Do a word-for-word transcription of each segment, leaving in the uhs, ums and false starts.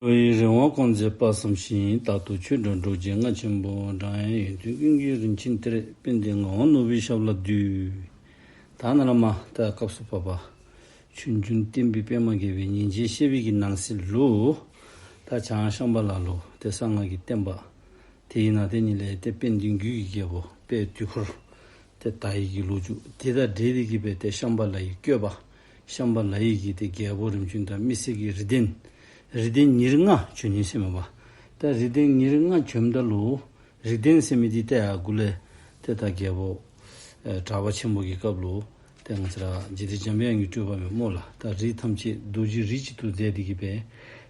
འགྲོ་བའི་རིམ་པ་སྐོང་མཛད་དཔག་བསམ་ཤིང་། རྟག་ཏུ་ཆོས་སྒྲ་སྒྲོགས་བྱེད་རྔ་ཆེན་པོ། སྒྲ་དབྱངས་ཡུལ་དུ་ཀུན་གྱི་རིན་ཆེན་གཏེར། དཔལ་ལྡན་ངག་དབང་ནོར་བུའི་ཞབས་ལ་འདུད། ད་ནཱ་ལས་མར་ད་སྐབས་སུ་བབ་པ་ཆོས་འབྱུང་བསྟན་པའི་པདྨ་རྒྱས་པའི་ཉིན་བྱེད་བཤད་པའི་གི་ནང་གསེས་ལུ། ད་བྱང་ཤམྦྷ་ལ་ལུ་ཏེ་གསང་སྔགས་ཀྱི་བསྟན་པ་དེ་ཡི་ནང་དེ་ཉིད་ལས་ཏེ་དཔལ་ལྡན་རྒྱུད་ཀྱི་རྒྱལ་པོ་དཔལ་དུས་འཁོར་ཏེ་དར་བའི་གི་ལོ་རྒྱུས་དེ་དང་འབྲེལ་ཏེ་གི་སྦེ་ཏེ་ཤམྦྷ་ལ་ཡི་བཀོད་པ། ཤམྦྷ་ལ་ཡི་གི་ཏེ་རྒྱལ་པོ་རིམ་བྱོན་དང་མི་སེར་གྱི་རིགས་ལྡན། རིགས་ལྡན་ཉེར་ལྔ་བྱོན་ནི་ཟེར་མས་པ། ད་རིགས་ལྡན་ཉེར་ལྔ་བྱོནམ་ད་ལུ་རིགས་ལྡན་ཟེར་མི་འདི་ཏེ་ཨ་འགོ་ལས་ཏེ་ད་རྒྱལ་པོ་ཨེ་གྲགས་པ་ཆེན་པོ་གི་སྐབས་ལུ་ཏེ་ང་བཅས་ར་འཇིག་རྟེན་འཇམ་དབྱངས་ཀྱིས་སྤྲུལ་པ་མས་སྨོ་ལགས། ད་རིགས་ཐམས་ཅད་རྡོ་རྗེ་རིགས་གཅིག་ཏུ་མཛད་དེ་གི་སྦེ་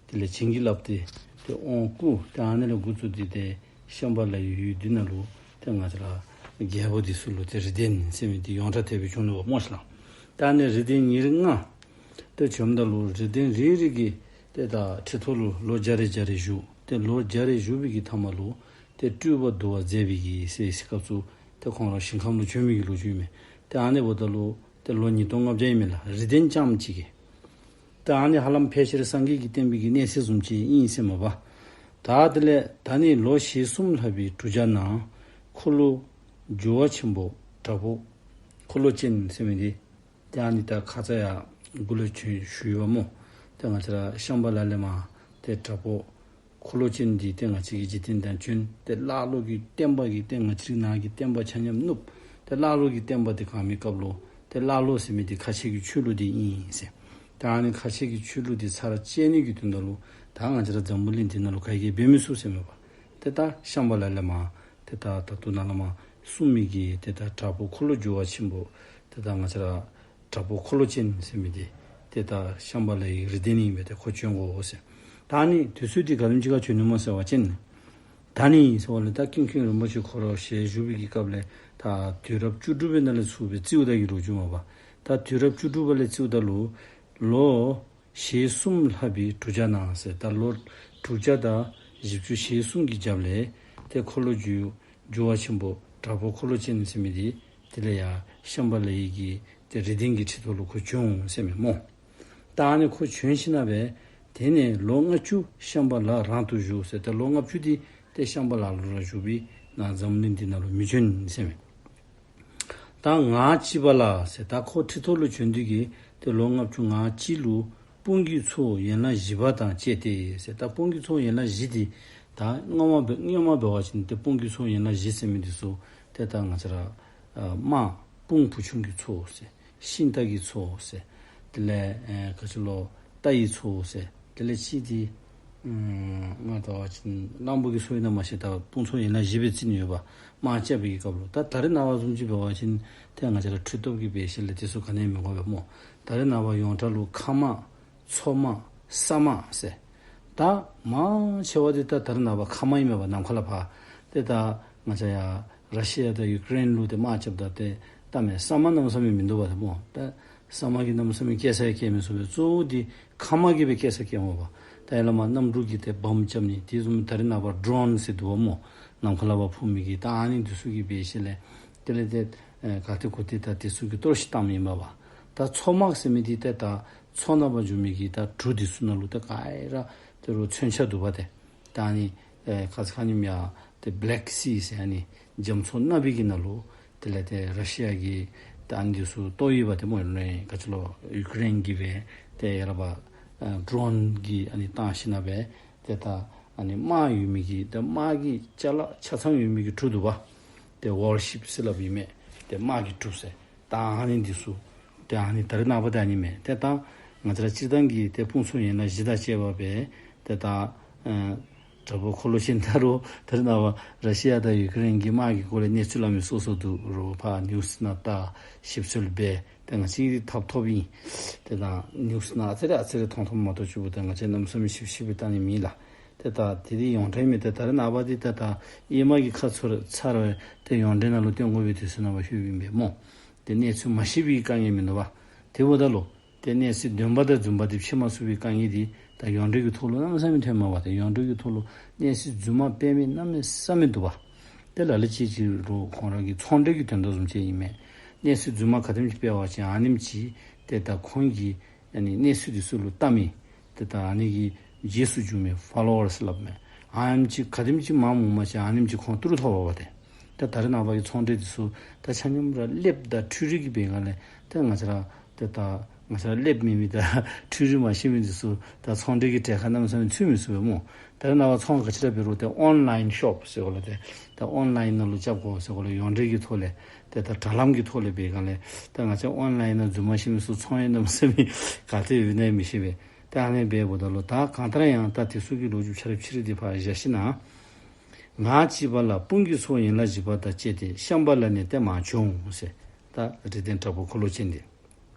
དེ་ལས་བྱིན་གྱིས་བརླབས་ཏེ་ཏེ་དབང་བསྐུར། ཏེ་ཨ་ནི་ལས་འགོ་བཙུགས་ཏེ་ཏེ་ཤམྦྷ་ལ་ཡི་ཡུལ་འདི་ནང་ལུ་ཏེ་ང་བཅས་ར་རྒྱལ་པོ་འདི་ཚུ་ལུ་ཏེ་རིགས་ལྡན་ཟེར་མི་འདི་ཡོངས་གྲགས་ཐེབས་སྦེ་བྱུང་ནུག་པ་སྨོ་ཤིག་ལགས། ད་ཨ་ནི་རིགས་ལྡན་ཉེར་ལྔ་ཏེ་བྱོནམ་ད་ལུ་རིགས་ལྡན་རེ་རེ་གི་ཏེ་ད་ཁྲི་ཐོག་ལུ་ལོ་བརྒྱ་རེ་བརྒྱ་རེ་བཞུགས། ཏེ་ལོ་བརྒྱ་རེ་བཞུགས་པའི་གི་མཐའ་མ་ལུ་ཏེ་སྤྲུལ་པ་བསྡུ་བ་མཛད་པའི་གི་ཟེར་སྐབས་སུ་ཏེ་ཁོང་ར་ཞིང་ཁམས་ལུ་བྱོན་མི་གི་ལོ་རྒྱུས་མས། ཏེ་ཨ་ནི་འབདཝ་ད་ལུ་ཏེ་ལོ་ཉིས་སྟོང་ལྔ་བརྒྱ་ཨིན་མས་ལགས། རིགས་ལྡན་རྐྱངམ་གཅིག་གི། ད་ཨ་ནི་ཧ་ལམ་ཕལ་ཆེར་སངས་རྒྱས་ཀྱི་བསྟན་པའི་གི་གནས་ཚད་བཟུམ་ཅིག་ཨིན་ཟེར་མས་པ། ད་དེ་ལས་ད་ནི་ལོ་ཞེ་གསུམ་ལྷག་པའི་དྲུག་བརྒྱ་ན། འཁོར་ལོ་སྒྱུར་བ་ཆེན་པོ་དྲག་པོ་འཁོར་ལོ་ཅན་ཟེར་མི་འདི་ཏེ་ཨ་ནི་ད་ཁ་ཙ་ཡར་འགོ་ལས་ཞུ་ཞུ་ཡོདཔ་སྨོ། ཏེ་ང་བཅས་ར་ཤམྦྷ་ལ་ལས་མར་ཏེ་དྲག་པོ་འཁོར་ལོ་ཅན་འདི་ཏེ་ང་བཅས་ཀྱི་འཇིག་རྟེན་དང་བྱོན། ཏེ་ཀླ་ཀློ་གི་བསྟན་པ་གི་ཏེ་ང་བཅས་རའི་ནང་གི་བསྟན་པ་ཆ་མཉམ་བསྣུབས། ཏེ་ཀླ་ཀློ་གི་བསྟན་པ་འདི་གང་མི་སྐབས་ལུ་ཏེ་ཀླ་ཀློ་ཟེར་མི་འདི་ཁ་ཆེ་གི་ཆོས་ལུགས་འདི་ཨིན་ཟེར། ཏེ་ཨ་ནི་ཁ་ཆེ་གི་ཆོས་ལུགས་འདི་ཚར་བཅད་ནི་གི་དོན་དག་ལུ་ད་ང་བཅས་ར་འཛམ་བུ་གླིང་འདི་ནང་ལུ་ག་གིས་འབད་མི་ཚུགས་ཟེར་མས་པ། ཏེ་ད་ཤམྦྷ་ལ་ལས་མར་ཏེ་ད་ད་ལྟོ་ནཱ་ལས་མར་གསུངས་མི་གི་ཏེ་ད་དྲག་པོ་འཁོར་ལོ་སྒྱུར་བ་ཆེན་པོ་ཏེ་ད་ང་བཅས་ར་དྲག་པོ་འཁོར་ལོ་ཅན་ཟེར་མི་འདི་ཏེ་ད་ཤམྦྷ་ལའི་རིགས་ལྡན་ཨིན་པས། ཏེ་ཁོ་བྱོན་དགོ་ཟེར། ད་ཨ་ནི་དུས་ཚོད་འདི་ག་དེམ་ཅིག་ཁར་བྱོན་ནུག་སྨོ་ཟེར་བ་ཅིན་ད་ནི་ཟེར་བ་ལས་ད་ཀུན་མཁྱེན་རིན་པོ་ཆེ་ཁོ་ར་ཞལ་བཞུགས་པའི་གི་སྐབས་ལས་ད་དུས་རབས་བཅུ་དྲུག་པའི་ནང་ལས་ཚུར་སྦེ་རྩིཝ་ད་གི་ལོ་རྒྱུས་མས་པ། ད་དུས་རབས་བཅུ་དྲུག་པ་ལས་རྩིཝ་ད་ལུ་ལོ་ཞེ་གསུམ་ལྷག་པའི་དྲུག་བརྒྱ་ན་ཟེར། ད་ལོ་དྲུག་བརྒྱ་དང་བཞི་བཅུ་ཞེ་གསུམ་གྱི་རྒྱབ་ལས་ཏེ་འཁོར་ལོ་སྒྱུར་སྒྱུར་བ་ཆེན་པོ་དྲག་པོ་འཁོར་ལོ་ཅན་ཟེར་མི་འདི་དེ་ལས་ཡར་ཤམྦྷ་ལའི་གི་ཏེ་རིགས་ལྡན་གྱི་ཁྲི་ཐོག་ལུ་ཁོ་བྱོན་ཟེར་མས་སྨོ། ད་ཨ་ནི་ཁོ་བྱོན་ཞིནམ་ལས་དེ་ནས་ལོ་ལྔ་བཅུ་ཤམྦྷ་ལ་རང་དུ་བཞུགས་ཟེར། ད་ལོ་ལྔ་བཅུ་འདི་ཏེ་ཤམྦྷ་ལ་ལུ་ར་བཞུགས་པའི་ནང་འཛམ་གླིང་འདི་ནང་ལུ་མི་བྱོན་ཟེར་མས། ད་ང་བཅས་པ་ལ་ཟེར། ད་ཁོ་ཁྲི་ཐོག་ལུ་བྱོན་དུས་ཀྱི་ཏེ་ལོ་ལྔ་བཅུ་ང་གཅིག་ལུ་དཔུང་གི་ཚོགས་ཡན་ལག་བཞི་པ་དང་བཅས་ཏེ་ཟེར། ད་དཔུང་གི་ཚོགས་ཡན་ལག་བཞི་འདི་ད་སྔོན་མ་འབད་སྔོན་མ་འབད་བ་ཅིན་ཏེ་དཔུང་གི་ཚོགས་ཡན་ལག་བཞི་ཟེར་མི་འདི་ཚུ་ཏེ་ད་ང་བཅས་ར་ཨ་དམག་དཔུང་བུ་ཆུང་གི་ཚོགས་ཟེར། ཤིང་རྟ་གི་ཚོགས་ཟེར། དེ་ལས་ཨེ་ག་ཅི་ལོ་རྟ་ཡི་ཚོགས་ཟེར། དེ་ལས་གཅིག་འདི་ཨམ་ང་བལྟ་བ་ཅིན་གླང་པོ་གི་ཚོགས་ཨིན་ན་མ་ཤེས། ད་དཔུང་ཚོགས་ཡན་ལག་བཞི་སྦེ་རྩིས་ནི་ཡོད་པ། དམག་རྐྱབ་པའི་སྐབས་ལུ་ད་ད་རེས་ནངས་པ་བཟུམ་ཅིག་འབད་བ་ཅིན་ཏེ་ང་བཅས་ར་ཁྲི་སྟོབས་ཀྱིས་འབད་ཞིནམ་ལས་དེ་ཚུ་ག་ནི་ཡང་མི་དགོ་པས་སྨོ། ད་རེས་ནངས་པ་ཡོངས་གྲགས་ལུ་མཁའ་དམག་མཚོ་དམག་ས་དམག་ཟེར། ད་མང་ཆེ་བ་འདི་ད་ད་རེས་ནངས་པ་མཁའ་དམག་ཨིན་མས་པ། ནམ་མཁའ་ལས་ཕར་ཏེ་ད་ང་བཅས་ཡར་ར་ཤི་ཡ་དང་ཡུ་ཀེ་རེན་ལུ་ཏེ་དམག་རྐྱབ་ད་ཏེ་ད་མེན་ས་དམག་གནམ་མེད་ས་མེད་མིན་འདུག་པ་ཏེ་སྨོ། ད་ས་དམག་གིས་གནམ་མེད་ས་མེད་སྐྱེལ་ས་ཡང་སྐྱེལ་མི་ཚུགས་པས། གཙོ་བོ་འདི་མཁའ་དམག་གིས་སྦེ་སྐྱེལ་ས་སྐྱེལ་འོང་པ། ད་ཡར་ལས་མར་གནམ་གྲུ་གིས་ཏེ་བོམ་རྐྱབ་ནི་དེ་བཟུམ་ད་རེས་ནངས་པ་ཌོ་རོན་ཟེར་འདུག་པ་སྨོ། ནམ་མཁའ་ལས་ཕར་འཕུར་མི་གི་ད་ཨ་ནི་འདི་ཚུ་གིས་འབད་ཞིནམ་ལས་དེ་ལས་ཏེ་ཨེ་ག་ཏེ་གོ་ཏེ་ད་དེ་ཚུ་གིས་གཏོར་བཤིག་བཏང་མི་ཨིན་པས་པ། ད་མཚོ་དམག་ཟེར་མི་འདི་ཏེ་ད་མཚོ་ནང་ཕར་འགྱོ་མི་གི་ད་གྲུ་འདི་ཚུ་ནང་ལུ་ཏེ་ག་ར་ཏེ་རུ་མཚོན་ཆ་འདུག་པ་ཏེ། ད་ཨ་ནི་ཨེ་ཁ་ཙ་ཁ་ཉིནམ་ཡང་ཏེ་བེ་ལེཀ་སི་ཟེར་ཨ་ནི་རྒྱ་མཚོ་ནང་པའི་གི་ནང་ལུ་དེ་ལས་ཏེ་ར་ཤི་ཡ་གིས་ཏེ་ཨ་ནི་འདི་ཚུ་གཏོར་ཡི་པ་ཏེ་སྨོ། ཨེ་ག་ཅི་ལོ་ཡུ་ཀེ་རེན་གྱིས་སྦེ་ཏེ་ཡར་ལས་ཕར་ཨེ་ཌོ་རོན་གྱིས་ཨ་ནི་བཏང་ཞིནམ་སྦེ་ཏེ་ད་ཨ་ནི་དམག་ཡོད་མི་གི་ད་དམག་གི་ཅ་ལ་ཆ་ཚང་ཡོད་མི་གི་གྲུ་འདུག་པ། ཏེ་ཝོར་ཤིཔ་ཟེར་སླབ་ཨིན་མས། ཏེ་དམག་གི་གྲུ་ཟེར། ད་ཨ་ནི་འདི་ཚུ་ཏེ་ཨ་ནི་ད་རེས་ནངས་པ་ད་ཨ་ནི་མས། ཏེ་ད་ང་བཅས་ར་སྤྱིར་བཏང་གི་ཏེ་དཔུང་ཚོགས་ཡན་ལག་བཞི་དང་བཅས་པ་སྦེ་ཏེ་ད་ཨེ་དྲག་པོ་འཁོར་ལོ་ཅན་ད་རུང་ད་རེས་ནངས་པ་ར་ཤི་ཡ་དང་ཡུ་ཀེ་རེན་གྱི་དམག་གི་སྐོར་ལས་གནས་ཚུལ་སླབ་མི་སོ་སོ་འདུག་རུང་ཕར་ནིའུ་སི་ནང་ལྟ་ཞིབ་འཚོལ་འབད། ཏེ་ང་བཅས་ཀྱིས་ཐོབ་ཐོབ་ཨིན། ཏེ་ད་ནིའུ་སི་ནང་ཨ་ཙི་རེ་ཨ་ཙི་རེ་མཐོང་མཐོངམ་མ་གཏོགས་ཅིག་པོ་ཏེ་ང་བཅས་གནམ་མེད་ས་མེད་ཞིབ་ཞིབ་སྦེ་བལྟ་ནི་མེད་ལགས། ཏེ་ད་དེ་འདི་ཡོངས་གྲགས་མས། ཏེ་ད་རེས་ནངས་པ་འདི་ཏེ་ད་ཨེ་མ་གི་ཁ་ཚུར་ཚར་བས་ཏེ་ཡོངས་གྲགས་ནང་ལུ་སྟོན་དགོ་པའི་དུས་ཚོད་ནང་ཕར་ལྷོད་པའི་མས་སྨོ། ཏེ་གནས་ཚུལ་མ་ཤེས་པའི་དཀའ་ངལ་མིན་འདུག་པ། དེ་འབདཝ་ད་ལུ་ཏེ་གནས་ཚུལ་བདེན་པ་དང་རྫུན་པ་འདི་ཕྱེ་མ་ཚུགས་པའི་དཀའ་ངལ་འདི་ད་ཡོངས་གྲགས་ཀྱི་ཐོག་ལུ་གནམ་མེད་ས་མེད་ཐོན་མས་པ། ཏེ་ཡོངས་གྲགས་ཀྱི་ཐོག་ལུ་གནས་ཚུལ་རྫུན་མ་སྤེལ་མི་གནམ་མེད་ས་མེད་འདུག་པ། ཏེ་ལ་ལུ་ཅིག་ཅིག་རུང་ཁོང་ར་གི་ཚོང་འབྲེལ་གྱི་དོན་དག་བཟུམ་ཅིག་ཨིན་མས། གནས་ཚུལ་རྫུན་མ་ག་དེམ་ཅིག་སྤེལ་བ་ཅིན་ཨ་ནེམ་ཅིག་ཏེ་ད་ཁོང་གིས་ཨ་ནི་གནས་ཚུལ་འདི་ཚུ་ལུ་བལྟ་མི་ཏེ་ད་ཨ་ནི་གི་ རྗེས་སུ་འཇུག་མི་ཕོ་ལོ་ཝརསི་སླབ་མི་ཨ་ནེམ་ཅིག་ག་དེམ་ཅིག་མང་མང་མ་ཅིག་ཨ་ནེམ་ཅིག་ཁོང་ཏི་རུ་ཐོབ་པ་ཏེ། ད་ད་རེས་ནངས་པ་གི་ཚོང་འབྲེལ་འདི་ཚུ་ད་ཆ་མཉམ་ར་ཀླདཔ་དང་འཕྲུལ་རིག་གི་འབད་སྒང་ལས་ད་ང་བཅས་ར་ཏེ་ད་ང་བཅས་ར་ཀླདཔ་མེད་མི་དང་འཕྲུལ་རིག་མ་ཤེས་མི་འདི་ཚུ་ད་ཚོང་འབྲེལ་གྱི་གྲལ་ཁར་གནམ་མེད་ས་མེད་ཚུད་མི་ཚུགས་པས་སྨོ། ད་རེས་ནངས་པ་ཚོང་ག་ཅི་ར་འབད་རུང་ཏེ་ཨོན་ལཱའིན་ཤོབ་ཟེར་བ་ལས་ཏེ་ད་ཨོན་ལཱའིན་ནང་ལུ་རྐྱབ་དགོ་ཟེར་བ་ལས་ཡོངས་འབྲེལ་གྱི་ཐོག་ལས་ཏེ་ད་དྲ་ལམ་གྱི་ཐོག་ལས་འབད་སྒང་ལས་ད་ང་བཅས་ཨོན་ལཱའིན་ནང་འཛུལ་མ་ཤེས་མི་ཚུ་ཚོང་ཡང་གནམ་མེད་ས་མེད་ག་ཏེ་ཡོད་ན་མི་ཤེས་པས། ད་ཨ་ནི་འབདཝ་ད་ལུ་ད་གང་ལྟར་ཡང་ད་དེ་ཚུ་གི་ལོ་རྒྱུས་ཕྱི་རུ་ཕྱི་རུ་འདི་ཕར་བཞག་ཞིནམ་ལས། ང་བྱིས་པ་ལ་དཔུང་གི་ཚོགས་ཡན་ལག་བཞི་པ་དང་བཅས་ཏེ་ཤམ་བྷ་ལ་ནས་ཏེ་མར་བྱོན་ཟེར། ད་རིགས་ལྡན་དྲག་པོ་འཁོར་ལོ་ཅན་འདི།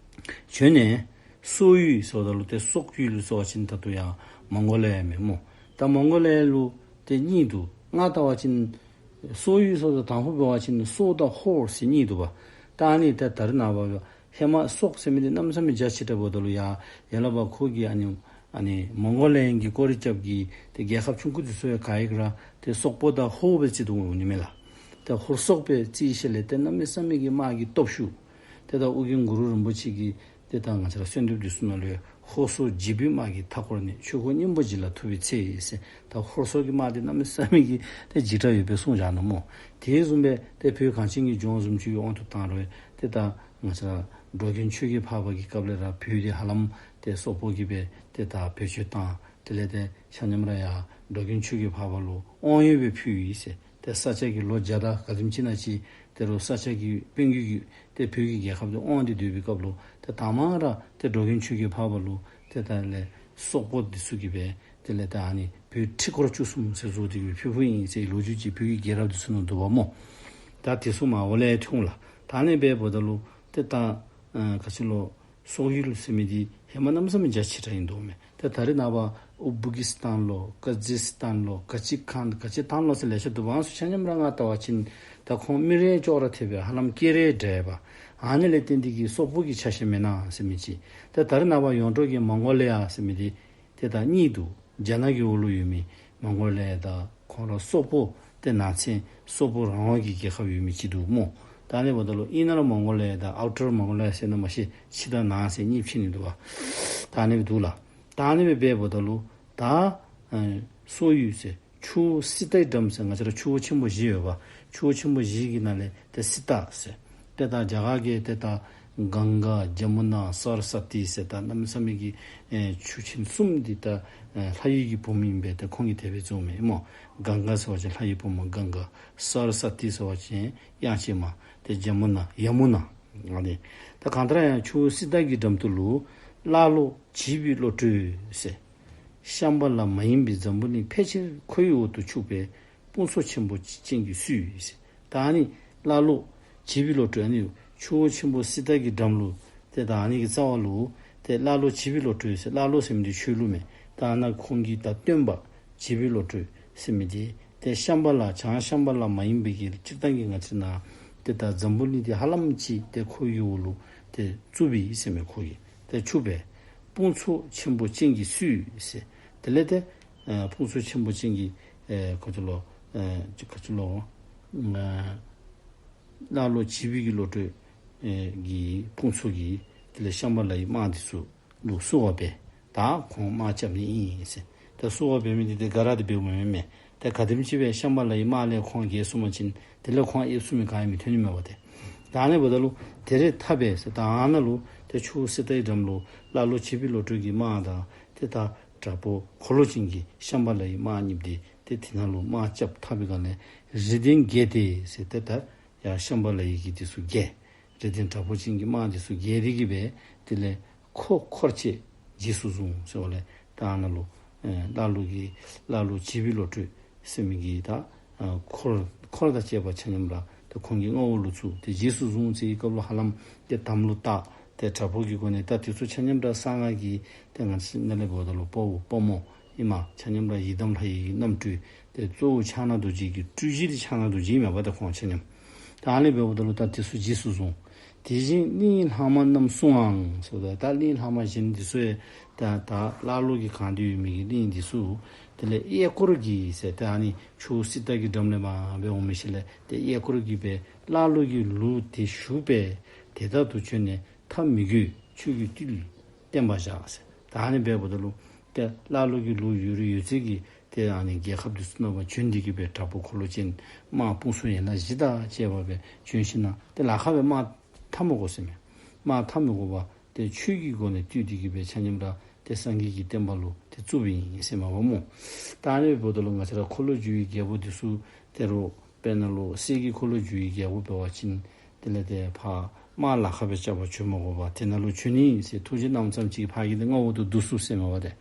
བྱོན་ནས་སོག་ཡུལ་ཟེརཝ་ད་ལུ་ཏེ་སོག་ཡུལ་ཟེར་བ་ཅིན་ད་ལྟོ་ཡར་མོང་གོ་ལི་ཡ་མེན་སྨོ། ད་མོང་གོ་ལི་ཡ་ལུ་ཏེ་གཉིས་འདུག། ང་བལྟ་བ་ཅིན་སོག་ཡུལ་ཟེརཝ་ད་དང་ཕུ་འབད་བ་ཅིན་སོག་དང་ཧོར་ཟེར་གཉིས་འདུག་པ། ད་ཨ་ནི་ད་ད་རེས་ནངས་པ་ཧེ་མ་སོག་ཟེར་མི་འདི་གནམ་མེད་ས་མེད་རྒྱ་ཆེ་དྲགས་འབདཝ་ད་ལུ་ཡར་ཡར་ལས་ཕར་ཁོ་གི་ཨ་ནི་ཨ་ནི་མོང་གོ་ལི་ཡ་གི་སྐོར་ར་རྐྱབ་ཀྱི་ཏེ་རྒྱལ་ཁབ་ཆུང་ཀུ་འདི་ཚུ་ཡང་ག་ཡི་ག་ར་ཏེ་སོག་པོ་དང་ཧོར་སྦེ་རྩིས་འདུག་འོང་ནི་མས་ལགས། ཏེ་ཧོར་སོག་སྦེ་རྩིས་ཞིནམ་ལས་ཏེ་གནམ་མེད་ས་མེད་ཀྱི་དམག་གི་སྟོབས་ཤུགས། ཏེ་ད་ཨོ་རྒྱན་གུ་རུ་རིན་པོ་ཆེ་གིས་ཏེ་ད་ང་བཅས་ར་གསོལ་འདེབས་འདི་ཚུ་ནང་ལུ་ཧོར་སོག་འཇིགས་པའི་དམག་གི་མཐའ་བསྐོར་ནས། ཆོས་འཁོར་སྙིང་པོ་འཇིག་ལ་ཐུག་པའི་ཚེ་ཟེར། ད་ཧོར་སོག་གི་དམག་འདི་གནམ་མེད་ས་མེད་ཀྱི་ཏེ་འཇིགས་དྲགས་ཡོད་པའི་གསུངས་བཞག་ནུག་སྨོ། དེ་བཟུམ་སྦེ་ཏེ་བོད་གངས་ཅན་གྱི་ལྗོངས་བཟུམ་ཅིག་གི་དབང་དུ་བཏང་རུང་ཏེ་ད་ང་བཅས་ར་འགྲོ་མགོན་ཆོས་ཀྱི་འཕགས་པ་གི་སྐབས་ལས་ར་བོད་འདི་ཧ་ལམ་ཏེ་སོག་པོ་གིས་སྦེ་ཏེ་ད་བེད་སྤྱོད་བཏང་། དེ་ལས་ཏེ་ཆ་མཉམ་ར་ཡར་འགྲོ་མགོན་ཆོས་ཀྱི་འཕགས་པ་ལུ་དབང་ཡོད་སྦེ་ཕུལ་ཡི་ཟེར། ཏེ་ས་སྐྱ་གིས་ལོ་བརྒྱ་དང་ག་དེམ་ཅིག་ནང་ཅིག་ཏེ་རུང་ས་སྐྱ་གི་དཔོན་གྱི་ཏེ་བོད་ཀྱི་རྒྱལ་ཁབ་འདི་དབང་སྟེ་སྡོད་པའི་སྐབས་ལུ་ཏེ་དང་པ་ར་ཏེ་འགྲོ་མགོན་ཆོས་ཀྱི་འཕགས་པ་ལུ་ཏེ་ད་ལས་སོག་པོ་འདི་ཚུ་གིས་སྦེ་དེ་ལས་ད་ཨ་ནི་བོད་ཁྲི་སྐོར་བཅུ་གསུམ་ཟེར་བཟོ་སྟེ་གི་ཕུལ་ཕུལཝ་ཨིན་ཟེར་ལོ་རྒྱུས་ཅིག་བོད་ཀྱི་རྒྱལ་རབས་འདི་ཚུ་ནང་འདུག་པ་སྨོ། ད་དེ་ཚུ་མར་འོག་ལས་ཐོན་ལགས། ད་ཨ་ནི་སྦེ་འབདཝ་ད་ལུ་ཏེ་ད་ཨ་ག་ཅི་ལོ་སོག་ཡུལ་ཟེར་མི་འདི་ཧེ་མ་གནམ་མེད་ས་མེད་རྒྱ་ཆེ་དྲགས་ཨིན་འདུག་མས། ཏེ་ད་རེས་ནངས་པ་ཨུ་སྦུ་ཀི་སི་ཐན་ལོ་ཀ་ཛི་སི་ཐན་ལོ་ག་ཅི་ཁན་ག་ཅི་ཐན་ལོ་ཟེར་ལེ་ཤ་འདུག་པ། ཨ་ནི་ཚུ་ཆ་མཉམ་ར་ང་བལྟ་བ་ཅིན་ད་ཁོང་མི་རེ་ཅོག་ར་འཐདཔ་སྦེ་ཧ་ལམ་སྐད་རེ་འདྲ་བ། ཨ་ནི་ལས་བརྟེན་ཏེ་གི་སོག་པོ་གི་ཆ་ཤས་མེན་ན་ཟེར་མི་ཅིག། ཏེ་ད་རེས་ནངས་པ་ཡོངས་གྲགས་ཀྱི་མོང་གོ་ལི་ཡ་ཟེར་མི་འདི་ཏེ་ད་གཉིས་འདུག། རྒྱ་ནག་གི་འོག་ལུ་ཡོད་མི་མོང་གོ་ལི་ཡ་དང་ཁོང་ར་སོག་པོ་ཏེ་ནང་ཚན་སོག་པོ་རང་དབང་གི་རྒྱལ་ཁབ་ཡོད་མི་ཅིག་འདུག་སྨོ། ད་ཨ་ནི་འབདཝ་ད་ལུ་ཨིན་ན་ར་མོང་གོ་ལི་ཡ་དང་ཨའུ་ཊར་མོང་གོ་ལི་ཡ་ཟེར་ན་མ་ཤེས། ཕྱི་དང་ནང་ཟེར་གཉིས་ཕྱེ་ནི་འདུག་པ། ད་ཨ་ནི་སྦེ་འདུག་ལགས། ད་ཨ་ནི་སྦེ་འབདཝ་ད་ལུ་ད་ཨ་སོག་ཡུལ་ཟེར་ཆུ་བོ་སི་ཏཱའི་འགྲམ་ཟེར་ང་བཅས་ར་ཆུ་བོ་ཆེན་པོ་བཞི་ཡོད་པ། ཆུ་བོ་ཆེན་པོ་བཞི་གི་ནང་ལས་ཏེ་སི་ཏཱ་ཟེར། ཏེ་ད་རྒྱ་གར་གྱི་ཏེ་ད་གངྒཱ་ཇ་མུ་ན་སར་སྭ་ཏི་ཟེར་ད་གནམ་མེད་ས་མེད་ཀྱི་ཨེ་ཆུ་ཆེན་གསུམ་འདི་ད་ཨེ་ལྷ་ཡུལ་གྱི་བུམོ་ཨིན་པས། ཏེ་ཁོང་གིས་དེ་སྦེ་བརྩིཝ་མས་སྨོ། གངྒཱ་ཟེར་བ་ཅིན་ལྷ་ཡུལ་བུམོ་གངྒཱ། སར་སྭ་ཏི་ཟེར་བ་ཅིན་དབྱངས་ཅན་མ། ཏེ་ཇ་མུ་ན་ཡ་མུ་ན། ཨ་ནི་ད་གང་ལྟར་ཡང་ཆུ་བོ་སི་ཏཱ་གི་འགྲམ་དུ་ལུ་ཀླ་ཀློ་བྱིས་པའི་བློ་གྲོས་ཟེར། ཤམ་བྷ་ལ་མ་ཡིན་པའི་འཛམ་བུ་གླིང་ཕལ་ཆེར་ཁོའི་འོག་ཏུ་ཆུག་པས། དཔུང་ཚོགས་ཆེན་པོ་ཅན་གྱིས་བསུས་ཟེར། ད་ཨ་ནི་ཀླ་ཀློ་བྱིས་པའི་བློ་གྲོས། ཨ་ནི་ཆུ་བོ་ཆེན་པོ་སི་ཏཱ་གི་འགྲམ་ལུ་ཏེ་ད་ཨ་ནི་གི་རྩ་བ་ལུ་ཏེ་ཀླ་ཀློ་བྱིས་པའི་བློ་གྲོས་ཟེར། ཀླ་ཀློ་ཟེར་མི་འདི་ཆོས་ལུགས་མས། ད་ཨ་ནཱ་ཁོང་གི་ད་སྟོན་པ་བྱིས་པའི་བློ་གྲོས་ཟེར་མི་འདི་ཏེ་ཤམ་བྷ་ལ་བྱང་ཤམ་བྷ་ལ་མ་ཡིན་པའི་གི་སྤྱིར་བཏང་གི་ང་བཅས་ནཱ་ཏེ་ད་འཛམ་བུ་གླིང་འདི་ཧ་ལམ་ཅིག་ཏེ་ཁོའི་འོག་ལུ་ཏེ་བཙུགས་པས་ཟེར་མས། ཁོ་གིས་ཏེ་ཆུག་པས། དཔུང་ཚོགས་ཆེན་པོ་ཅན་གྱིས་བསུས་ཟེར། དེ་ལས་ཏེ་ཨ་དཔུང་ཚོགས་ཆེན་པོ་ཅན་གྱི་ཨེ་ག་ཅི་ལོ་ཨེ་ཅི་ག་ཅི་ལོ་ཨ་ཀླ་ཀློ་བྱིས་པའི་གི་བློ་གྲོས་ཨེ་གི་དཔུང་ཚོགས་ཀྱིས་དེ་ལས་ཤམ་བྷ་ལ་ཡི་དམག་འདི་ཚུ་ལུ་བསུ་བ་འབད། ད་ཁོང་དམག་རྐྱབ་ནི་ཨིན་ཟེར། ད་བསུ་བ་འབད་མི་འདི་ཏེ་ག་ར་འདི་འབདཝ་མེན་མས། ཏེ་ག་དེམ་ཅིག་སྦེ་ཤམ་བྷ་ལ་ཡི་དམག་ལས་ཁོང་རྒྱལ་སོང་པ་ཅིན་དེ་ལས་ཁོང་ཨེབ་ཚུགས་མི་ག་ཡང་མི་ཐོན་ནི་མས་པ་ཏེ། ད་ཨ་ནི་འབདཝ་ད་ལུ་དེ་རེ་ཐབས་འབད་ཟེར། ད་ཨ་ནཱ་ལུ་ཏེ་ཆུ་བོ་སི་ཏཱའི་འགྲམ་ལུ་ཀླ་ཀློ་བྱིས་པའི་བློ་གྲོས་ཀྱི་དམག་དང་ཏེ་ད་དྲག་པོ་འཁོར་ལོ་ཅན་གྱི་ཤམ་བྷ་ལ་ཡི་དམག་གཉིས་འདི་ཏེ་དེ་ནང་ལུ་དམག་རྐྱབ་ཐབས་པའི་སྒང་ལས་རིགས་ལྡན་བརྒྱད་དེ་ཟེར། ཏེ་ད་ཡར་ཤམ་བྷ་ལ་ཡི་གི་འདི་ཚུ་བརྒྱད། རིགས་ལྡན་དྲག་པོ་ཅན་གྱི་དམག་འདི་ཚུ་བརྒྱད་དེ་གིས་སྦེ་དེ་ལས་འཁོར་འཁོར་བཅས་རྗེས་སུ་བཟུང་ཟེར་བ་ལས་ད་ཨ་ནཱ་ལུ་ཨེ་ཀླ་ཀློ་གི་ཀླ་ཀློ་བྱིས་པའི་བློ་གྲོས་ཟེར་མི་གི་ད་ཨ་འཁོར་འཁོར་དང་བཅས་པ་ཆ་མཉམ་ར་ཏེ་ཁོང་གི་མངའ་འོག་ལུ་བཙུགས། ཏེ་རྗེས་སུ་བཟུང་ཟེར་བའི་སྐབས་ལུ་ཧ་ལམ་ཏེ་དམ་ལུ་བཏགས། ཏེ་དྲག་པོ་གི་སྒོ་ནས་ད་དེ་ཚུ་ཆ་མཉམ་ར་གསང་སྔགས་ཀྱི་ཏེ་ང་བཅས་ནཱ་ལས་འབདཝ་ད་ལུ་དཔའ་བོ་དཔའ་མོ་ཨིནམ་ཆ་མཉམ་ར་ཡི་དམ་ལྷ་ཡི་གི་རྣམ་སྤྲུལ། ཏེ་གཙོ་བོ་ཕྱག་ན་རྡོ་རྗེ་གི་སྤྲུལ་གཞི་འདི་ཕྱག་ན་རྡོ་རྗེ་ཨིན་མས་པ་ད་ཁོང་ཆ་མཉམ། ད་ཨ་ནི་འབདཝ་ད་ལུ་ད་དེ་ཚུ་རྗེས་སུ་བཟུང་། དེ་བཞིན་གླིང་ལྷག་མ་རྣམས་སྲུང་ངང་ཟེར། ད་ད་གླིང་ལྷག་མ་གཞན་འདི་ཚུ་ཡང་ད་ད་ཀླ་ཀློ་གིས་གང་སྟེ་ཡོད་མི་གི་གླིང་འདི་ཚུ་དེ་ལས་གཡས་སྐོར་གྱིས་ཟེར། ད་ཨ་ནི་ཆུ་བོ་སི་ཏཱ་གི་འགྲམ་ལས་མར་སྦེ་འོང་མི་ཅིག་ལས་ཏེ་གཡས་སྐོར་གྱིས་སྦེ་ཀླ་ཀློ་གི་ལུགས་དེ་ཞུགས་པས། དེ་དག་ཏུ་བྱོན་ནས་ཐབས་མི་དགོས་ཆོས་ཀྱི་བཏུལ་བསྟན་པ་བཞག་ཟེར། ད་ཨ་ནི་འབདཝ་ད་ལུ་ ཏེ་ཀླ་ཀློ་གི་ལུགས་ཡོད་རིགས་ཡོད་ཚད་ཀྱི་ཏེ་ཨ་ནི་རྒྱལ་ཁབ་འདི་ཚུ་ནང་མར་བྱོན་ཏེ་གི་སྦེ་དྲག་པོ་འཁོར་ལོ་ཅན་དམག་དཔུང་སུ་ཡན་ལག་བཞི་དང་བཅས་པ་སྦེ་བྱོན་ཞིནམ་ཏེ་ལ་ཁ་སྦེ་དམག་འཐབ་མི་དགོ་ཟེར་མས། དམག་འཐབ་མི་དགོ་པར་ཏེ་ཆོས་ཀྱི་སྒོ་ནས་བཏུལ་ཏེ་གི་སྦེ་ཆ་མཉམ་ར་ཏེ་སངས་རྒྱས་ཀྱི་བསྟན་པ་ལུ་ཏེ་བཙུགསཔ་ཨིན་ཟེར་མས་པ་སྨོ། ད་ཨ་ནི་འབདཝ་ད་ལུ་ང་བཅས་ར་འཁོར་ལོས་སྒྱུར་བའི་རྒྱལ་པོ་འདི་ཚུ་དེ་རུ་དཔེར་ན་ལུ་གསེར་གྱི་འཁོར་ལོས་སྒྱུར་བའི་རྒྱལ་པོ་འབད་བ་ཅིན་དེ་ལས་ཏེ་ཕར་དམག་ལ་ཁ་སྦེ་རྐྱབ་པར་བྱོན་མི་དགོ་པར་དེ་ནང་ལུ་བྱོན་ནི་ཟེར་ཐུགས་རྗེ་གནངམ་ཙམ་ཅིག་ཕར་གྱི་ཏེ་མངའ་འོག་ཏུ་བསྡུ་ཚུགས་ཟེར་མས་པ་ཏེ།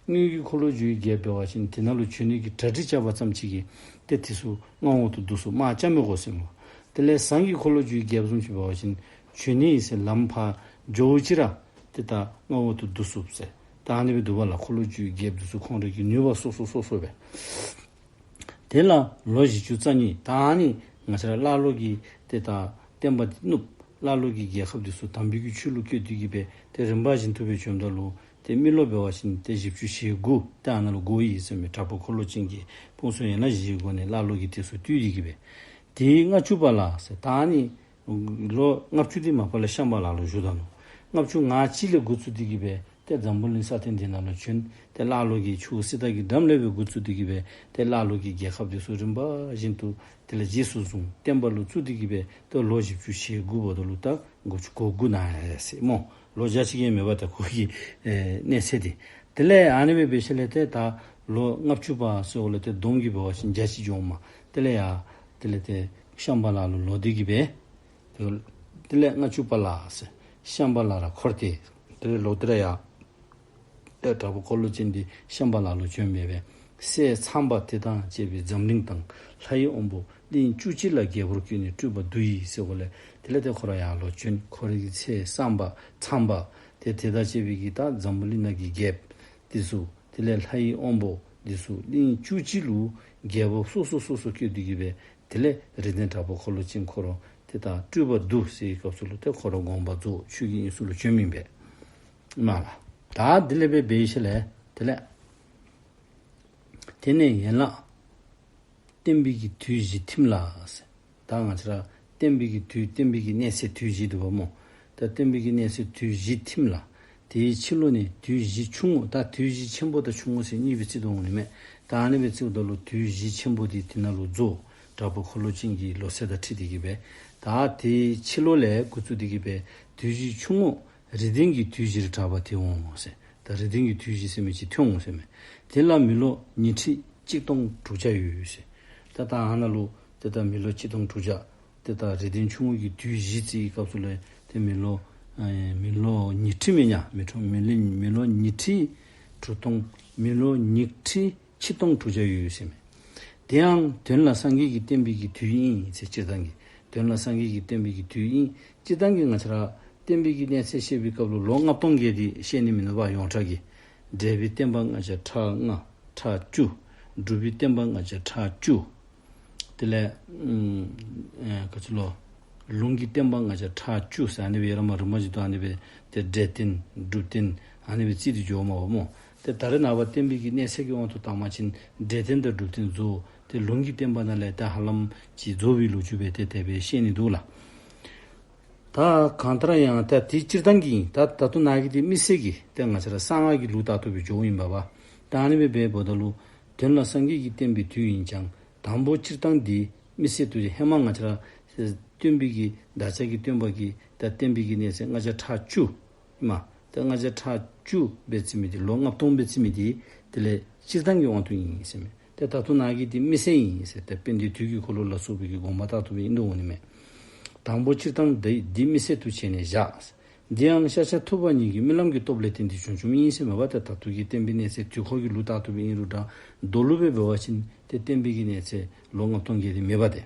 དངུལ་གྱི་འཁོར་ལོས་སྒྱུར་བའི་རྒྱལཔོ་འབད་བ་ཅིན་དེ་ནང་ལུ་བྱོན་ནི་གི་གྲ་སྒྲིག་རྐྱབ་པ་ཙམ་ཅིག་གིས་ཏེ་དེ་ཚུ་མངའ་འོག་ཏུ་བསྡུ་ཚུགས། དམག་རྐྱབ་མི་དགོ་ཟེར་མས། དེ་ལས་ཟངས་ཀྱི་འཁོར་ལོས་སྒྱུར་བའི་རྒྱལཔོ་བཟུམ་ཅིག་འབད་བ་ཅིན་བྱོན་ནི་ཟེར་ལམ་ཕར་འགྱོཝ་ཅིག་ར་ཏེ་ད་མངའ་འོག་ཏུ་བསྡུ་ཚུགས་ཟེར། ད་ཨ་ནི་སྦེ་འདུག་པ་ལགས། འཁོར་ལོས་སྒྱུར་བའི་རྒྱལཔོ་འདི་ཚུ་ཁོང་རའི་གི་ནུས་པ་སོ་སོ་སོ་སོ་སྦེ། དེ་ལས་ལོ་བཞི་བཅུ་རྩ་གཉིས། ད་ཨ་ནི་ང་བཅས་ར་ཀླ་ཀློ་གི་ཏེ་ད་བསྟན་པ་འདི་བསྣུབས། ཀླ་ཀློ་གི་རྒྱལ་ཁབ་འདི་ཚུ་དམ་པའི་གི་ཆོས་ལུ་བསྐྱོད་དེ་གི་སྦེ་ཏེ་རིམ་པ་བཞིན་དུ་སྦེ་བྱོནམ་ད་ལུ་ཏེ་མི་ལོ་འབད་བ་ཅིན་ཏེ་བཞི་བཅུ་ཞེ་དགུ་ཏེ་ཨ་ནཱ་ལུ་འགོར་ཡི་ཟེར་མས། དྲག་པོ་འཁོར་ལོ་ཅན་གྱི་དཔུང་སུ་ཡན་ལག་བཞིའི་སྒོ་ནས་ཀླ་ཀློ་གི་དེ་ཚུ་བཏུལ་ཏེ་གི་སྦེ། དེའི་ལྔ་བཅུ་པ་ལ་ཟེར། ད་ཨ་ནི་ལོ་ལྔ་བཅུ་འདི་མ་པ་ལས་ཤམྦྷ་ལ་ལུ་བཞུགས་ད་ནུག། ལྔ་བཅུ་ང་གཅིག་ལས་འགོ་བཙུགས་ཏེ་གི་སྦེ་ཏེ་འཛམ་བུ་གླིང་ས་སྟེང་འདི་ནང་ལུ་བྱོན། ཏེ་ཀླ་ཀློ་གི་ཆུ་བོ་སི་ཏ་གི་འགྲམ་ལས་སྦེ་འགོ་བཙུགས་ཏེ་གི་སྦེ་ཏེ་ཀླ་ཀློ་གི་རྒྱལ་ཁབ་འདི་ཚུ་རིམ་པ་བཞིན་དུ་དེ་ལས་རྗེས་སུ་བཟུང་བསྟན་པ་ལུ་བཙུགས་ཏེ་གི་སྦེ་ཏེ་ལོ་བཞི་བཅུ་ཞེ་དགུ་འབདཝ་ད་ལུ་ད་འགོ་བཅུ་གོ་དགུ་ནང་ཡར་སོ་ཡི་སྨོ། ལོ་བརྒྱ་ཅིག་ཡང་མེད་པ་ད་ཁོ་གི་ཨེ་གནས་ཚད་འདི། དེ་ལས་ཨ་ནི་སྦེ་འབད་ཞིནམ་ལས་ཏེ་ད་ལོ་ལྔ་བཅུ་པ་ཟེརཝ་ལས་ཏེ་བསྡོམས་ཀྱིས་འབད་བ་ཅིན་བརྒྱ་ཅིག་འགྱོཝ་མས། དེ་ལས་ཡར་དེ་ལས་ཏེ་ཤམྦྷ་ལ་ལུ་ལོག་སྟེ་གི་སྦེ་དེ་ལས་ལྔ་བཅུ་པ་ལ་ཟེར་ཤམྦྷ་ལ་ར་འཁོར་ཏེ་དེ་ལས་ལོག་སྟེ་ར་ཡར་ཏེ་དྲག་པོ་འཁོར་ལོ་ཅན་འདི་ཤམྦྷ་ལ་ལུ་བྱོན་སྦེ་སྦེ་སྲས་ཚངས་པ་དེ་དང་བཅས་པའི་འཛམ་གླིང་དང་ལྷ་ཡི་དབང་པོ་གླིང་བཅུ་གཅིག་ལ་རྒྱལ་པོར་བསྐོས་ནས་སྤྲུལ་པ་བསྡུ་ཡི་ཟེརཝ་ལས་དེ་ལས་ཏེ་ཁོ་ར་ཡར་ལོག་བྱོན། ཁོ་རའི་གི་སྲས་ཚངས་པ་ཚངས་པ་ཏེ་དེ་དང་བཅས་པའི་གི་ད་འཛམ་བུ་གླིང་ནང་གི་རྒྱལཔོ་འདི་ཚུ་དེ་ལས་ལྷ་ཡི་དབང་པོ་འདི་ཚུ་གླིང་བཅུ་གཅིག་ལུ་རྒྱལ་པོ་སོ་སོ་སོ་སོ་བསྐོས་ཏེ་གི་སྦེ་དེ་ལས་རིགས་ལྡན་དྲག་པོ་འཁོར་ལོ་ཅན་ཁོ་ར་ཏེ་ད་སྤྲུལ་པ་བསྡུ་ཟེར་བའི་སྐབས་སུ་ལུ་ཏེ་ཁོ་ར་དགོངས་པ་རྫོགས་ཆོས་ཀྱི་དབྱིངས་སུ་ལུ་བྱོན་མི་ཨིན་པས་མས་ལགས། ད་དེ་ལས་སྦེ་འབད་ཞིནམ་ལས་དེ་ལས་དེ་ནས་ཡན་ལག་བསྟན་པའི་གི་དུས་བཞི་ཐིམ་ལ་ཟེར། ད་ང་བཅས་ར་བསྟན་པའི་གི་དུས་བསྟན་པའི་གི་གནས་ཚད་དུས་བཞི་འདུག་པ་སྨོ། ད་བསྟན་པའི་གི་གནས་ཚད་དུས་བཞི་ཐིམ་ལ། དེའི་ཕྱི་ལོ་ནས་དུས་བཞི་ཆུང་ངུ། ད་དུས་བཞི་ཆེན་པོ་དང་ཆུང་ངུ་ཟེར་གཉིས་སྦེ་བརྩི་དོ་འོང་ནི་མས། ད་ཨ་ནི་སྦེ་བརྩིཝ་ད་ལུ་དུས་བཞི་ཆེན་པོ་འདི་དེ་ནང་ལུ་རྫོགས། དྲག་པོ་འཁོར་ལོ་ཅན་གྱི་ལོ་ཚད་དང་འཁྲིལ་ཏེ་གི་སྦེ། ད་དེའི་ཕྱི་ལོ་ལས་འགོ་བཙུགས་ཏེ་གི་སྦེ་དུས་བཞི་ཆུང་ངུ་རིགས་ལྡན་གྱི་དུས་བཞིར་གྲགས་པ་དེ་འོང་ཟེར། ད་རིགས་ལྡན་གྱི་དུས་བཞི་ཟེར་མི་ཅིག་ཐོན་འོང་ཟེར་མས། དེ་ལ་མི་ལོ་ཉི་ཁྲི་གཅིག་སྟོང་དྲུག་བརྒྱ་ཡོད་ཟེར། ད་ད་ཨ་ནཱ་ལུ་ཏེ་ད་མི་ལོ་གཅིག་སྟོང་དྲུག་བརྒྱ་ཏེ་ད་རིགས་ལྡན་ཆུང་ངུ་གི་དུས་བཞི་བརྩིའི་སྐབས་སུ་ལས་ཏེ་མི་ལོ་ཨེ་མི་ལོ་ཉི་ཁྲི་མེན་ན་མི་ཁྲོ་མི་ལོ་མི་ལོ་ཉི་ཁྲི་དྲུག་སྟོང་མི་ལོ་ཉི་ཁྲི་ཆིག་སྟོང་དྲུག་བརྒྱ་ཡོད་ཟེར་མས། དེའང་དོན་ལ་སངས་རྒྱས་ཀྱི་བསྟན་པའི་གི་དུས་ཨིན་ཟེར། སྤྱིར་བཏང་གི་དོན་ལ་སངས་རྒྱས་ཀྱི་བསྟན་པའི་གི་དུས་ཨིན། སྤྱིར་བཏང་གི་ང་བཅས་ར་བསྟན་པའི་གི་གནས་ཚད་བཤད་པའི་སྐབས་ལུ་ལོ་ལྔ་སྟོང་བརྒལ་ཏེ་བཤད་ནི་མིན་ནུག་པ། ཡོངས་གྲགས་ཀྱི་འགྲེལ་པའི་བསྟན་པ་ལྔ་བརྒྱ་ཕྲག་ལྔ་ཕྲག་བཅུ། སྒྲུབ་པའི་བསྟན་པ་ལྔ་བརྒྱ་ཕྲག་བཅུ། དེ་ལས་ཨུམ་ཨེ་ག་ཅི་ལོ། ལུང་གི་བསྟན་པ་ལྔ་བརྒྱ་ཕྲག་བཅུ་ཟེར་ཨ་ནི་སྦེ་ར་མ་རིམ་པ་བཞིན་དུ་ཨ་ནི་སྦེ་ཏེ་འགྲེལ་བསྟན་སྒྲུབ་བསྟན་ཨ་ནི་སྦེ་བརྩིས་ཏེ་འགྱོཝ་མས་པ་སྨོ། ཏེ་ད་རེས་ནངས་པ་བསྟན་པའི་གི་གནས་ཚད་ཀྱི་དབང་དུ་བཏང་བ་ཅིན་འགྲེལ་བསྟན་དང་སྒྲུབ་བསྟན་རྫོགས། ཏེ་ལུང་གི་བསྟན་པ་ནང་ལས་ད་ཧ་ལམ་ཅིག་རྫོགས་པའི་ལོ་རྒྱུས་སྦེ་ཏེ་དེ་སྦེ་བཤད་ནི་འདུག་ལགས། ད་གང་ལྟར་ཡང་ད་དེ་སྤྱིར་བཏང་གི་ཨིན། ད་ད་ལྟོ་ནཱ་གི་འདི་དམིགས་བསལ་གྱི་ཏེ་ང་བཅས་ར་གསང་སྔགས་ཀྱི་ལུགས་ལྟར་དུ་སྦེ་འགྱོཝ་ཨིན་པ་པ། ད་ཨ་ནི་སྦེ་འབདཝ་ད་ལུ་དོན་ལ་སངས་རྒྱས་ཀྱི་བསྟན་པའི་དུས་ཡིན་ཀྱང་དང་པོ་སྤྱིར་བཏང་འདི་དམིགས་བསལ་དུ་ཧེ་མ་ང་བཅས་ར་སྟོན་པའི་གི་བདག་ཅག་གི་སྟོན་པ་གི་ད་བསྟན་པའི་གི་གནས་ཚད་ལྔ་བརྒྱ་ཕྲག་བཅུ་ཨིན་མས། ད་ལྔ་བརྒྱ་ཕྲག་བཅུ་སྦེ་བརྩི་མི་འདི་ལོ་ལྔ་སྟོང་སྦེ་བརྩི་མི་འདི་དེ་ལས་སྤྱིར་བཏང་གི་དབང་དུ་ཨིན་ཟེར་མས། ཏེ་ད་ལྟོ་ནཱ་གི་འདི་དམིགས་བསལ་ཨིན་ཟེར་ཏེ་དཔལ་ལྡན་དུས་ཀྱི་འཁོར་ལོ་ལ་སོགས་པའི་གི་དགོངས་པ་ལྟར་དུ་སྦེ་ཨིན་དོ་འོང་ནི་མས། དང་པོ་སྤྱིར་བཏང་འདི་འདི་དམིགས་བསལ་དུ་བྱས་ནས་བཞག། འདི་ཡང་ཤཱཀྱ་ཐུབ་པ་ཉིད་ཀྱི་རྨི་ལམ་གྱི་སྟོབས་ལས་བརྟེན་ཏེ་བྱུང་བྱུངམ་ཨིན་ཟེར་མས་པ། ཏེ་ད་ལྟོ་གི་བསྟན་པའི་གནས་ཚད་དུས་འཁོར་གྱི་ལུགས་ལྟར་དུ་སྦེ་ཨིན་རུང་འདྲ་མདོ་ལུགས་སྦེ་འབད་བ་ཅིན་ཏེ་བསྟན་པའི་གི་གནས་ཚད་ལོ་ལྔ་སྟོང་བརྒལ་ཏེ་མེད་པ་ཏེ།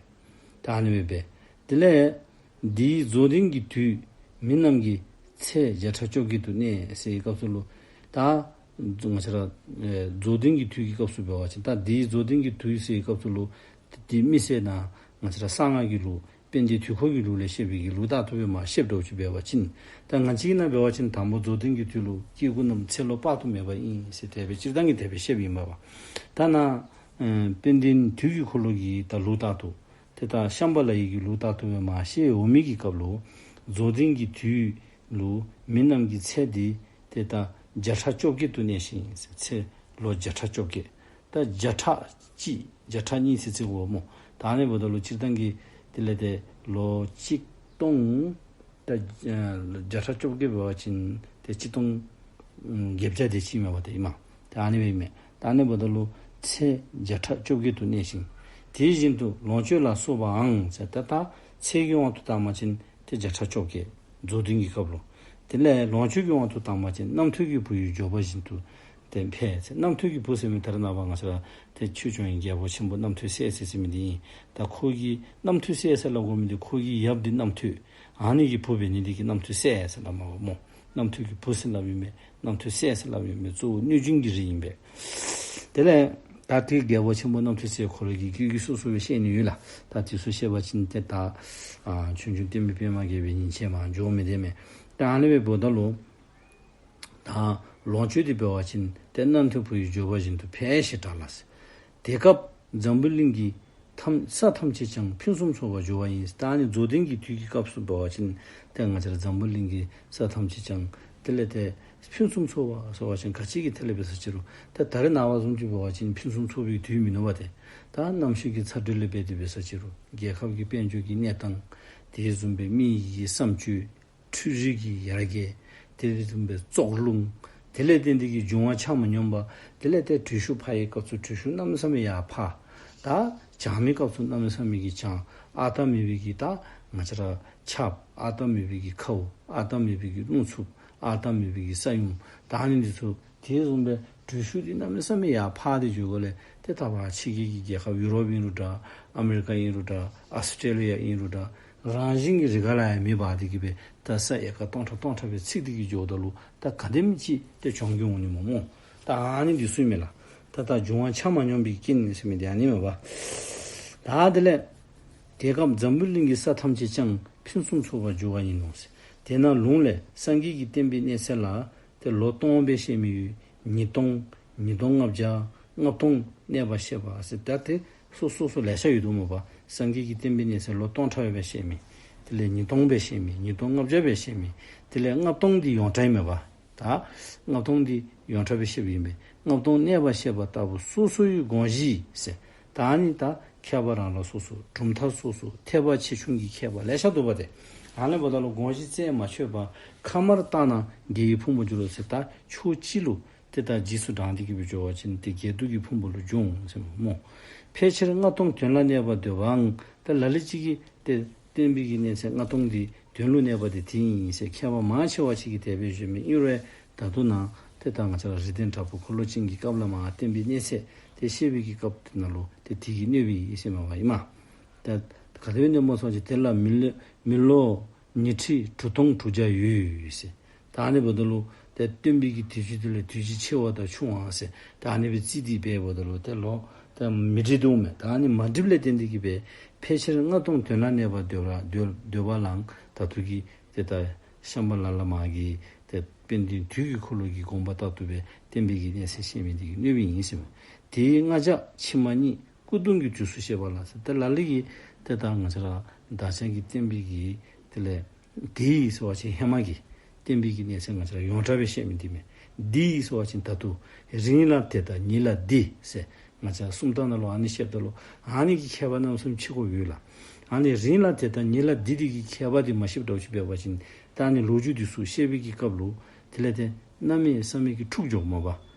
ད་ཨ་ནི་སྦེ་འབད། དེ་ལས་འདིའི་རྫོགས་ལྡན་གྱི་དུས་མི་རྣམས་ཀྱི་ཚེ་བརྒྱ་ཕྲག་བཅོ་བརྒྱད་དུ་གནས་ཟེར་བའི་སྐབས་སུ་ལུ་ད་ང་བཅས་ར་ཨེ་རྫོགས་ལྡན་གྱི་དུས་ཀྱི་སྐབས་སུ་འབད་བ་ཅིན་ད་འདིའི་རྫོགས་ལྡན་གྱི་དུས་ཟེར་བའི་སྐབས་སུ་ལུ་ཏེ་དེ་དམིགས་བསལ་ནཱ་ང་བཅས་ར་གསང་སྔགས་ཀྱི་ལུགས་དཔལ་ལྡན་དུས་འཁོར་གྱི་ལུགས་ལས་བཤད་པའི་གི་ལུགས་ལྟར་དུ་སྦེ་མར་བཤདཔ་འདྲཝ་ཅིག་འབད་བ་ཅིན་ད་ང་བཅས་ཀྱི་ནང་འབད་བ་ཅིན་དང་པོ་རྫོགས་ལྡན་གྱི་དུས་ལུ་སྐྱེ་དགུ་རྣམས་ཚེ་ལོ་དཔག་ཏུ་མེད་པ་ཨིན་ཟེར་དེ་སྦེ་སྤྱིར་བཏང་གི་དེ་སྦེ་བཤདཔ་ཨིན་པ་པ། ད་ནཱ་ཨེ་དཔལ་ལྡན་དུས་ཀྱི་འཁོར་ལོ་གི་ད་ལུགས་ལྟར་དུ་ཏེ་ད་ཤམྦྷ་ལ་ཡི་གི་ལུགས་ལྟར་དུ་སྦེ་མར་བཤད་འོང་མི་གི་སྐབས་ལུ་རྫོགས་ལྡན་གྱི་དུས་ལུ་མི་རྣམས་ཀྱི་ཚེ་འདི་ཏེ་ད་ བརྒྱ་ཕྲག་བཅོ་བརྒྱད་དུ་གནས་ཤིང་ཟེར། ཚེ་ལོ་བརྒྱ་ཕྲག་བཅོ་བརྒྱད། ད་བརྒྱ་ཕྲག་གཅིག་བརྒྱ་ཕྲག་གཉིས་ཟེར་ཚིག་འོ་སྨོ། ད་ཨ་ནི་འབདཝ་ད་ལུ་སྤྱིར་བཏང་གི་དེ་ལས་ཏེ་ལོ་གཅིག་སྟོང་ད་ཨ་བརྒྱ་ཕྲག་བཅོ་བརྒྱད་འབད་བ་ཅིན་ཏེ་གཅིག་སྟོང་ཨམ་བརྒྱད་བརྒྱ་དེ་ཅིག་མས་པ་ཏེ་ཨིན་མས། ད་ཨ་ནི་སྦེ་ཨིན་མས། ད་ཨ་ནི་འབདཝ་ད་ལུ་ཚེ་བརྒྱ་ཕྲག་བཅོ་བརྒྱད་དུ་གནས་ཤིང་། དེ་བཞིན་དུ་ལོངས་སྤྱོད་ལ་སོགས་པའང་ཟེར། ད་ད་ཚེ་གི་དབང་དུ་བཏང་བ་ཅིན་ཏེ་བརྒྱ་ཕྲག་བཅོ་བརྒྱད་རྫོགས་ལྡན་གྱི་སྐབས་ལུ། དེ་ལས་ལོངས་སྤྱོད་ཀྱི་དབང་དུ་བཏང་བ་ཅིན་རྣམ་ཐོས་ཀྱི་བུ་ཡི་འབྱོར་པ་བཞིན་དུ་ཏེ་འཕེལ་ཟེར། རྣམ་ཐོས་ཀྱི་བུ་ཟེར་མི་ད་རེས་ནངས་པ་ང་བཅས་ར་ཏེ་ཆོས་སྐྱོང་གི་རྒྱལ་པོ་ཆེན་པོ་རྣམ་ཐོས་སྲས་ཟེར་ཟེར་མི་འདི་ཨིན། ད་ཁོ་གི་རྣམ་ཐོས་སྲས་ཟེར་སླབ་དགོ་མི་འདི་ཁོ་གི་ཡབ་འདི་རྣམ་ཐོས། ཨ་ནི་གི་བུ་འབད་ནི་འདི་གིས་རྣམ་ཐོས་སྲས་ཟེར་སླབ་མས་པ་སྨོ། རྣམ་ཐོས་ཀྱི་བུ་ཟེར་སླབ་ཨིན་མས། རྣམ་ཐོས་སྲས་ཟེར་སླབ་ཨིན་མས། གཙོ་བོ་གནོད་སྦྱིན་གྱི་རིགས་ཨིན་པས། དེ་ལས་ད་ཏེ་རྒྱལ་པོ་ཆེན་པོ་རྣམ་ཐོས་སྲས་ཁོ་ར་གི་སྐད་ཀྱིས་སོ་སོ་སྦེ་བཤད་ནི་ཡོད་ལགས། ད་དེ་ཚུ་བཤད་པ་ཅིན་ཏེ་ད་ཨ་ཆོས་འབྱུང་བསྟན་པའི་པདྨ་རྒྱས་པའི་ཉིན་བྱེད་མ་འགྱོ་མི་དེ་མས། ད་ཨ་ནི་སྦེ་འབདཝ་ད་ལུ་ད་ལོངས་སྤྱོད་འདི་འབད་བ་ཅིན་ཏེ་རྣམ་ཐོས་བུ་ཡི་འབྱོར་པ་བཞིན་དུ་འཕེལ་ཞེས་གྲགས་ལ་ཟེར། དེ་སྐབས་འཛམ་བུ་གླིང་གི་ཐམས་ས་ཐམས་ཅད་ཀྱང་ཕུན་སུམ་ཚོགས་པར་འགྱུར་བ་ཡིན། ད་ཨ་ནི་རྫོགས་ལྡན་གྱི་དུས་ཀྱི་སྐབས་སུ་འབད་བ་ཅིན་ཏེ་ང་བཅས་ར་འཛམ་བུ་གླིང་གི་ས་ཐམས་ཅད་ཀྱང་དེ་ལས་ཏེ་ཕུན་སུམ་ཚོགས་པ་ཟེར་བ་ཅིན་ག་ཅི་གི་ཐད་ལས་འབད་ས་ཅི་རུང་ཏེ་ད་རེས་ནངས་པ་བཟུམ་ཅིག་འབད་བ་ཅིན་ཕུན་སུམ་ཚོགས་པའི་དུས་མིན་ནུག་པ་ཏེ། ད་གནམ་གཤིས་ཀྱི་ཚ་དྲོད་ལས་འབད་དེ་འབད་ས་ཅི་རུང་རྒྱལ་ཁབ་ཀྱི་དཔལ་འབྱོར་གྱི་གནས་སྟངས། དེ་བཟུམ་སྦེ་མི་ཡི་བསམ་སྤྱོད། འཕྲུལ་རིག་གི་ཡར་རྒྱས། དེ་བཟུམ་སྦེ་བཙོག་རླུང་། དེ་ལས་བརྟེན་ཏེ་གི་འབྱུང་བ་ཆ་མ་སྙོམས་པ། དེ་ལས་ཏེ་དྲོད་ཤུགས་འཕར་བའི་སྐབས་སུ་དྲོད་ཤུགས་གནམ་མེད་ས་མེད་ཡར་འཕར། ད་གྱང་མའི་སྐབས་སུ་གནམ་མེད་ས་མེད་ཀྱི་གྱང་། ཨ་རྟག་མེད་པའི་གི་ད་ང་བཅས་ར་ཆརཔ། ཨ་རྟག་མེད་པའི་གི་ཁཝ། ཨ་རྟག་མེད་པའི་གི་རླུང་འཚུབ། ཨ་རྟག་མེད་པའི་གི་ས་ཡོམ། ད་ཨ་ནི་འདི་ཚུ་དེ་བཟུམ་སྦེ་དྲོད་ཤུགས་འདི་གནམ་མེད་ས་མེད་ཡར་འཕར་ཏེ་འགྱོ་དགོཔ་ལས་ཏེ་ད་ཕར་ཕྱི་རྒྱལ་གྱི་རྒྱལ་ཁབ་ཡུ་རོབ་ཨིན་རུང་འདྲ། ཨ་མི་རི་ཀ་ཨིན་རུང་འདྲ། ཨཱོས་ཊྲེ་ལི་ཡ་ཨིན་རུང་འདྲ། རང་བཞིན་གྱི་རི་ཁ་ལུ་ཡང་མེ་འབར་ཏེ་གི་སྦེ་ད་ས་ཨེ་ཀར་སྟོང་ཕྲག་སྟོང་ཕྲག་སྦེ་འཚིག་སྟེ་གི་འགྱོཝ་ད་ལུ་ད་ག་དེམ་ཅིག་ཏེ་གྱོང་གུད་འོང་ནི་སྨོ་སྨོ། ད་ཨ་ནི་འདི་ཚུ་ཨིན་མས་ལགས། ད་ད་འབྱུང་བ་ཆ་མ་སྙོམས་པའི་རྐྱེན་ཟེར་མི་འདི་ཨ་ནི་མས་པ། ད་དེ་ལས་དེ་སྐབས་འཛམ་བུ་གླིང་གི་ས་ཐམས་ཅད་ཀྱང་ཕུན་སུམ་ཚོགས་པར་འགྱུར་བ་ཡིན་ནོ་ཟེར། དེས་ན་ལུང་ལས་སངས་རྒྱས་ཀྱི་བསྟན་པའི་གནས་ཚད་ལ་ཏེ་ལོ་སྟོང་སྦེ་བཤད་མི་ཡོད། ཉིས་སྟོང་། ཉིས་སྟོང་ལྔ་བརྒྱ། ལྔ་སྟོང་གནས་པར་བཤད་པ་ཟེར། ད་ཏེ་སོ་སོ་སོ་ལེ་ཤ་ཡོད་དོ་སྨོ་པ། སངས་རྒྱས་ཀྱི་བསྟན་པའི་གནས་ཚད་ལོ་སྟོང་ཕྲག་སྦེ་བཤད་མི། དེ་ལས་ཉིས་སྟོང་སྦེ་བཤད་མི། ཉིས་སྟོང་ལྔ་བརྒྱ་སྦེ་བཤད་མི། དེ་ལས་ལྔ་སྟོང་འདི་ཡོངས་གྲགས་ཨིན་མས་པ། ད་ལྔ་སྟོང་འདི་ཡོངས་གྲགས་སྦེ་བཤད་པ་ཨིན་པས། ལྔ་སྟོང་གནས་པར་བཤད་པ་ལྟ་བུ་སོ་སོའི་དགོངས་གཞི་ཟེར། ད་ཨ་ནི་ད་མཁས་པ་རང་ལ་སོ་སོ། གྲུབ་མཐའ་སོ་སོ། ཐེག་པ་ཆེ་ཆུང་གི་མཁས་པ་ལེ་ཤ་འདུག་པ་ཏེ། ཨ་ནི་འབདཝ་ད་ལུ་དགོངས་གཞི་རྩད་མ་ཆོད་པར་ཁ་དམར་བཏགས་ན་དགེ་བའི་ཕུང་པོ་འགྱུར་རོ་ཟེར། ད་ཕྱོགས་གཅིག་ལུ་ཏེ་ད་རྗེས་སུ་འབྲང་སྟེ་གི་སྦེ་འགྱོ་བ་ཅིན་ཏེ་དགེ་སྡིག་གི་ཕུང་པོ་ལུ་འགྱུར་འོང་ཟེར་སྨོ། ཕལ་ཆེར་ལྔ་སྟོང་དོན་ལ་གནས་པར་འདོད་པའང་ད་ལ་ལུ་ཅིག་གིས་ཏེ་བསྟན་པའི་གི་གནས་ཚད་ལྔ་སྟོང་འདི་དོན་ལུ་གནས་པ་འདི་དེ་ཨིན་ཟེར་མཁས་པ་མང་ཆེ་བ་ཅིག་གིས་དེ་སྦེ་བརྗོད་མི་ཨིན་རུང་ད་ལྟོ་ནཱ་ཏེ་ད་ང་བཅས་ར་རིགས་ལྡན་དྲག་པོ་འཁོར་ལོ་ཅན་གྱི་སྐབས་ལུ་མར་བསྟན་པའི་གནས་ཚད་དེ་བཤད་པའི་གི་སྐབས་དེ་ནང་ལུ་ཏེ་དེ་གིས་གནོད་པའི་ཨིན་ཟེར་མས་པ་ཨིན་མས། ད་ག་དེ་སྦེ་གནོདཔ་སྨོ་ཟེར་བ་ཅིན་དེ་ལ་མི་ལོ་མི་ལོ་ཉི་ཁྲི་དྲུག་སྟོང་དྲུག་བརྒྱ་ཡོད་ཟེར། ད་ཨ་ནི་འབདཝ་ད་ལུ་ཏེ་སྟོན་པའི་གི་དུས་ཚོད་དེ་ལས་དུས་ཚོད་ཆེ་བ་དང་ཆུང་བ་ཟེར་ད་ཨ་ནི་སྦེ་རྩིས་ཏེ་འབདཝ་ད་ལུ་ཏེ་ལོ་ཏེ་མི་འགྲིག་འདུག་མས། ད་ཨ་ནི་མ་འགྲིགཔ་ལས་བརྟེན་ཏེ་གི་སྦེ་ཕལ་ཆེར་ལྔ་སྟོང་དོན་ལ་གནས་པར་འདོད་པ་འདོད་འདོད་པ་ལའང་ད་ལྟོ་གི་ཏེ་ད་ཤམྦྷ་ལ་ལ་མ་གི་ཏེ་དཔལ་ལྡན་དུས་ཀྱི་འཁོར་ལོ་གི་དགོངས་པ་ལྟར་དུ་སྦེ་བསྟན་པའི་གི་གནས་ཚད་བཤད་མི་འདི་གིས་གནོད་པའི་ཨིན་ཟེར་མས། དེའི་སྔ་ཕྱི་ཕྱི་མ་གཉིས་སྐུ་གདུང་གི་དུས་སུ་བཤད་པ་ལ་ཟེར། ཏེ་ལ་ལུ་གིས་ཏེ་ད་ང་བཅས་ར་བདག་ཅག་གི་བསྟན་པའི་གི་དེ་ལས་དེའི་ཟེར་བ་ཅིན་ཧེ་མ་གི་བསྟན་པའི་གི་གནས་ཚད་ང་བཅས་ར་ཡོངས་གྲགས་སྦེ་བཤད་མི་འདི་མས། འདིའི་ཟེར་བ་ཅིན་ད་ལྟོ། རིང་ལ་དེ་དང་ཉེ་ལ་འདི་ཟེར། ང་བཅས་སུམ་རྟགས་ནང་ལུ་ཨ་ནི་བཤདཔ་ད་ལུ་ཨ་ནི་གི་ཁྱད་པར་རྣམ་གསུམ་ཕྱེ་དགོཔ་ཡོད་ལགས། ཨ་ནི་རིང་ལ་དེ་དང་ཉེ་ལ་འདི་འདི་གི་ཁྱད་པར་འདི་མ་ཤེསཔ་འདྲཝ་ཅིག་འབད་བ་ཅིན་ད་ཨ་ནི་ལོ་རྒྱུས་འདི་ཚུ་བཤད་པའི་གི་སྐབས་ལུ་དེ་ལས་ཏེ་གནམ་མེད་ས་མེད་ཀྱི་འཁྲུགས་འགྱོཝ་སྨོ་པ།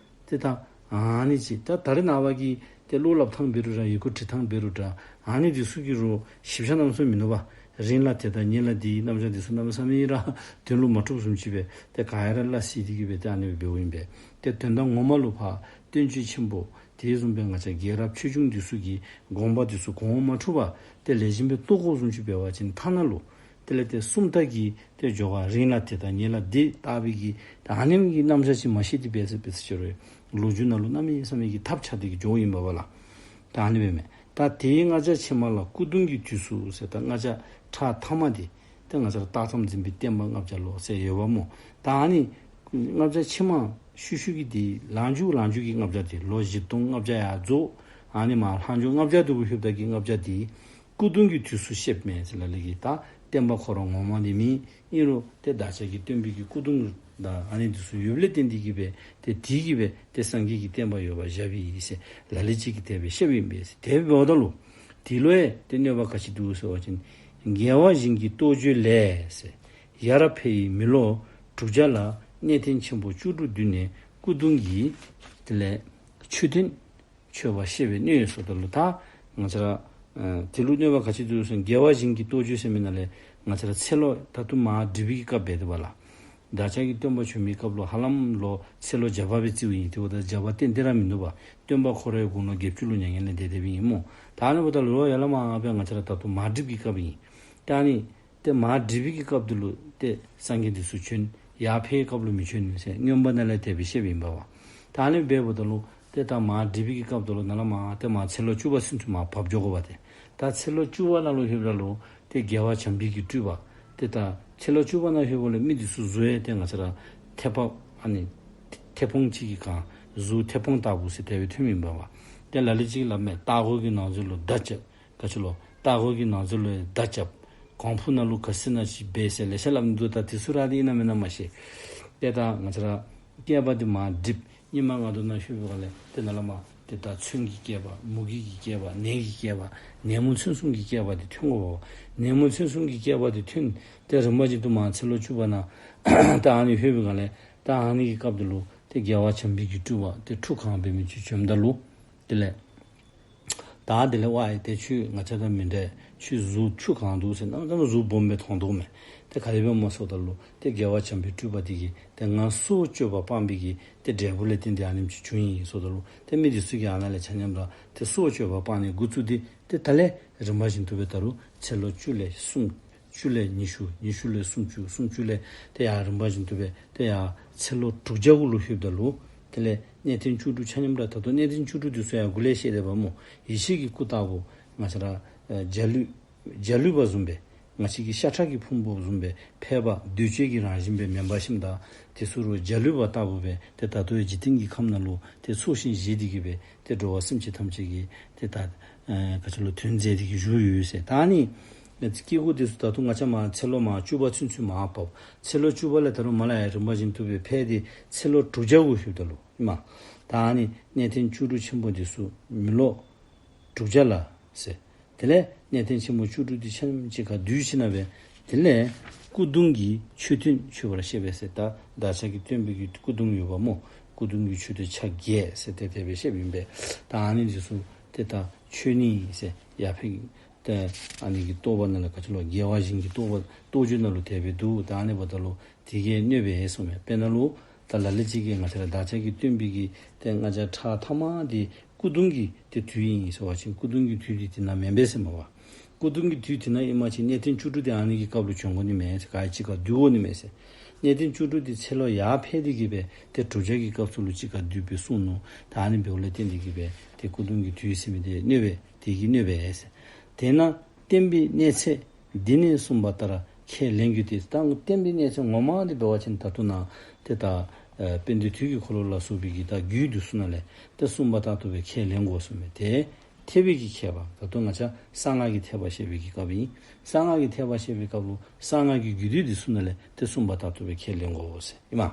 ཏེ་ད་ཨ་ནི་ཅིག་ད་ད་རེས་ནངས་པ་གི་ཏེ་བློ་སླབ་ཐངས་འབད་རུང་ར་ཡི་གུ་འབྲི་ཐངས་འབད་རུང་ར་ཨ་ནི་འདི་ཚུ་གི་རུང་ཞིབ་ཆ་རྣམ་གསུམ་མིན་ནུག་པ། རིང་ལ་དེ་དང་ཉེ་ལ་འདིའི་རྣམ་གཞག་འདི་ཚུ་གནམ་མེད་ས་མེད་ར་དོན་ལུ་མ་འཁྲུལཝ་བཟུམ་ཅིག་སྦེ་ཏེ་ག་ཡ་ར་སླ་བསྲེ་སྟེ་གི་སྦེ་ཏེ་ཨ་ནི་སྦེ་འབདཝ་ཨིན་པས། ཏེ་དོན་དག་ངོ་མ་ལུ་ཕར་བསྟན་བཅོས་ཆེན་པོ་དེ་བཟུམ་སྦེ་ང་བཅས་རྒྱལ་རབས་ཆོས་འབྱུང་འདི་ཚུ་གི་དགོངས་པ་འདི་ཚུ་གོང་མ་འཁྲུལ་པ་ཏེ་ལེགས་ཤོམ་སྦེ་རྟོགས་དགོཔ་བཟུམ་ཅིག་འབད་བ་ཅིན་ཐ་ན་ལུ་དེ་ལས་ཏེ་སུམ་རྟགས་ཀྱི་ཏེ་སྦྱོར་བ་རིང་ལ་དེ་དང་ཉེ་ལ་འདི་བཏགས་པའི་གི་ད་ཨ་ནི་གི་རྣམ་གཞག་ཅིག་མ་ཤེས་ཏེ་འབད་ཟེར་འབད་ཟེར་ཅི་རུང་ལོ་རྒྱུས་ནང་ལུ་གནམ་མེད་ས་མེད་ཀྱི་ཐབས་ཆག་སྟེ་གི་འགྱོཝ་ཨིན་པས་པ་ལགས། ད་ཨ་ནི་སྦེ་མས། ད་དེའི་སྔ་ཕྱི་ཕྱི་མ་ལ་སྐུ་གདུང་གི་དུས་སུ་ཟེར། ད་སྔ་ཕྱི་ཕྲ་ཐ་མ་འདི་ཏེ་ང་བཅས་ར་སྟག་ཙམ་འཛིན་པའི་བསྟན་པ་ལྔ་བརྒྱ་ལོ་ཟེར་ཡོདཔ་སྨོ། ད་ཨ་ནི་སྔ་ཕྱི་ཕྱི་མ་ཤུལ་ཤུལ་གྱི་འདི་ལང་མཇུག་ལང་མཇུག་གི་ལྔ་བརྒྱ་འདི་ལོ་བཞི་སྟོང་ལྔ་བརྒྱ་ཡར་རྫོགས། ཨ་ནི་མར་ལྷག་མཇུག་ལྔ་བརྒྱ་འདི་གུ་ལྷོདཔ་ད་གི་ལྔ་བརྒྱ་འདི་སྐུ་གདུང་གི་དུས་སུ་བཤདཔ་མས་ཟེར་ལ་ལུ་གིས། ད་བསྟན་པ་ཁོ་ར་ངོ་མ་འདི་མེན། ཨིན་རུང་ཏེ་བདག་ཅག་གི་སྟོན་པའི་གི་སྐུ་གདུང་ དང་ཨ་ནི་འདི་ཚུ་ཡོདཔ་ལས་བརྟེན་ཏེ་གིས་སྦེ་ཏེ་དེ་གིས་སྦེ་ཏེ་སངས་རྒྱས་ཀྱི་བསྟན་པ་ཡོད་པར་བཞག་པའི་ཨིན་ཟེར་ལ་ལུ་ཅིག་གིས་དེ་སྦེ་བཤདཔ་ཨིན་པས་ཟེར། དེ་འབདཝ་ད་ལུ་དེ་ལུ་ཡང་ཏེ་གནོད་པ་ག་ཅི་འདུག་ཟེར་བ་ཅིན། རྒྱལ་བ་ཞིང་གི་རྟོགས་བརྗོད་ལས་ཟེར། ཡར་འཕེལ་བའི་མི་ལོ་དྲུག་བརྒྱ་ལ་གནས་བརྟན་ཆེན་པོ་བཅུ་དྲུག་འདུས་ནས་སྐུ་གདུང་གི་དེ་ལས་མཆོད་རྟེན་མཆོད་པར་བཤད་པའི་གནས་ཡོད་ཟེརཝ་ད་ལུ་ད་ང་བཅས་ར་ཨ་དེ་ལུ་གནོད་པ་ག་ཅི་འདུག་ཟེར་ན། རྒྱལ་བ་ཞིང་གི་རྟོགས་བརྗོད་ཟེར་མི་ནང་ལས་ང་བཅས་ར་ཚེ་ལོ་ད་ལྟོ་མར་སྒྲིབ་པའི་གི་སྐབས་འབད་དེ་བ་ལགས། བདག་ཅག་གི་སྟོན་པ་བྱོན་མིའི་སྐབས་ལུ་ཧ་ལམ་ལོ་ཚེ་ལོ་བརྒྱ་པ་སྦེ་རྩིཝ་ཨིན། དེ་འབདཝ་ད་བརྒྱ་པ་ཏན་ཏན་ར་མིན་འདུག་པ། སྟོན་པ་ཁོ་རའི་དགུང་ལོ་བརྒྱད་ཅུ་ལུ་མྱ་ངན་ལས་འདས་འདསཔ་ཨིན་སྨོ། ད་ཨ་ནི་འབདཝ་ད་ལོ་ཡར་ལས་མར་སྦེ་ང་བཅས་ར་ད་ལྟོ་མར་སྒྲིབ་ཀྱི་སྐབས་ཨིན། ད་ཨ་ནི་ཏེ་མར་སྒྲིབ་པའི་གི་སྐབས་འདི་ལུ་ཏེ་སངས་རྒྱས་འདི་ཚུ་བྱོན། ཡར་འཕེལ་བའི་སྐབས་ལུ་མི་བྱོན་ཟེར་མངོན་པ་ནང་ལས་དེ་སྦེ་བཤདཔ་ཨིན་པ་བ། ད་ཨ་ནི་འབདཝ་ད་ལུ་ཏེ་ད་མར་སྒྲིབ་པའི་གི་སྐབས་འདི་ལུ་ནཱ་ལས་མར་ཏེ་མར་ཚེ་ལོ་བཅུ་པ་ཚུན་ཚོད་མར་བབས་འགྱོ་དགོ་པ་ཏེ། ད་ཚེ་ལོ་བཅུ་པ་ནང་ལུ་ལྷོདཔ་ད་ལུ་ཏེ་རྒྱལ་བ་བྱམས་པའི་གི་སྤྲུལ་པ། ཏེ་ད་ཚེ་ལོ་བཅུ་པ་ནང་ལྷོདཔ་ལས་མི་འདི་ཚུ་གཟུགས་ཡང་ཏེ་ང་བཅས་ར་ཐལ་པ་ཨ་ནི་ཐལ་སྤང་ཅིག་གི་གང་གཟུགས་ཐལ་སྤང་ལྟ་བུ་ཟེར་དེ་སྦེ་ཐོནམ་ཨིན་པ་བ། ཏེ་ལ་ལུ་ཅིག་སླབ་མས། སྟག་འོག་གི་ནང་ཟུར་ལུ་མདའ་རྐྱབ། ག་ཅི་ལོ། སྟག་འོག་གི་ནང་ཟུར་ལུ་མདའ་རྐྱབ། གོང་ཕུ་ནང་ལུ་ག་ཅི་ན་ཅིག་འབད་ཟེར་ལེ་ཤ་སླབ་ནི་འདུག། ད་དེ་ཚུ་ར་འདི་ཨིན་ན་མེན་ན་མ་ཤེས། ཏེ་ད་ང་བཅས་ར་བསྐལ་པ་འདི་མར་འགྲིབ། སྙིགས་མ་ལྔ་བདོ་ནང་ལྷོད་པའི་སྒང་ལས་ཏེ་ནཱ་ལས་མར་ཏེ་ད་མཚོན་གྱི་བསྐལ་པ། མུ་གེ་གི་བསྐལ་པ། ནད་ཀྱི་བསྐལ་པ། ནད་མུག་མཚོན་གསུམ་གྱི་བསྐལ་པ་འདི་ཐོན་དགོ་པ། ནད་མུག་མཚོན་གསུམ་གྱི་བསྐལ་པ་འདི་ཐོན། ཏེ་རིམ་པ་བཞིན་དུ་མར་ཚེ་ལོ་བཅུ་པ་ནང་ད་ཨ་ནི་ལྷོད་པའི་སྒང་ལས་ད་ཨ་ནི་གི་སྐབས་འདི་ལུ་ཏེ་རྒྱལ་བ་བྱམས་པའི་གི་སྤྲུལ་པ་ཏེ་ཁྲུ་གང་འབད་མི་ཅིག་བྱོནམ་ད་ལུ་དེ་ལས་ད་དེ་ལས་ཝའི་ཏེ་ཁྱོད་ང་བཅས་དང་མི་འདྲ། ཁྱོད་གཟུགས་ཁྲུ་གང་འདུག་ཟེར། གནམ་མེད་ས་མེད་གཟུགས་སྦོམ་སྦེ་མཐོང་དོ་མས། ཏེ་ག་དེ་སྦེ་སྨོ་ཟེརཝ་ད་ལུ་ཏེ་རྒྱལ་བ་བྱམས་པའི་སྤྲུལ་པ་འདི་གིས་ཏེ་ང་སྲོག་གཅོད་པ་སྤངས་པའི་གི་ཏེ་འབྲས་བུ་ལས་བརྟེན་ཏེ་ཨ་ནེམ་ཅིག་བྱུང་ཡི་ཟེརཝ་ད་ལུ་ཏེ་མི་འདི་ཚུ་གིས་ཨ་ནཱ་ལས་ཆ་མཉམ་ར་ཏེ་སྲོག་གཅོད་པ་སྤངས་ནི་འགོ་བཙུགས་ཏེ་ཏེ་ད་ལས་རིམ་པ་བཞིན་དུ་སྦེ་ད་རུང་ཚེ་ལོ་བཅུ་ལས་གསུམ། བཅུ་ལས་ཉི་ཤུ། ཉི་ཤུ་ལས་སུམ་ཅུ། སུམ་ཅུ་ལས་ཏེ་ཡར་རིམ་པ་བཞིན་དུ་སྦེ་ཏེ་ཡར་ཚེ་ལོ་དྲུག་བརྒྱ་གུ་ལུ་ལྷོདཔ་ད་ལུ་དེ་ལས་གནས་བརྟན་བཅུ་དྲུག་ཆ་མཉམ་ར་ད་ལྟོ་གནས་བརྟན་བཅུ་དྲུག་འདི་ཚུ་ཡང་འགོ་ལས་བཤད་དེ་བ་སྨོ། ཡེ་ཤེས་ཀྱི་སྐུ་ལྟ་བུ་ང་བཅས་ར་ཨ་འཇའ་ལུས་འཇའ་ལུས་པ་བཟུམ་སྦེ་ང་བཅས་ཀྱི་ཤ་ཁྲག་གི་ཕུང་པོ་བཟུམ་སྦེ་ཕལ་པ་གདོས་བཅས་ཀྱི་རང་བཞིན་སྦེ་མེན་པར་ཞིནམ་ད་དེ་ཚུ་རུང་འཇའ་ལུས་པ་ལྟ་བུ་སྦེ་ཏེ་ད་ལྟོ་ཡང་འཇིག་རྟེན་གྱི་ཁམས་ནང་ལུ་ཏེ་ཚོགས་ཞིང་བཞེས་ཏེ་གིས་སྦེ་ཏེ་འགྲོ་བ་སེམས་ཅན་ཐམས་ཅད་ཀྱི་ཏེ་ད་ཨ་ག་ཅི་ལོ་དོན་མཛད་དེ་གིས་བཞུགས་ཡོད་ཟེར། ད་ཨ་ནི་སྐྱེ་སྒོ་འདི་ཚུ་ད་ལྟོ་ང་བཅས་མར་ཚེ་ལོ་མར་བཅུ་པ་ཚུན་ཚོད་མར་བབས། ཚེ་ལོ་བཅུ་པ་ལས་ད་རུང་མར་ལས་ཡར་རིམ་པ་བཞིན་དུ་སྦེ་འཕེལ་ཏེ་ཚེ་ལོ་དྲུག་བརྒྱ་གུ་ལྷོདཔ་ད་ལུ་ཨིན་མས། ད་ཨ་ནི་གནས་བརྟན་བཅུ་དྲུག་ཆེན་པོ་འདི་ཚུ་མི་ལོ་དྲུག་བརྒྱ་ལ་ཟེར། དེ་ལས་གནས་བརྟན་ཆེན་པོ་བཅུ་དྲུག་འདི་ཆ་མཉམ་གཅིག་ཁར་བསྡུས་ཞིནམ་ལས་དེ་ལས་སྐུ་གདུང་གི་མཆོད་རྟེན་མཆོད་པར་བཤད་པས་ཟེར། ད་བདག་ཅག་གི་སྟོན་པའི་གི་སྐུ་གདུང་ཡོདཔ་སྨོ། སྐུ་གདུང་གི་མཆོད་རྟེན་ཆ་བརྒྱད་ཟེར་ཏེ་དེ་སྦེ་བཤདཔ་ཨིན་པས། ད་ཨ་ནི་འདི་ཚུ་ཏེ་ད་མཆོད་ནི་ཟེར་ཡར་འཕེལ་ཏེ་ཨ་ནི་གི་རྟོགས་པ་ནང་ལས་ག་ཅི་ལོ་རྒྱལ་བ་ཞིང་གི་རྟོགས་པ་རྟོགས་བརྗོད་ནང་ལུ་དེ་སྦེ་འདུག། ད་ཨ་ནི་འབདཝ་ད་ལུ་དེ་གིས་གནོད་པས་གསུངམ་མས། དཔེར་ན་ལུ་ད་ལ་ལུ་ཅིག་གིས་ང་བཅས་ར་བདག་ཅག་གི་སྟོན་པའི་གི་ཏེ་ང་བཅས་ཕྲག་ཐ་མ་འདི་སྐུ་གདུང་གི་ཏེ་དུས་ཨིན་ཟེར་བ་ཅིན་སྐུ་གདུང་གི་དུས་འདི་དེ་ནང་མེན་པས་ཟེར་མས་པ། སྐུ་གདུང་གི་དུས་དེ་ནང་ཨིན་པ་ཅིན་གནས་བརྟན་བཅུ་དྲུག་འདི་ཨ་ནི་གི་སྐབས་ལུ་བྱོན་དགོ་ནི་མས་ཟེར། ག་ཡང་གཅིག་ཁར་བསྡུ་དགོ་ནི་མས་ཟེར། གནས་བརྟན་བཅུ་དྲུག་འདི་ཚེ་ལོ་ཡར་འཕེལ་ཏེ་གིས་སྦེ་ཏེ་དྲུག་བརྒྱ་གི་སྐབས་སུ་ལུ་གཅིག་ཁར་བསྡུ་སྦེ་གསུངས་ནུག། ད་ཨ་ནི་འབདཝ་ལས་བརྟེན་ཏེ་གིས་སྦེ་ཏེ་སྐུ་གདུང་གི་དུས་ཟེར་མི་འདི་གནོད་པས། དེ་གིས་གནོད་པས་ཟེར། དེས་ན་བསྟན་པའི་གནས་ཚད་འདི་ནི་གསུངས་པ་ལྟར་ཁས་ལེན་རྒྱུ་སྟེ། ད་བསྟན་པའི་གནས་ཚད་ངོ་མ་འདི་འབད་བ་ཅིན་ད་ལྟོ་ནཱ་ཏེ་ད་ཨ་དཔལ་ལྡན་དུས་ཀྱི་འཁོར་ལོ་ལ་སོགས་པའི་གི་ད་རྒྱུད་འདི་ཚུ་ནང་ལས་ཏེ་གསུངས་པ་ལྟར་དུ་སྦེ་ཁས་ལེན་དགོ་གསུངས་མས། ཏེ་ཐེག་པའི་གི་ཁྱད་པར་ད་ལྟོ་ང་བཅས་གསང་སྔགས་ཀྱི་ཐེག་པ་བཤད་པའི་གི་སྐབས་ཨིན། གསང་སྔགས་ཀྱི་ཐེག་པ་བཤད་པའི་སྐབས་ལུ་གསང་སྔགས་ཀྱི་རྒྱུད་སྡེ་འདི་ཚུ་ནང་ལས་ཏེ་གསུངས་པ་ལྟར་དུ་སྦེ་ཁས་ལེན་དགོ་ཟེར་ཨིན་མས།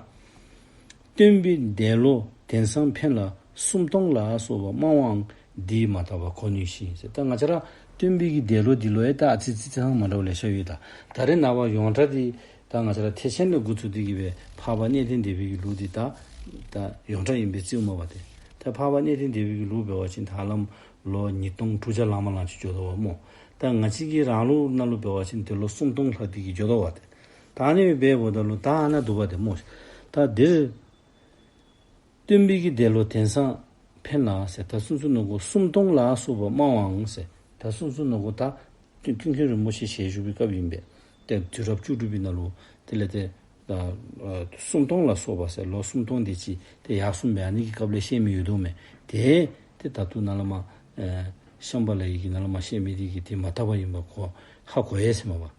སྟོན་པའི་འདས་ལོ་དེང་སང་ཕན་ལ་སུམ་སྟོང་ལ་སོགས་པ་སྨྲ་བའང་འདིས་མ་དག་པར་གོ་ནུས་ཤིང་ཟེར། ད་ང་བཅས་ར་སྟོན་པའི་གི་འདས་ལོ་འདི་ལོ་ཡང་ད་ཨ་ཙི་ཙི་ཙང་མ་འདྲཝ་ལེ་ཤ་ཡོད། ད་ད་རེས་ནངས་པ་ཡོངས་གྲགས་འདི་ད་ང་བཅས་ར་ཐེག་ཆེན་ལས་འགོ་བཙུགས་ཏེ་གིས་སྦེ་འཕགས་པ་གནས་བརྟན་སྡེ་པའི་གི་ལུགས་འདི་ད་ད་ཡོངས་གྲགས་ཨིན་པས་ཟེརཝ་མས་པ། ཏེ་ད་འཕགས་པ་གནས་བརྟན་སྡེ་པའི་གི་ལུགས་འབད་བ་ཅིན་ད་ཧ་ལམ་ལོ་ཉིས་སྟོང་དྲུག་བརྒྱ་ལང་མ་ལང་ཅིག་འགྱོ་དོ་བ་སྨོ། ད་ང་བཅས་ཀྱི་རང་ལུགས་ནང་ལུ་འབད་བ་ཅིན་ཏེ་ལོ་སུམ་སྟོང་ལྷག་སྟེ་གིས་འགྱོ་དོ་བ། ཏེ་ད་ཨ་ནི་སྦེ་འབདཝ་ད་ལུ་ད་ཨ་ནཱ་འདུག་པ་ཏེ་སྨོ། ད་འདིར་སྟོན་པའི་གི་འདས་ལོ་དེང་སང་ཕན་ལ་ཟེར། ད་གསུང་ཚུལ་ནང་གོ་སུམ་སྟོང་ལ་སོགས་པ་སྨྲ་བའང་ཟེར། ད་གསུང་ཚུལ་ནང་གོ་ད་ཀུན་མཁྱེན་རིན་པོ་ཆེ་ཞལ་བཞུགས་པའི་སྐབས་ཨིན་པས། ཏེ་དུས་རབས་བཅུ་དྲུག་པའི་ནང་ལུ་དེ་ལས་ཏེ་ད་ཨ་སུམ་སྟོང་ལ་སོགས་པ་ཟེར་ལོ་སུམ་སྟོང་དེ་ཅིག་ཏེ་ཡར་སོངམ་སྦེ་ཨ་ནི་གི་སྐབས་ལས་བཤད་མི་ཡོད་དོ་མས། ཏེ་ཏེ་ད་ལྟོ་ནཱ་ལས་མར་ཨེ་ཤམྦྷ་ལའི་གི་ནཱ་ལས་མར་བཤད་མི་འདི་གིས་ཏེ་མ་དག་པ་ཨིན་པ་གོ་ཧ་གོ་ཡི་ཟེརཝ་མས་པ།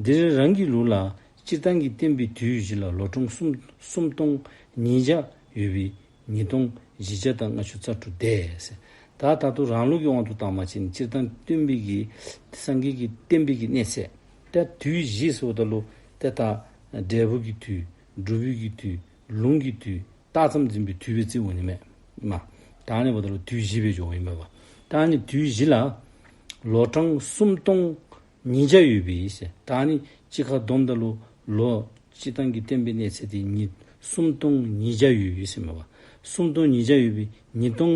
འདིར་རང་གི་ལུགས་ལ་སྤྱིར་བཏང་གི་བསྟན་པའི་དུས་བཞི་ལ་ལོ་གྲངས་གསུམ་སུམ་སྟོང་ཉིས་བརྒྱ་ཡོད་པའི་ཉིས་སྟོང་བཞི་བརྒྱ་དང་ལྔ་བཅུ་རྩ་དྲུག་དེ་ཟེར། ད་ད་ལྟོ་རང་ལུགས་ཀྱི་དབང་དུ་བཏང་བ་ཅིན་སྤྱིར་བཏང་སྟོན་པའི་གི་སངས་རྒྱས་ཀྱི་བསྟན་པའི་གི་གནས་ཚད་ད་དུས་བཞི་ཟེརཝ་ད་ལུ་ཏེ་ད་འབྲས་བུ་གི་དུས། སྒྲུབ་པའི་གི་དུས། ལུང་གི་དུས། རྟགས་ཙམ་འཛིན་པའི་དུས་སྦེ་བརྩིཝ་ཨིན་མས། མ། ད་ཨ་ནི་འབདཝ་ད་ལུ་དུས་བཞི་སྦེ་འགྱོཝ་ཨིན་པས། ད་ཨ་ནི་དུས་བཞི་ལ་ལོ་གྲངས་སུམ་སྟོང་ཉིས་བརྒྱ་ཡོད་པའི་ཟེར། ད་ཨ་ནི་གཅིག་ཁར་བསྡོམས་ད་ལུ་ལོ་སྤྱིར་བཏང་གི་སྟོན་པའི་གནས་ཚད་དེ་ཉིས་སུམ་སྟོང་ཉིས་བརྒྱ་ཡོད་ཡོད་ཟེར་མས་པ། སུམ་སྟོང་ཉིས་བརྒྱ་ཡོད་པའི་ཉིས་སྟོང་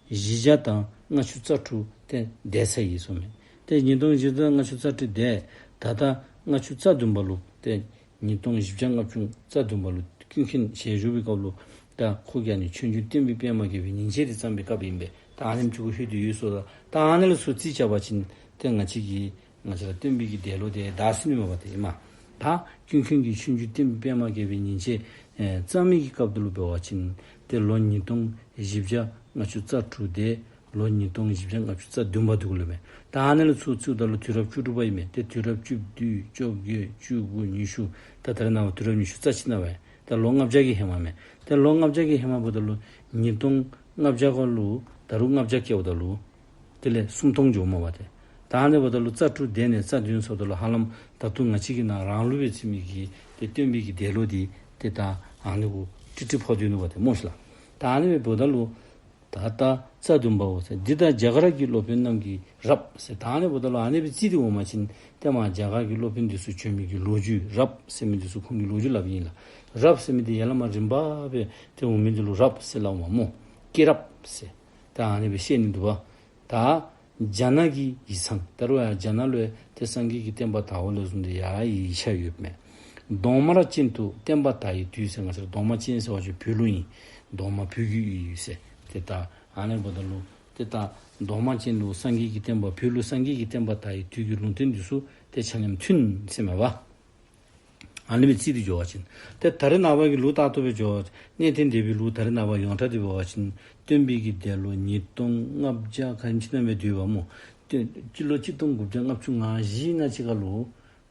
བཞི་བརྒྱ་དང་ལྔ་བཅུ་རྩ་དྲུག་ཏེ་འདས་ཚར་ཡི་ཟེར་མས། ཏེ་ཉིས་སྟོང་བཞི་བརྒྱ་དང་ལྔ་བཅུ་རྩ་དྲུག་འདས། ད་ལྟ་ལྔ་བཅུ་རྩ་བདུན་པ་ལུ་ཏེ་ཉིས་སྟོང་བཞི་བརྒྱ་ལྔ་བཅུ་རྩ་བདུན་པ་ལུ་ཀུན་མཁྱེན་ཞལ་བཞུགས་པའི་སྐབས་ལུ་ད་ཁོ་གིས་ཨ་ནི་ཆོས་འབྱུང་བསྟན་པའི་པདྨ་རྒྱས་པའི་ཉིན་བྱེད་དེ་བརྩམས་པའི་སྐབས་ཨིན་པས། ད་ཨ་ནེམ་ཅིག་གུ་ལྷོད་དེ་ཡོད་ཟེརཝ་ད་ད་ཨ་ནི་ལུ་ཚུར་རྩིས་རྐྱབ་པ་ཅིན་ཏེ་ང་བཅས་ཀྱི་ང་བཅས་ར་སྟོན་པའི་གི་འདས་ལོ་དེ་ད་ཟིན་མས་པ་དེ་ཨིན་མས། ད་ཀུན་མཁྱེན་གྱིས་ཆོས་འབྱུང་བསྟན་པའི་པདྨ་རྒྱས་པའི་ཉིན་བྱེད་ཨེ་བརྩམས་མི་གི་སྐབས་དེ་ལུ་འབད་བ་ཅིན་ཏེ་ལོ་ཉིས་སྟོང་བཞི་བརྒྱ་ལྔ་བཅུ་རྩ་དྲུག་འདས། ལོ་ཉིས་སྟོང་བཞི་བརྒྱ་ལྔ་བཅུ་རྩ་བདུན་པ་དེ་གུ་ལུ་མས། ད་ཨ་ནི་ལུ་ཚུར་རྩིཝ་ད་ལུ་དུས་རབས་བཅུ་དྲུག་པ་ཨིན་མས། ཏེ་དུས་རབས་བཅུ་བདུན་བཅོ་བརྒྱད་བཅུ་དགུ་ཉི་ཤུ། ད་ད་རེས་ནངས་པ་དུས་རབས་ཉི་ཤུ་རྩ་གཅིག་ནང་པས། ད་ལོ་ལྔ་བརྒྱ་གི་ཧེ་མ་མས། ཏེ་ལོ་ལྔ་བརྒྱ་གི་ཧེ་མ་འབདཝ་ད་ལུ་ཉིས་སྟོང་ལྔ་བརྒྱ་གུ་ལུ་ད་རུང་ལྔ་བརྒྱ་བཀལཝ་ད་ལུ་དེ་ལས་སུམ་སྟོང་འགྱོཝ་མས་པ་ཏེ། ད་ཨ་ནི་འབདཝ་ད་ལུ་རྩ་དྲུག་འདས་ནས་རྩ་བདུན་སོངམ་ད་ལུ་ཧ་ལམ་ད་ལྟོ་ང་བཅས་ཀྱིས་ནཱ་རང་ལུགས་སྦེ་བརྩི་མི་གི་ཏེ་སྟོན་པའི་གི་འདས་ལོ་དེ་ཏེ་ད་ཨ་ནི་གུ་ཀྲིག་ཀྲི་ཕོག་སྡོད་ནུག་པ་ཏེ་སྨོ་ཤིག་ལགས། ད་ཨ་ནི་འབདཝ་ད་ལུ་ད་ལྟ་རྩ་བདུན་པའོ་ཟེར། འདི་དག་རྒྱ་གར་གྱི་སློབ་དཔོན་རྣམས་ཀྱི་རབ་ཟེར། ད་ཨ་ནི་འབདཝ་ད་ལུ་ཨ་ནི་སྦེ་རྩིས་ཏེ་འོང་པ་ཅིན་ཏེ་མར་རྒྱ་གར་གྱི་སློབ་དཔོན་འདི་ཚུ་བྱོན་མི་གི་ལོ་རྒྱུས། རབ་ཟེར་མི་འདི་ཚུ་ཁོང་གི་ལོ་རྒྱུས་སླབ་ཨིན་ལགས། རབ་ཟེར་མི་འདི་ཡར་ལས་མར་རིམ་པ་སྦེ་ཏེ་འོང་མི་འདི་ལུ་རབ་ཟེར་སླབ་འོང་མས་སྨོ། སྐྱེས་རབས་ཟེར། ད་ཨ་ནི་སྦེ་བཤད་ནི་འདུག་པ། ད་རྒྱ་ནག་གི་ཡིག་ཚང་། ད་རུང་ཡང་རྒྱ་ནག་ལུ་ཡང་ཏེ་སངས་རྒྱས་ཀྱི་བསྟན་པ་དར་བ་ལས་བཟུང་སྟེ་ཡང་ཡིག་ཆ་ཡོདཔ་མས། གདོང་དམར་ཅན་དུ་བསྟན་པ་དར་བའི་དུས་ཟེར། ང་བཅས་ར་གདོང་དམར་ཅན་ཟེར་བ་ཅིན་བོད་ལུ་ཨིན། གདོང་དམར་བོད་ཀྱི་ཡུལ་ཟེར། ཏེ་ད་ཨ་ནི་འབདཝ་ད་ལུ་ཏེ་ད་གདོང་དམར་ཅན་དུ་སངས་རྒྱས་ཀྱི་བསྟན་པ་བོད་ལུ་སངས་རྒྱས་ཀྱི་བསྟན་པ་དར་བའི་དུས་ཀྱི་ལུང་བསྟན་འདི་ཚུ་ཏེ་ཆ་མཉམ་མཐུན་ཟེར་མས་པ། ཨ་ནི་སྦེ་རྩིས་ཏེ་འགྱོ་བ་ཅིན། ཏེ་ད་རེས་ནངས་པ་གི་ལུགས་ལྟར་དུ་སྦེ་འགྱོ་བ་ཅིན་གནས་བརྟན་སྡེ་པའི་ལུགས་ད་རེས་ནངས་པ་ཡོངས་གྲགས་དེ་འབད་བ་ཅིན་སྟོན་པའི་གི་འདས་ལོ་ཉིས་སྟོང་ལྔ་བརྒྱ་ག་དེམ་ཅིག་ནང་སྦེ་སྡོད་པ་སྨོ། ཏེ་སྤྱི་ལོ་གཅིག་སྟོང་དགུ་བརྒྱ་ལྔ་བཅུ་ང་བཞི་ནང་ཅིག་ཁར་ལུ་